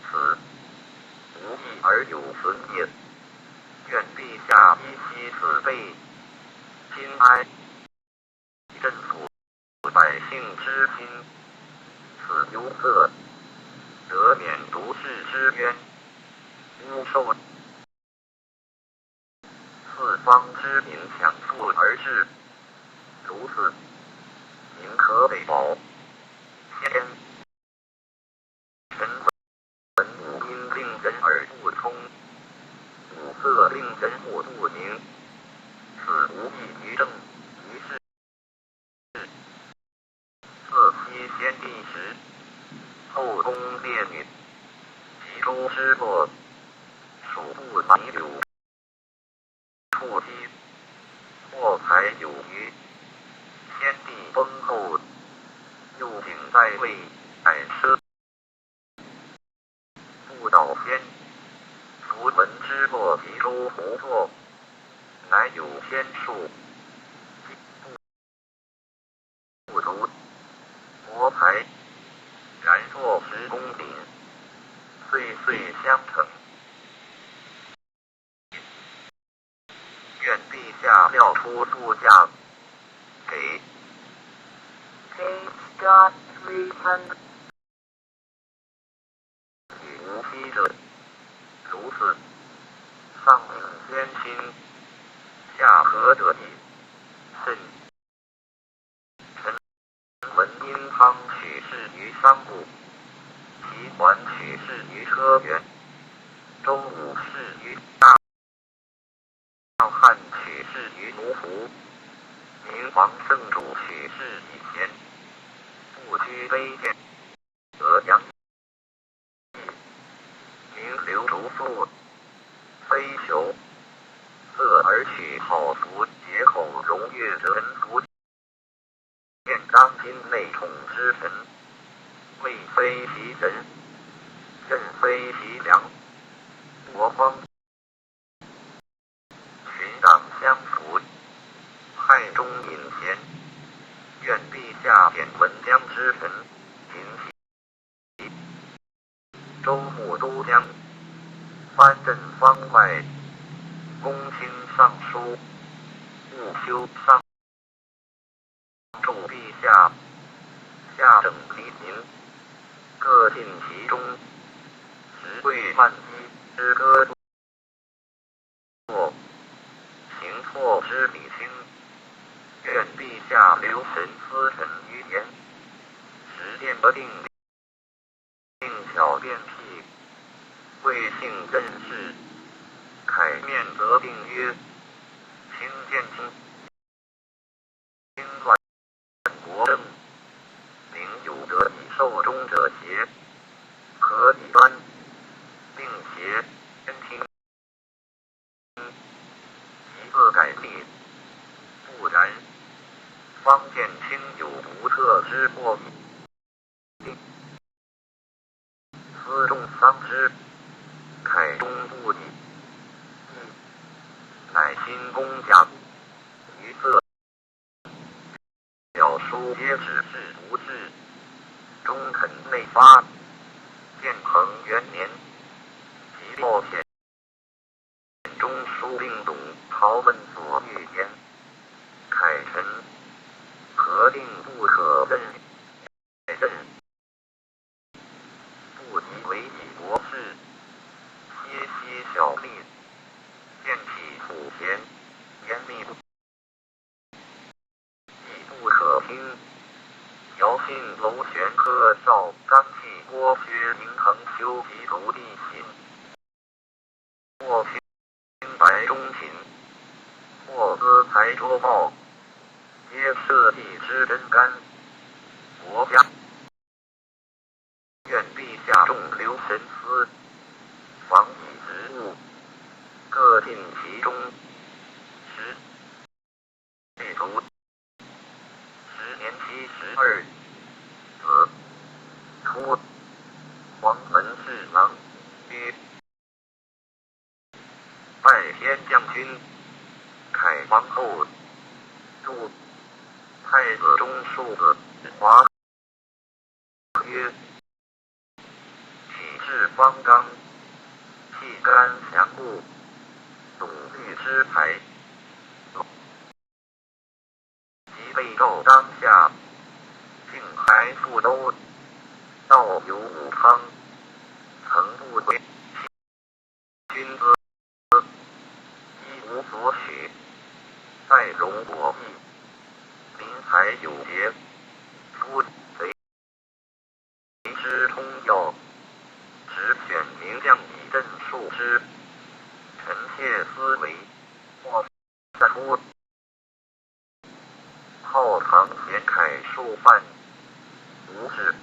此，无益而有损也。愿陛下依稀慈悲，亲哀，振抚百姓之心。此忧色，则免毒誓之冤，污受 四方之民抢富而至，如此，民可为保。先，臣闻五音令人耳不聪，五色令人目不明，此无益于政于事。 自西先帝时，后宫烈女，及诸之作，数不及柳。处机，货财有余。先帝崩后，又景在位，爱奢 不蹈先。符文之作及诸胡作，乃有仙术，不足。国财，然作时功鼎，岁岁相承。 愿陛下料出度假，给 Page dot three hundred. 以无息者，如此。上命先心，下合者矣。甚 臣闻殷汤取士于商贾，齐桓取士于车辕，周武士于大，汉取士于奴胡，明王圣主取士以贤，不居卑贱，则扬 名流如父，非朽色而取好俗，结口荣悦人俗。见当今内宠之臣，位非其人，任非其梁，国荒 群党相辅，害中引贤。愿陛下典闻江之臣，秦齐，周穆都姜，班镇方外，公卿上书，勿修上奏陛下，下圣黎民，各尽其忠，实为万机之歌作，行错之礼轻，愿陛下留神思臣于言，实践得定 并巧鞭辟，未幸任事，凯面则定曰：卿见卿，卿乱国政，明有德以受终者邪？何以专，并邪先听 一个改例，不然，方见卿有不测之过矣。思仲丧之，凯终不已，亦乃新公甲于色 表书皆指示不至，中肯内发。建恒元年，其报显中书令董陶问左御前，凯臣，何令不可任？任 不及为以国事，歇息小吏，见体普贤，严厉不，亦不可听。条信楼玄科少张继郭薛林恒修其徒弟信， 或青白忠勤，或资财卓报，皆社稷之根干。国家愿陛下重留神思，防以植物，各尽其忠，实 立足。时年七十二，子，初，黄门侍郎，曰：拜天将军，凯王后，著，太子中庶子华 曰：体质方刚，气干强固，董律之才。及被召当下，竟还复兜，道有武昌，曾不归 君子，一无所取，在荣我意，临财有节，夫贼之通要，直选名将以镇数之。臣妾思惟，或 在乎。号堂贤凯数万，无事，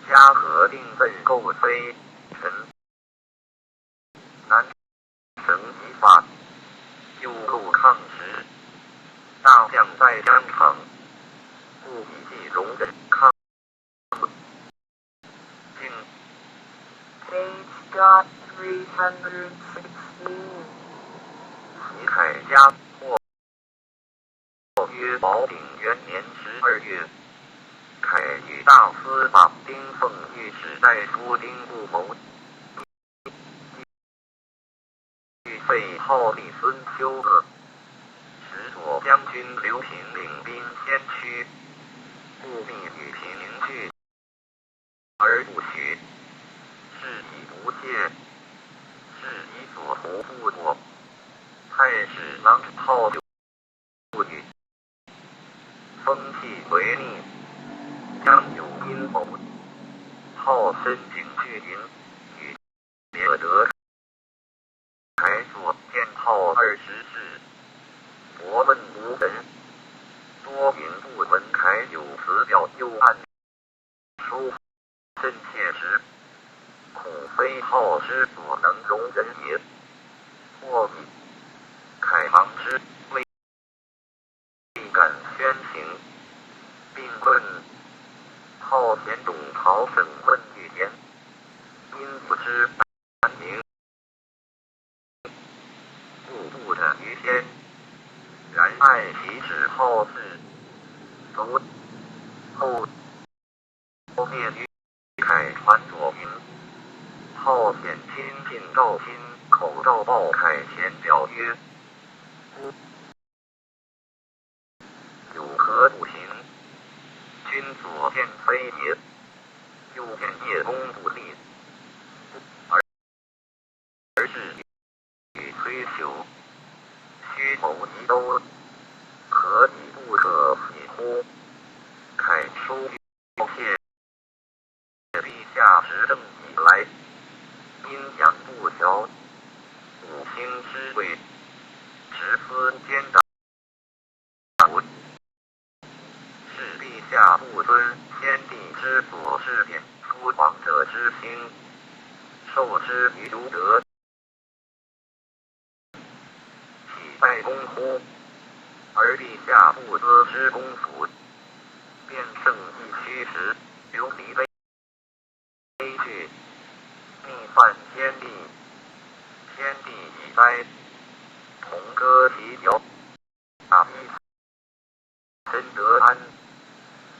嘉禾令问构非臣。南城以法，右路抗时，大将在疆场，故以计容忍抗 Page dot three hundred sixteen. 其凯嘉或约保鼎元年十二月，凯与大司马丁奉御史大夫丁固谋 预备号立孙休恶，使左将军刘询领兵先驱，故必与秦聚而不许，是以不借，是以左图不妥。太史郎号 不与，风气为逆，将有阴谋。号深井巨云，与别德台左建号二十世，博问无人，多云不闻凯有此表又案 书甚切实，恐非号之所能容忍也。或以凯王之未敢宣行，并问号贤董陶审问御前，因不知 明，故不斩于先。然爱其指号至，卒后，后灭于凯传左营。号遣亲信赵钦口诏报凯旋表曰：孤 有何不行？君所见非也，又见叶公不立，而而是与崔朽，虚谋遗都，何以不可喜乎？凯书谢 陛下执政以来，阴阳不调，五星之位，执司兼掌。是陛下不尊先帝之所赐典书往者之心，授之于儒者， 岂在公乎？而陛下不思之公辅，便圣一虚实，流离悲悲剧，逆犯先帝，先帝已灾，同歌其谣，大批 臣得安，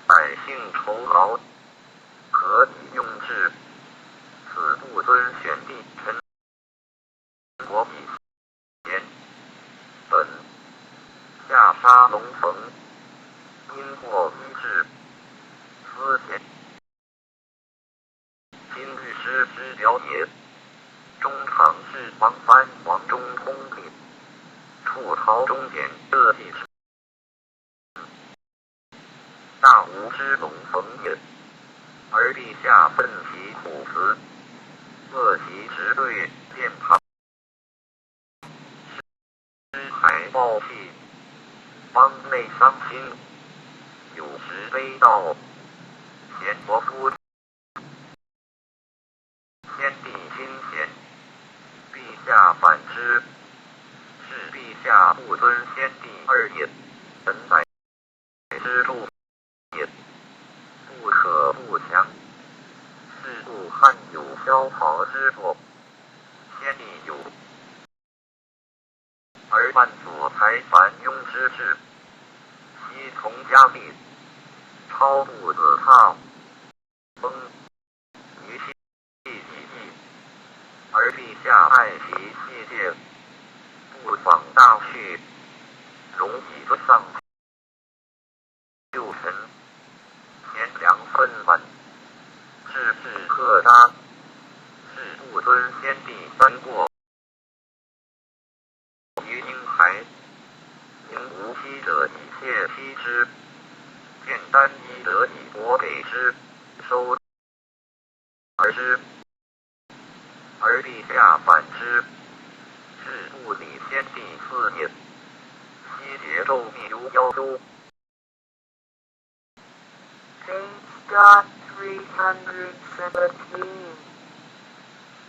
百姓酬劳，何以用之？此不尊选帝臣，国必贤。本下杀龙逢，因祸医治，思贤。 今日失之表也。中场是王班王中通令，处朝中典各地事，大无之龙逢也。而陛下奋其虎辞，遏其直对，殿堂 尸骸暴气，邦内伤心，有时悲悼，贤伯夫。先帝亲贤，陛下反之，是陛下不尊先帝二也。臣在 之路也，不可不强。是故汉有萧条之作，先帝有，而万所才繁庸之志，悉从嘉历，超度子榻，崩于 亦亦亦，而陛下爱其器械，不访大序，容以尊上。旧臣，贤良愤懑，志志克达，是不尊先帝三过。 于婴孩，民无妻者以妾妻之，见单衣则以薄给之，收而之。而陛下反之，置不礼先帝四也，悉节奏密如妖舟。 Page dot three hundred seventeen.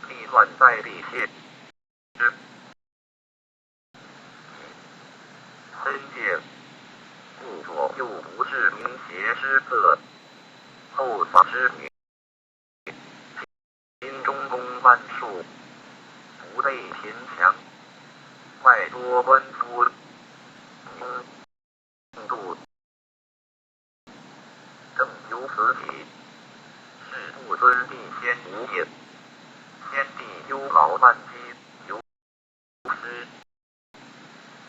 历乱在立谢之。参见，顾左右不治民邪之策，后法之女。 今中宫万数，不备嫔墙，外多官夫，中度，正有此体，是不尊帝先无也。先帝忧劳万机，由 师。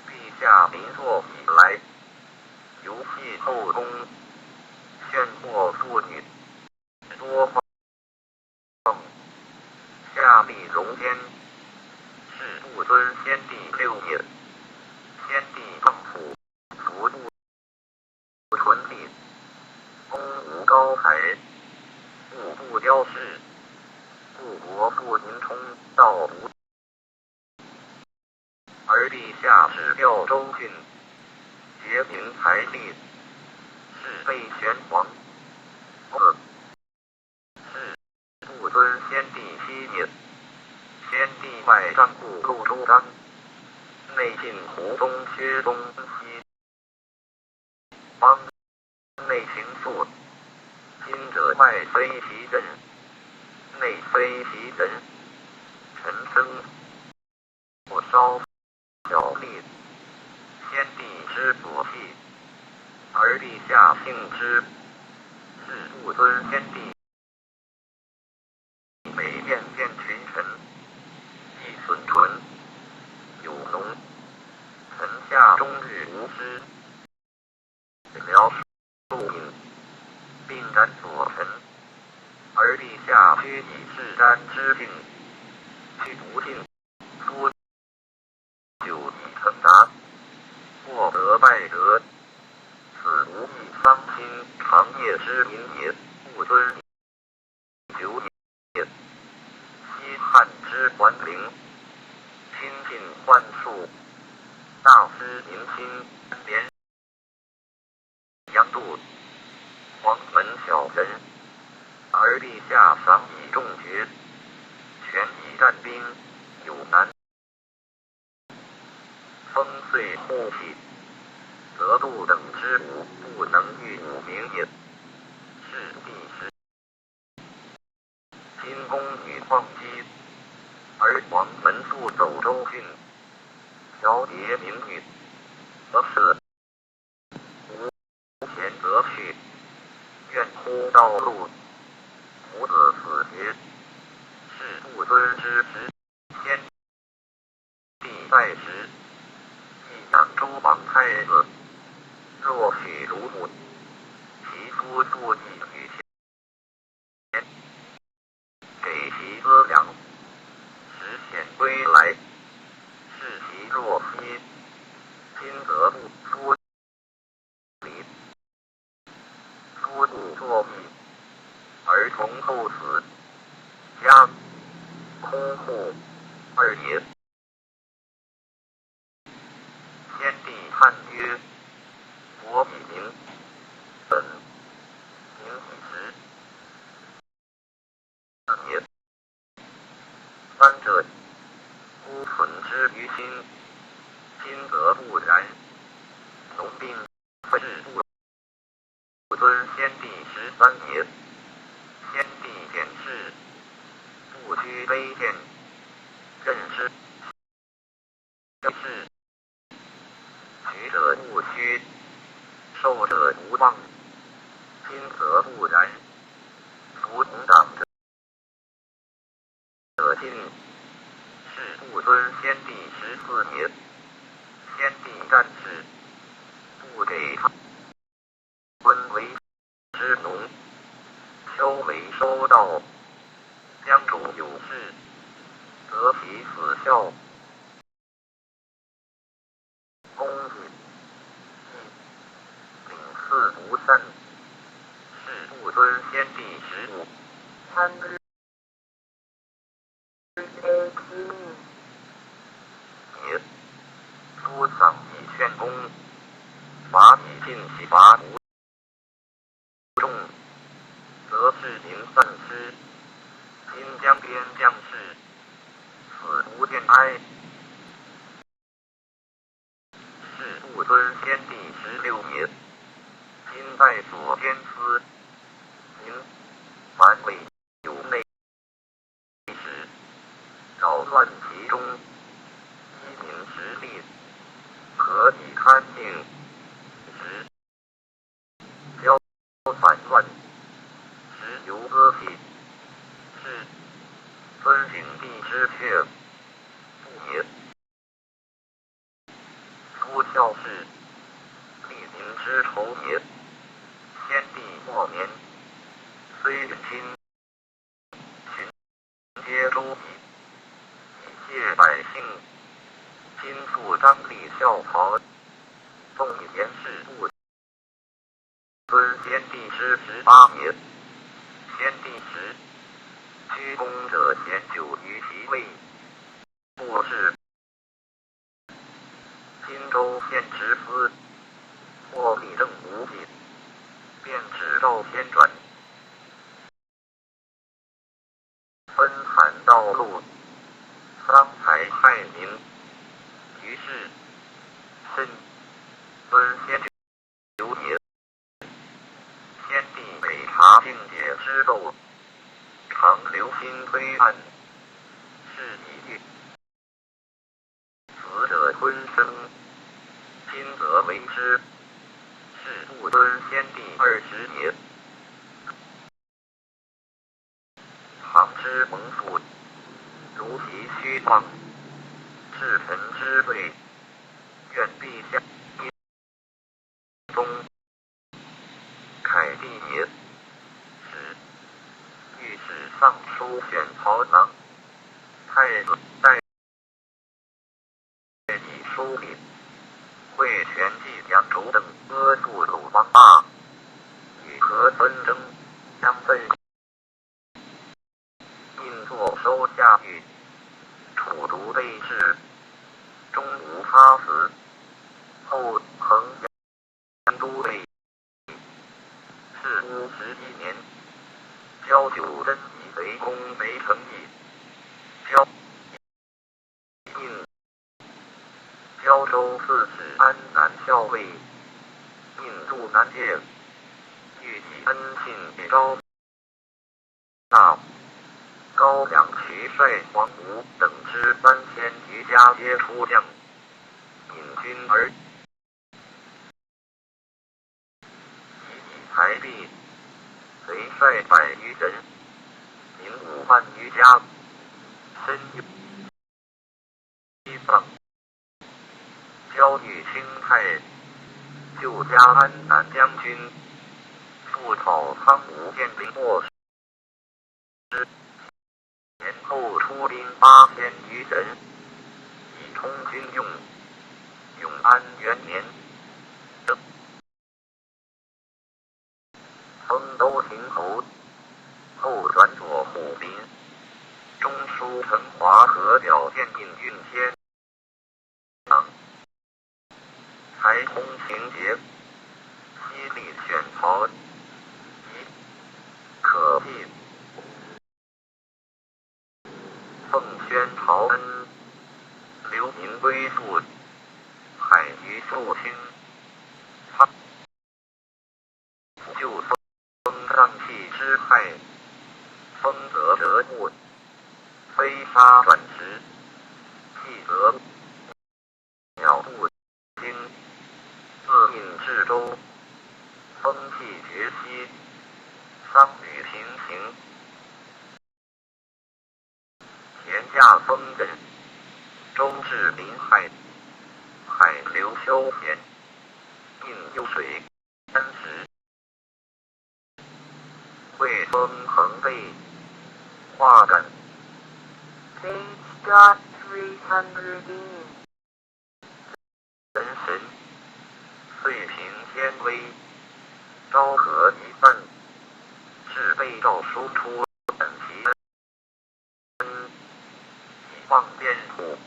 陛下临坐以来，游戏后宫，炫惑妇女，多放下利荣间，是不尊先帝六也。先帝丈夫服部 不存立，功无高才，步步雕饰，故国富民充，道无。而陛下始调州郡，节民财力，是废玄黄。二 是不尊先帝七也。先帝外张顾路周章，内进湖东薛东西，邦内行肃。今者外非其任，内非其人，臣称 火烧小吏，先帝之所弃，而陛下幸之，是不尊先帝。每殿见群日无知，聊树林，并感所成，而地下须以至干之境，去不尽。 久以成达，或得败则，此无益伤心长夜之民也。不尊久也。西汉之桓灵，亲近樊树，大司民心连 阳度，黄门小人，而地下赏以众绝，全以战兵有难。风岁后起，则度等之武不能御武名也。是第十。 金公与黄鸡，而黄门复走周郡，调节民意，而是无贤则去，怨乎道路，徒子死节，是不尊之时。先 帝在时，亦养周王太子，若许如母，其夫不以与贤，给其资粮，使显归来，是其若昔。今则不夫 礼，夫不作义，而从后死，加空后二也。先帝叹曰：国以民本，民以食。 也。三者，孤存之于今，今则不然。农病，是不尊先帝十三年，先帝简氏，不居卑贱，任之 是，取者不虚，授者不忘，今则不然。夫同党者，者进，是不尊先帝十四年，先帝战事，不给他 春为之农，秋为收稻，将种有事，则其子孝。公子，亦领四不善，是不尊先帝十五。参之 也。夫赏以劝功，罚以尽其罚无众，则士民丧失，今江边将士，死无见哀。 是不尊先帝十六年，今在所监司，民凡为有内史，扰乱其中，依民直隶，何以堪定？时 交反乱，时有割体，是尊景帝之阙，不也。夫孝是利民之仇也。先帝末年，虽与亲 皆周礼，以谢百姓。今复张立孝朝，纵以贤士不尊先帝之十八年。先帝时，居功者咸久于其位，不至 荆州县知司，或理政无忌，便指赵天转，分散道路，伤财害民。于是，甚分先 九年，先帝北察境解知奏，常留心推案，是以御死者昆生，今则为之。是不尊先帝二十年，唐之蒙父，如其虚妄，至臣之罪，愿陛下因宗凯帝也。使御史尚书选曹郎太子带以书礼，会全计扬州等阿速鲁王霸，与何纷争，将奔 并坐收下狱，处独备至，终无他死。后横阳都尉，至都十一年，交九真以为功为成义。交 印交州刺史安南校尉，印度南界，御以恩信以招。大高阳徐帅黄吴等之三千余家皆出将，引军而 以财力，贼帅百余人，民五万余家，身有一棒。交与卿太，救加安南将军，复讨苍梧县令莫 年后出兵八千余人，以充军用。永安元年，登封都亭侯，后转左虎膦，中书承华和表荐印运天 台通情节，西里选曹，及可避奉宣朝恩，流民归附，海鱼复兴。他 就封瘴气之害，风则折木，飞沙转石，气则鸟不惊。自印至州，风气绝息，商旅平行。 田驾风艮，舟至临海，海流休闲，印右水三十。会风横背，画杆。Page dot three hundred in. 人神，遂平天威，昭和一番，至被诏书出，感其恩，以望边土，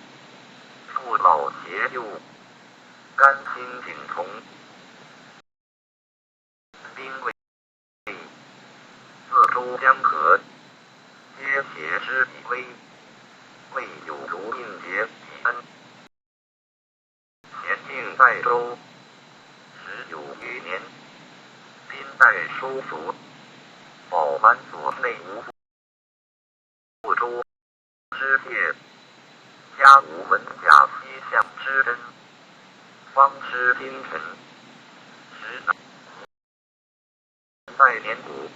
父老携幼，甘心景从。 兵未，自周江河，皆协之以威，未有如印节以恩。前命代州，十有余年，宾带书属，饱满所内无 不周之戒，家无文甲西向之珍，方知今臣。时乃代年古，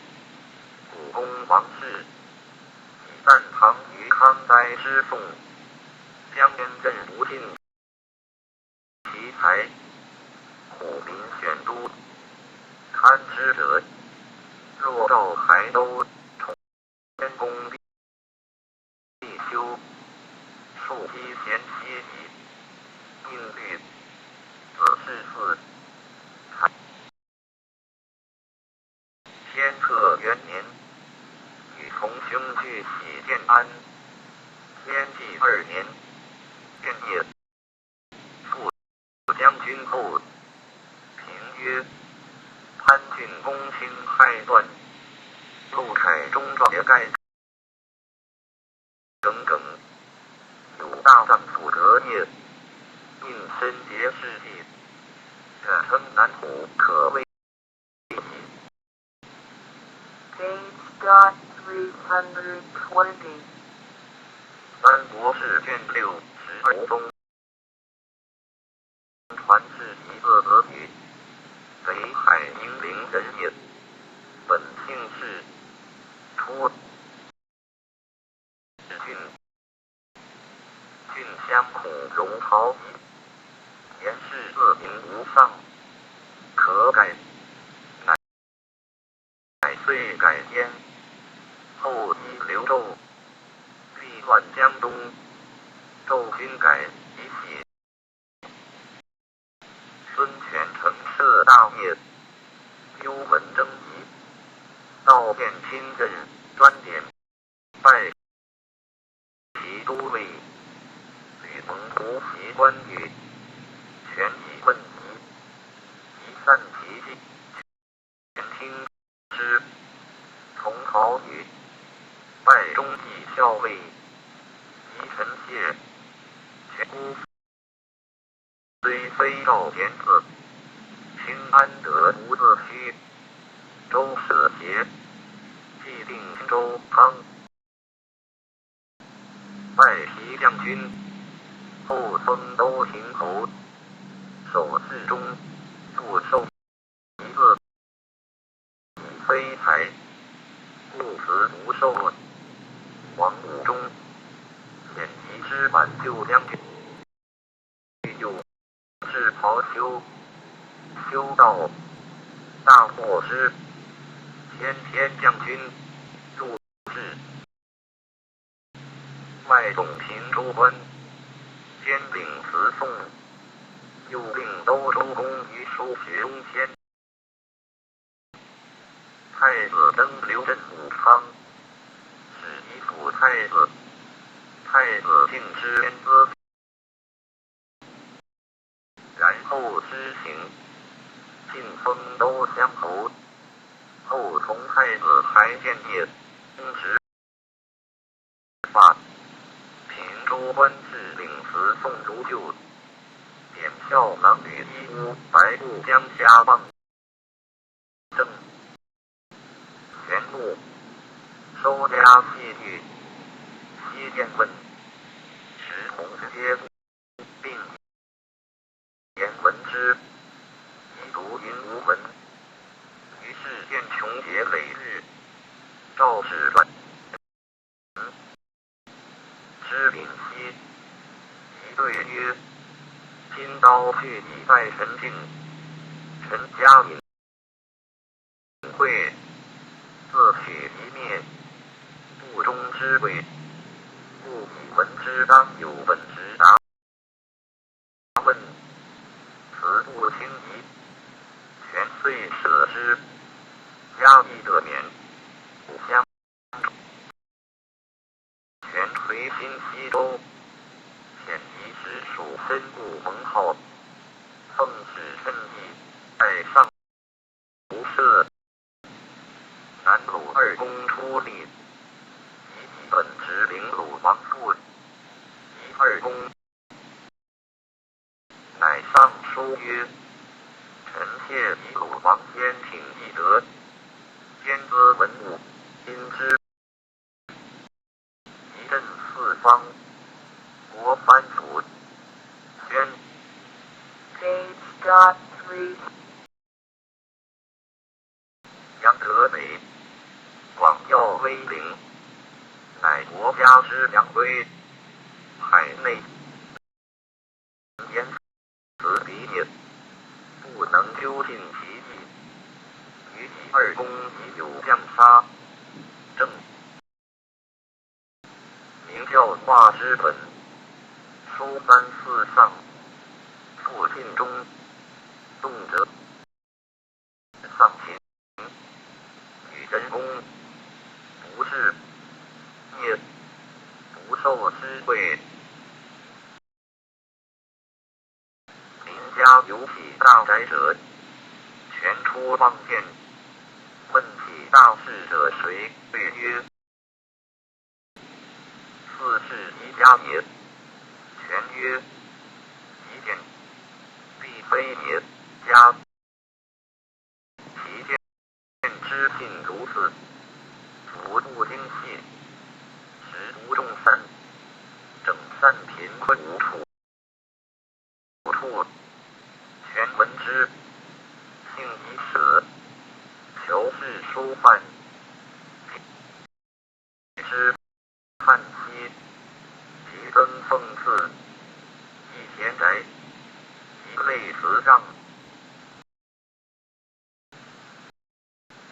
古公王室，以赞唐于康斋之宋，将边镇无尽 其才，苦民选都，堪之者，若召还都，崇天公必修，树梯贤妻仪，印律子氏嗣。 天策元年，与同兄俱徙建安。天纪二年，建业。副将军后平曰：潘郡公卿害乱，陆凯中壮也盖 耿耿，有大丈夫德业，应深结志气，敢称南虎可畏矣。Page dot three hundred twenty. 三国志卷六十二中 传至一个俄语，北海银陵人也，本姓氏，出郡，郡相孔融曹仪，贤士自评无上，可改，乃遂改焉。后依刘胄，历乱江东，奏军改以启孙权，陈涉大业，幽门征夷，道变亲政，专点 拜其都尉，吕蒙图其官鬻，权以问疾，以散其心。权听之，从考与，拜中义校尉，疑臣谢。权孤 虽非赵田子，卿安得无自虚？周舍邪，既定荆州汤。拜其将军，后封都亭侯，守至中，不授其字，以非才，故辞独授。王武中，遣其师挽救将军。 又至庖修，修道，大获师，迁天将军，入质。外总平州官，兼领词宋，又令都周公于叔徐中迁。 太子登刘镇武昌，始以辅太子，太子进之，天子。然后施行，晋封都乡侯，后从太子台建业，公职 罢，平州官至领词宋都舅，典校郎吕一屋白布江夏望政。权怒，收嘉西域，西建问，时同皆 并言闻之，亦独云无闻。于是见穷节累日，赵使转之临西，即对曰：今刀去以待陈境，陈嘉引 会，自取一灭，不忠之辈，故以闻之当有本之答问，辞不轻移。权遂舍之。嘉义得免，不相 权垂心西周，遣其直属孙固蒙号，奉使称帝，在上无赦。南鲁二公出力，以己本职领鲁王父，及二公 乃上书曰：臣谢以鲁王先请义德，兼资文武，因之一震四方，国藩属宣。Page dot three. 扬德北，广耀威灵，乃国家之良规，海内 言辞彼也，不能究尽其意。于己二公已有将杀，正名教化之本，书三四上，复尽忠，动则 上庭，与真公，不是，也，不受之罪。邻家有起大宅者，权出望见，问起大事者谁，对曰： 四世一家也。权曰：宜见，必非也，家。其见之信如此，足不精细，实无众善，整善贫困无处。 处。权闻之，幸以舍，求是书犯。之，叹息，其登奉祀，亦贤宅，其让。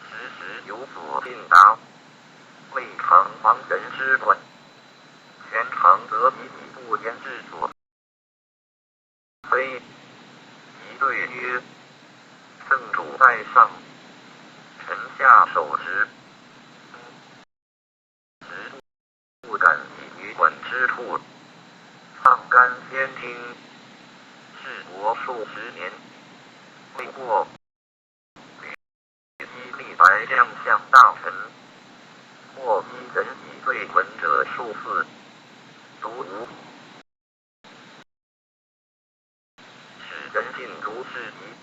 时时有所进达，未尝旁人之管，全常得以礼部言之所非。即对曰：圣主在上，臣下守职， 时不敢以于管之处。上干先听，治国数十年，未过。与一历代将相大臣，或一人以罪闻者数次，独无 使人尽如是矣。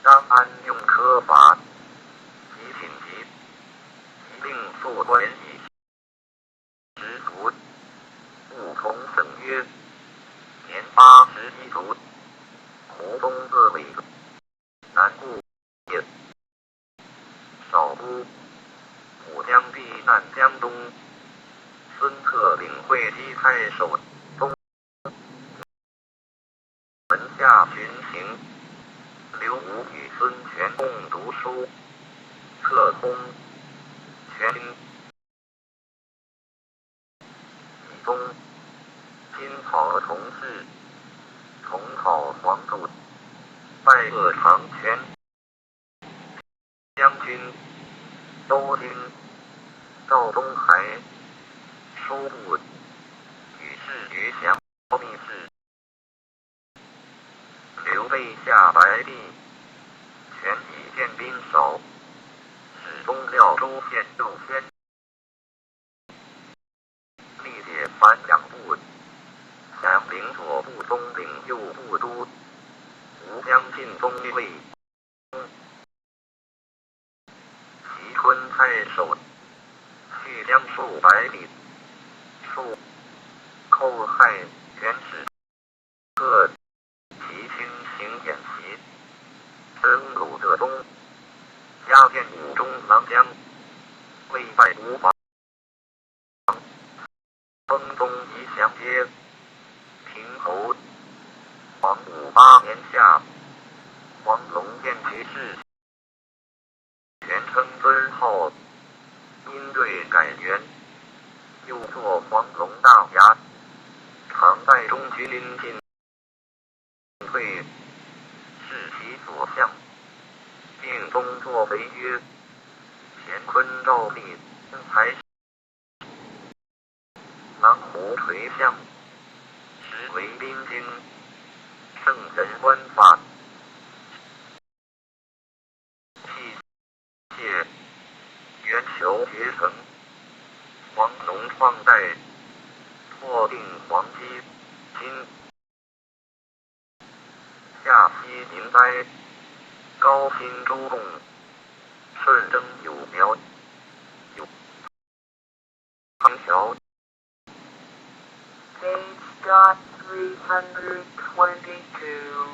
当安用科法，即寝疾，即令宿管以食服。不同省曰：年八十一卒，湖东各委，南部也。 少都，武将避难江东，孙策领会稽太守东门下巡行，刘武与孙权共读书，册封权。 以东，今讨同治，同讨黄祖，拜贺长权将军，都京，赵东海，书部，与世钧降密事。 刘备下白帝，权以见兵少，始终料州县六县，力解樊阳部，降灵左部，东领右部都，吴将进东魏。 其春太守，去将数百里，数寇害，全使各骑轻型偃旗，征虏浙东，加建武中郎将，未拜吴王。 封东夷降皆平侯。黄武八年夏，黄龙宴其事，全称尊号，因对改元，又作黄龙大牙。唐代中军临近 退，视其所向，并东作肥曰：乾坤照例，才狼虎垂象，实为兵精，圣人观法。 器械，圆球结成，黄龙创代，破定黄鸡，今夏西临呆，高新周共，顺征有苗，有 长条。Page dot three hundred twenty-two.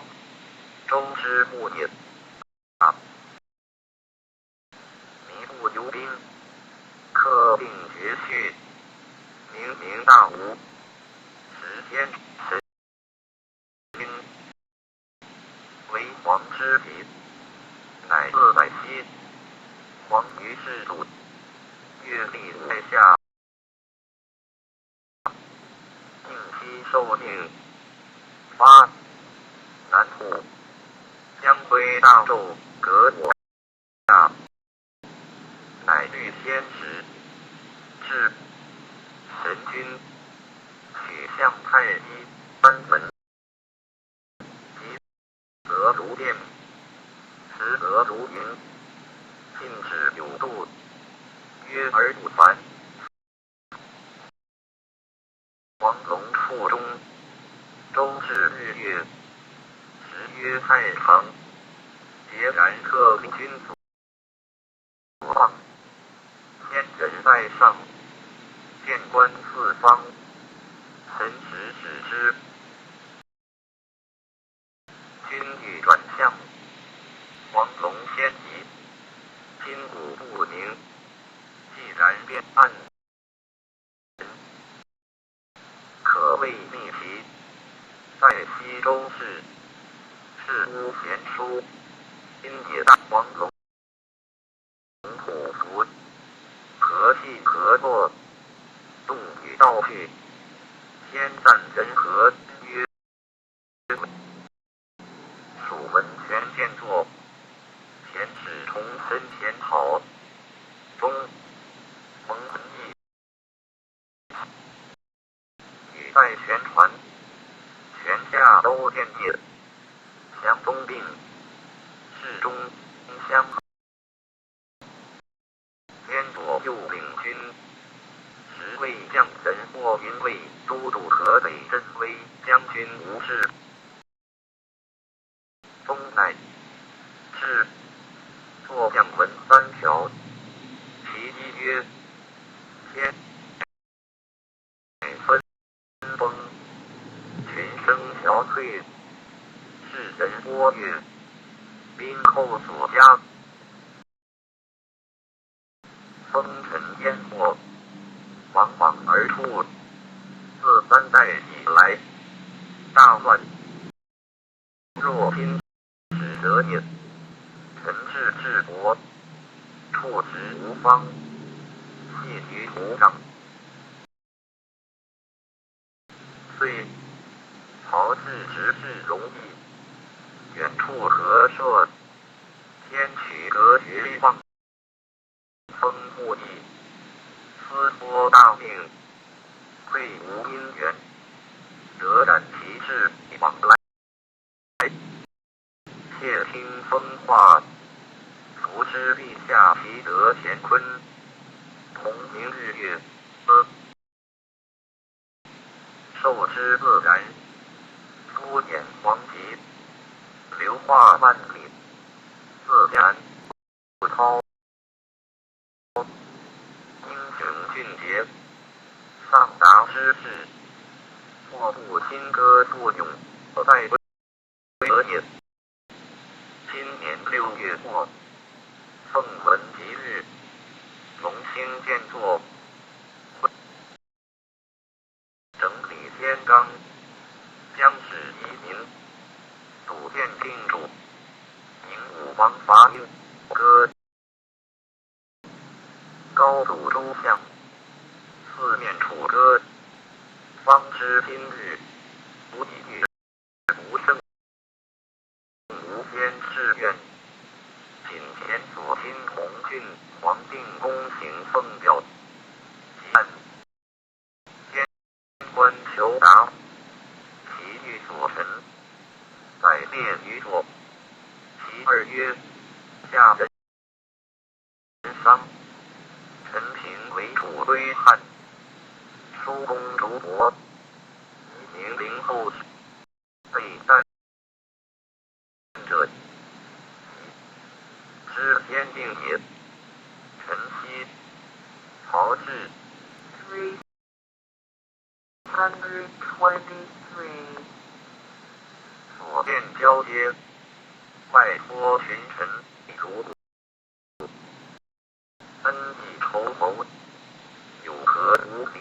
周之牧也。啊。糜部游兵，客定绝序，明明大吴，时迁神 经，为黄之极，乃自在西。黄于是祖，越历在下。定西受命，发南土，将归大纣，革我 下，乃据先史，至神君，取向太医班门，急则如电，迟则如云，进止有度，约而不烦。 黄龙腹中，周至日月，时曰太常，孑然客立君所望。仙人在上，见观四方，神识始知。 君欲转向，黄龙先移，今古不明，既然变暗，可谓逆袭，在西周至，世无贤书，今以大荒龙虎符，何气何作，动与道具，天赞人和曰。 楚门前见作，前使崇参前讨，中蒙文义，女在前传，全下都见业，相东并，侍中相 兼左右领军，十位将人或云为都督河北镇威将军吴质。东奈，是坐将文三条，其一曰：天 分崩，群生憔悴，世人多曰：兵后所加。风尘烟火，茫茫而处，自三代以来，大乱 若今始则也，臣至治国，处职无方，系于土壤。虽曹至直至荣邑，远处河朔，天取隔绝望。 风不已，斯托大命，愧无因缘，得感其志往来。且听风化，弗知陛下其德乾坤，同明日月，斯 受之自然，苏显狂疾，流化万里，自然不操。英雄俊杰，上达之志，莫不新歌不永，在 得也。今年六月末，奉文吉日，龙兴建作，整理天罡，将使移民，组建定主，明武王伐殷，歌 高祖诸相，四面楚歌，方知今日不亦乐乎，圣无边誓愿，仅前所亲同郡皇定宫行奉表，即案 边关求达，其余所陈，载列于左。其二曰：下人商，陈平为楚归汉，叔公逐薄，遗民陵后，被占 者，知先定也。陈豨，曹至。Three hundred twenty-three. 所见交接，外托群臣如 恩义酬谋，有何无及？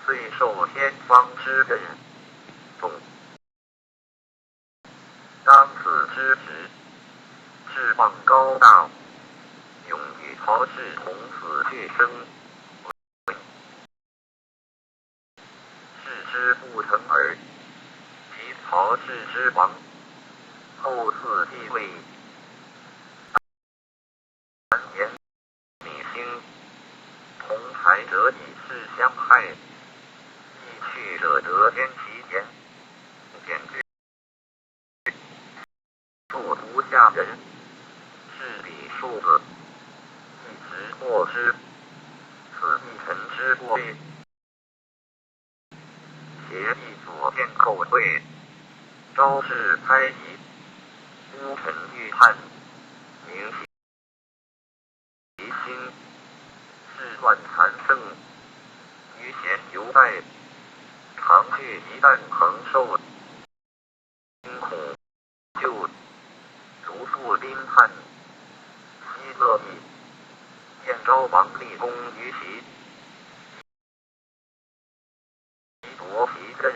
遂受天方之任，总当此之时，志望高大，勇与曹氏同子俱生。 置之不成耳。及曹氏之亡，后嗣继位，谗言谧兴，同才者以势相害，易去者则兼其贤，简之 数徒下人，是彼数子，一时过失，此亦臣之过罪。协议所见后退，昭示猜疑，孤臣欲探明其 其心，事乱残剩，余贤犹在，长聚一旦恒寿，今恐旧，独复兵叛，昔乐议，燕昭王立功于齐， 其夺其任，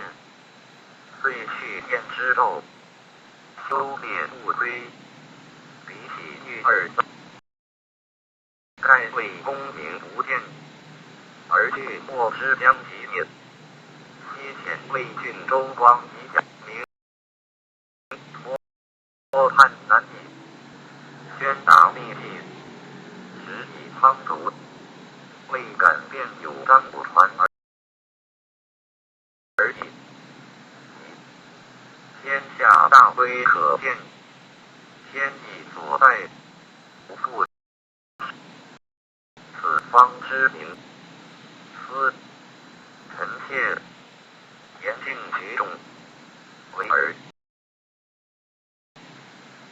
遂去燕之赵，周列不归，比起御二三，盖谓功名不见，而拒或之将其灭。昔遣魏郡周光以假名，托叛南逆，宣达逆计，时以仓卒，未敢便有张鼓传而 而已。天下大威可见，天意所在，不复此方之民。思臣妾言尽其众，唯尔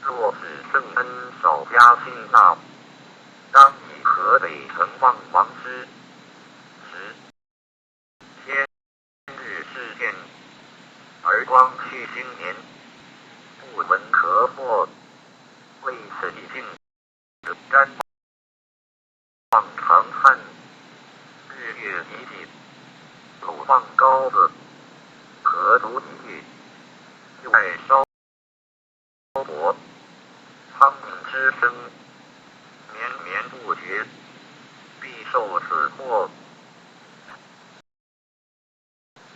若使圣恩少加信纳，当以河北成望王师。时天日至现，而光绪兴年，不闻可获，未始以尽。 瞻望长叹，日月以济，鲁望高子，何足以御？又爱烧薄，苍冥之声，绵绵不绝，必受此祸。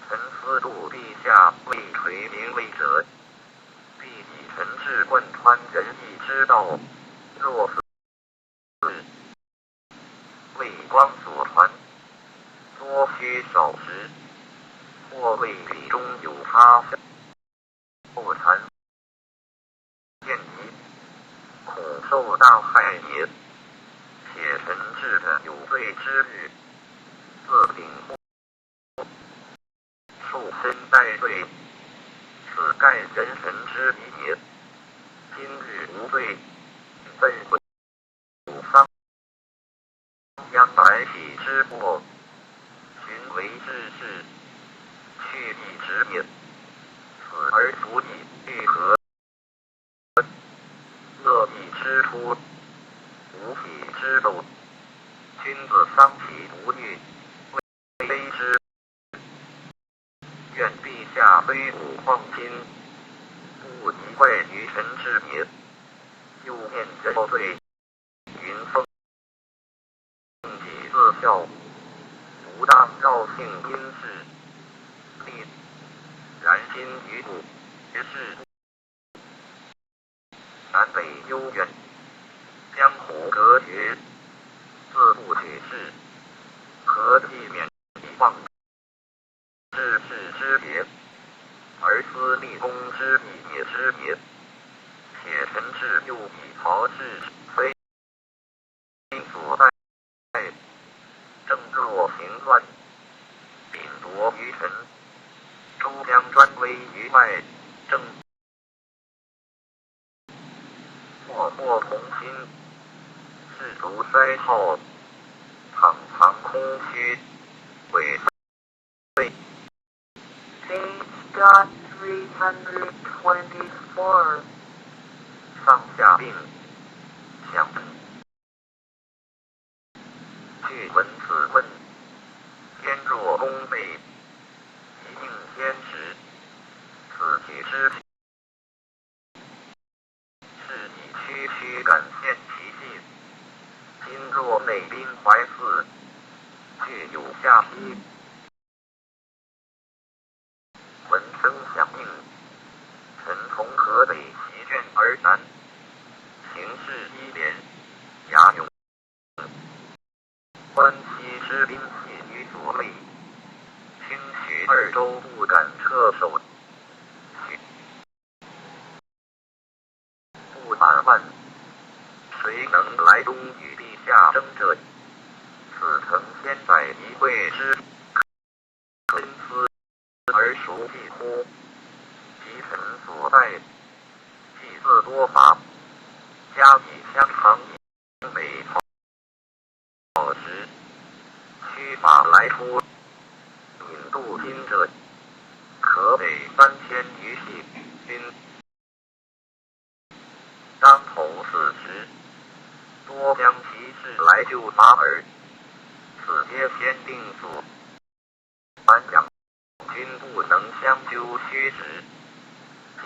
臣思度陛下未垂明位者，必以臣至贯穿仁义之道。若此未光所传，多虚少时，或谓彼中有他。后谈 见疑，恐受大害也。且臣至者有罪之日，自领受身戴罪，此盖人臣之礼也。今日无罪，怎可 丧。将来体之祸，群为之事，去意直面，死而足以愈合。乐亦之初，无体之斗，君子丧其不欲， 非之。愿陛下虽古旷今，不疑怪于臣之别，又念人罪云风，己自效，不当绕性因事，立然今于古，绝世 南北幽远，江湖隔绝，自不取势，何计免以忘志士之别，而思立功之地也之别。且臣至又以曹氏非 所在，政若平乱，秉夺于臣，周将专威于外，政莫莫同心，士卒衰耗，倘藏空虚，委 Page dot three hundred twenty-four. 上下令，响。据闻此问，天若公备，一应天时，此举之 是以区区感献其信。今若内兵怀四，具有下邳。闻声响应，臣从河北席卷而南，形势激烈，骁勇。 观其之兵器于左肋，轻徐二州不敢掣守。不满万，谁能来东与陛下争者？此诚先在一会之 深思而熟计乎？其臣所在，既自多乏，加以相长以美草时，须法来出，引渡今者，可北三千余系军。 当投此时，多将其事来救法耳。此皆先定所。凡两军不能相救虚实，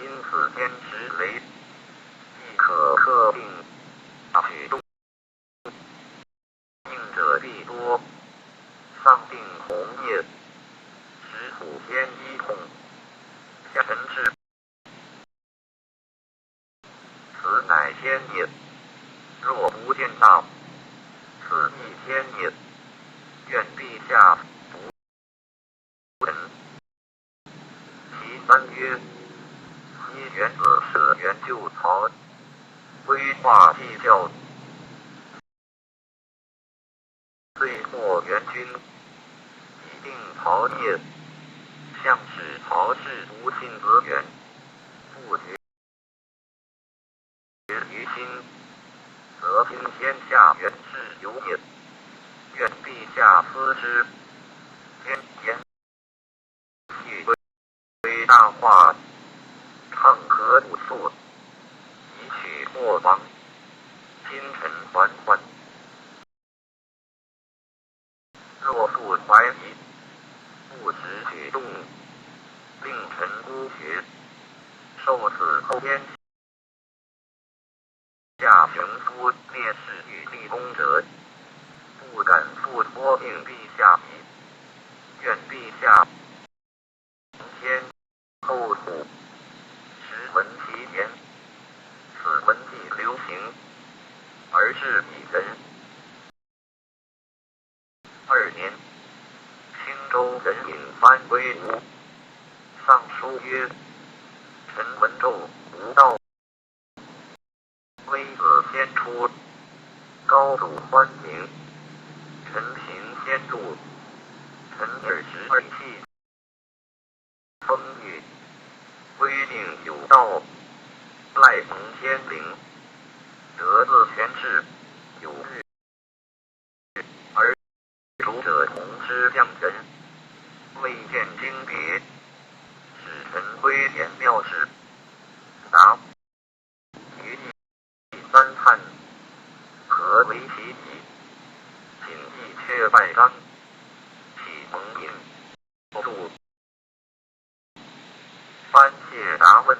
因此坚持为，亦可客令下许众。应者必多，丧尽鸿业，使普天一统，下臣至。此乃天也。若不见道，此亦天也。愿陛下服。 其三曰：昔元子舍袁旧曹，归化祭教，遂获元君，以定曹业，向使曹氏无亲子远，不绝 于心，则今天下元氏有也。愿陛下思之。天言，气归大化，唱歌舞诉，以许祸王，今臣还还。 若复怀疑，不时举众，令臣孤绝，受此后天下雄夫灭氏与立功者，不敢复托命陛下矣。愿陛下 天后土，时闻其言，此文既流行，而至彼人。二年，青州人尹蕃归吴，上书曰：臣闻纣无道， 微子先出，高祖欢迎，臣行先入，臣耳直而泣。封御，规定有道，赖蒙天灵，德自全至，有日 而主者同之将臣，未见经别，使臣归贤庙事。答：余亦三叹，何为其宜？仅亦却拜章，岂蒙引入。 班谢答问，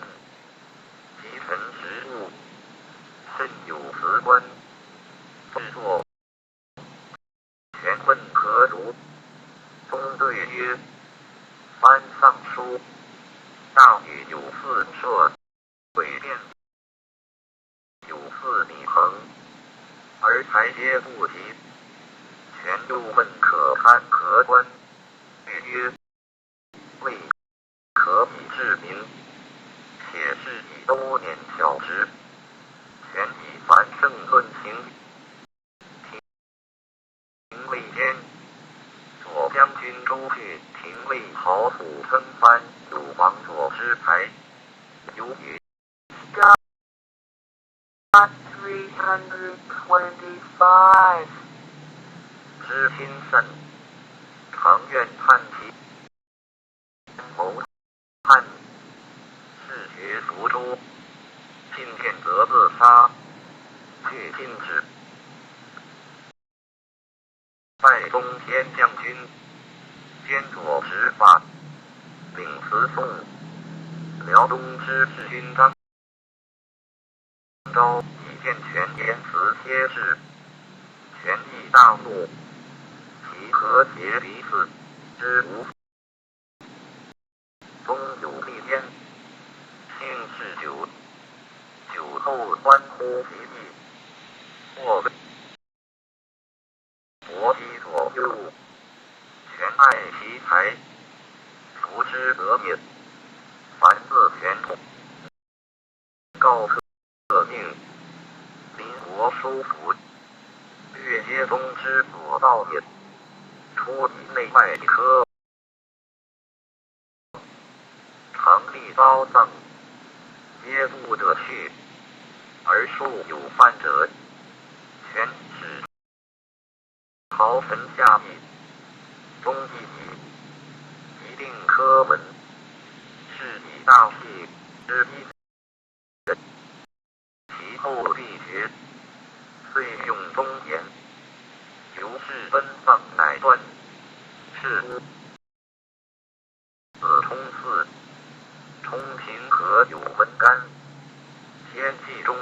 及臣职务，甚有辞官。自作。权问何如？中对曰：班上书，大禹有四射，毁变， 有四米横，而才皆不及。权又问可堪何官？对曰：未可以治民，且是以多年小职，权以繁盛论刑。 廷尉间，左将军周至廷尉陶祖称班有王佐之才，由于 Scott three hundred twenty-five. 之亲善，常愿探其 谋叛，事绝福州，进见则自杀，俱禁止。拜中添将军，兼左执法，领词宋、辽东之事军章。 昭以见权言辞贴至，权亦大怒，其何结彼此之无？终有立焉，幸至酒，酒后欢呼其意，或谓 伯其左右，权爱其才，弗之则也。凡自权统，告特命，临国收服，略皆宗之所造也。出以内外科， 常立高葬，皆不得去，而数有犯者，权使朝臣下议，忠义矣，即定科文，是以大辟之一。 其后必绝，遂用忠言，由是奔放乃断，是乎？子充嗣，充其河有文干，天地中，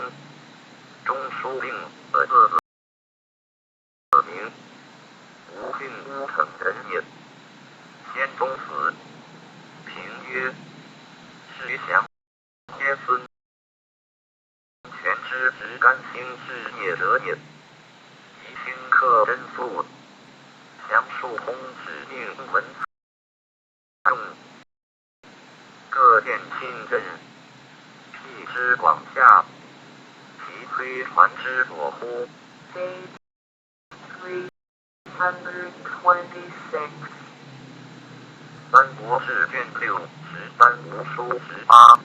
中书令，呃，字子名，吴郡乌程人也。先宗子，平曰：是降，皆孙。权之执干心事业者也。宜兴克贞素，降树公指令文 众，各县亲政，辟之广夏，其推传之所乎？Page three hundred twenty-six。三国志卷六十三，吴书十八。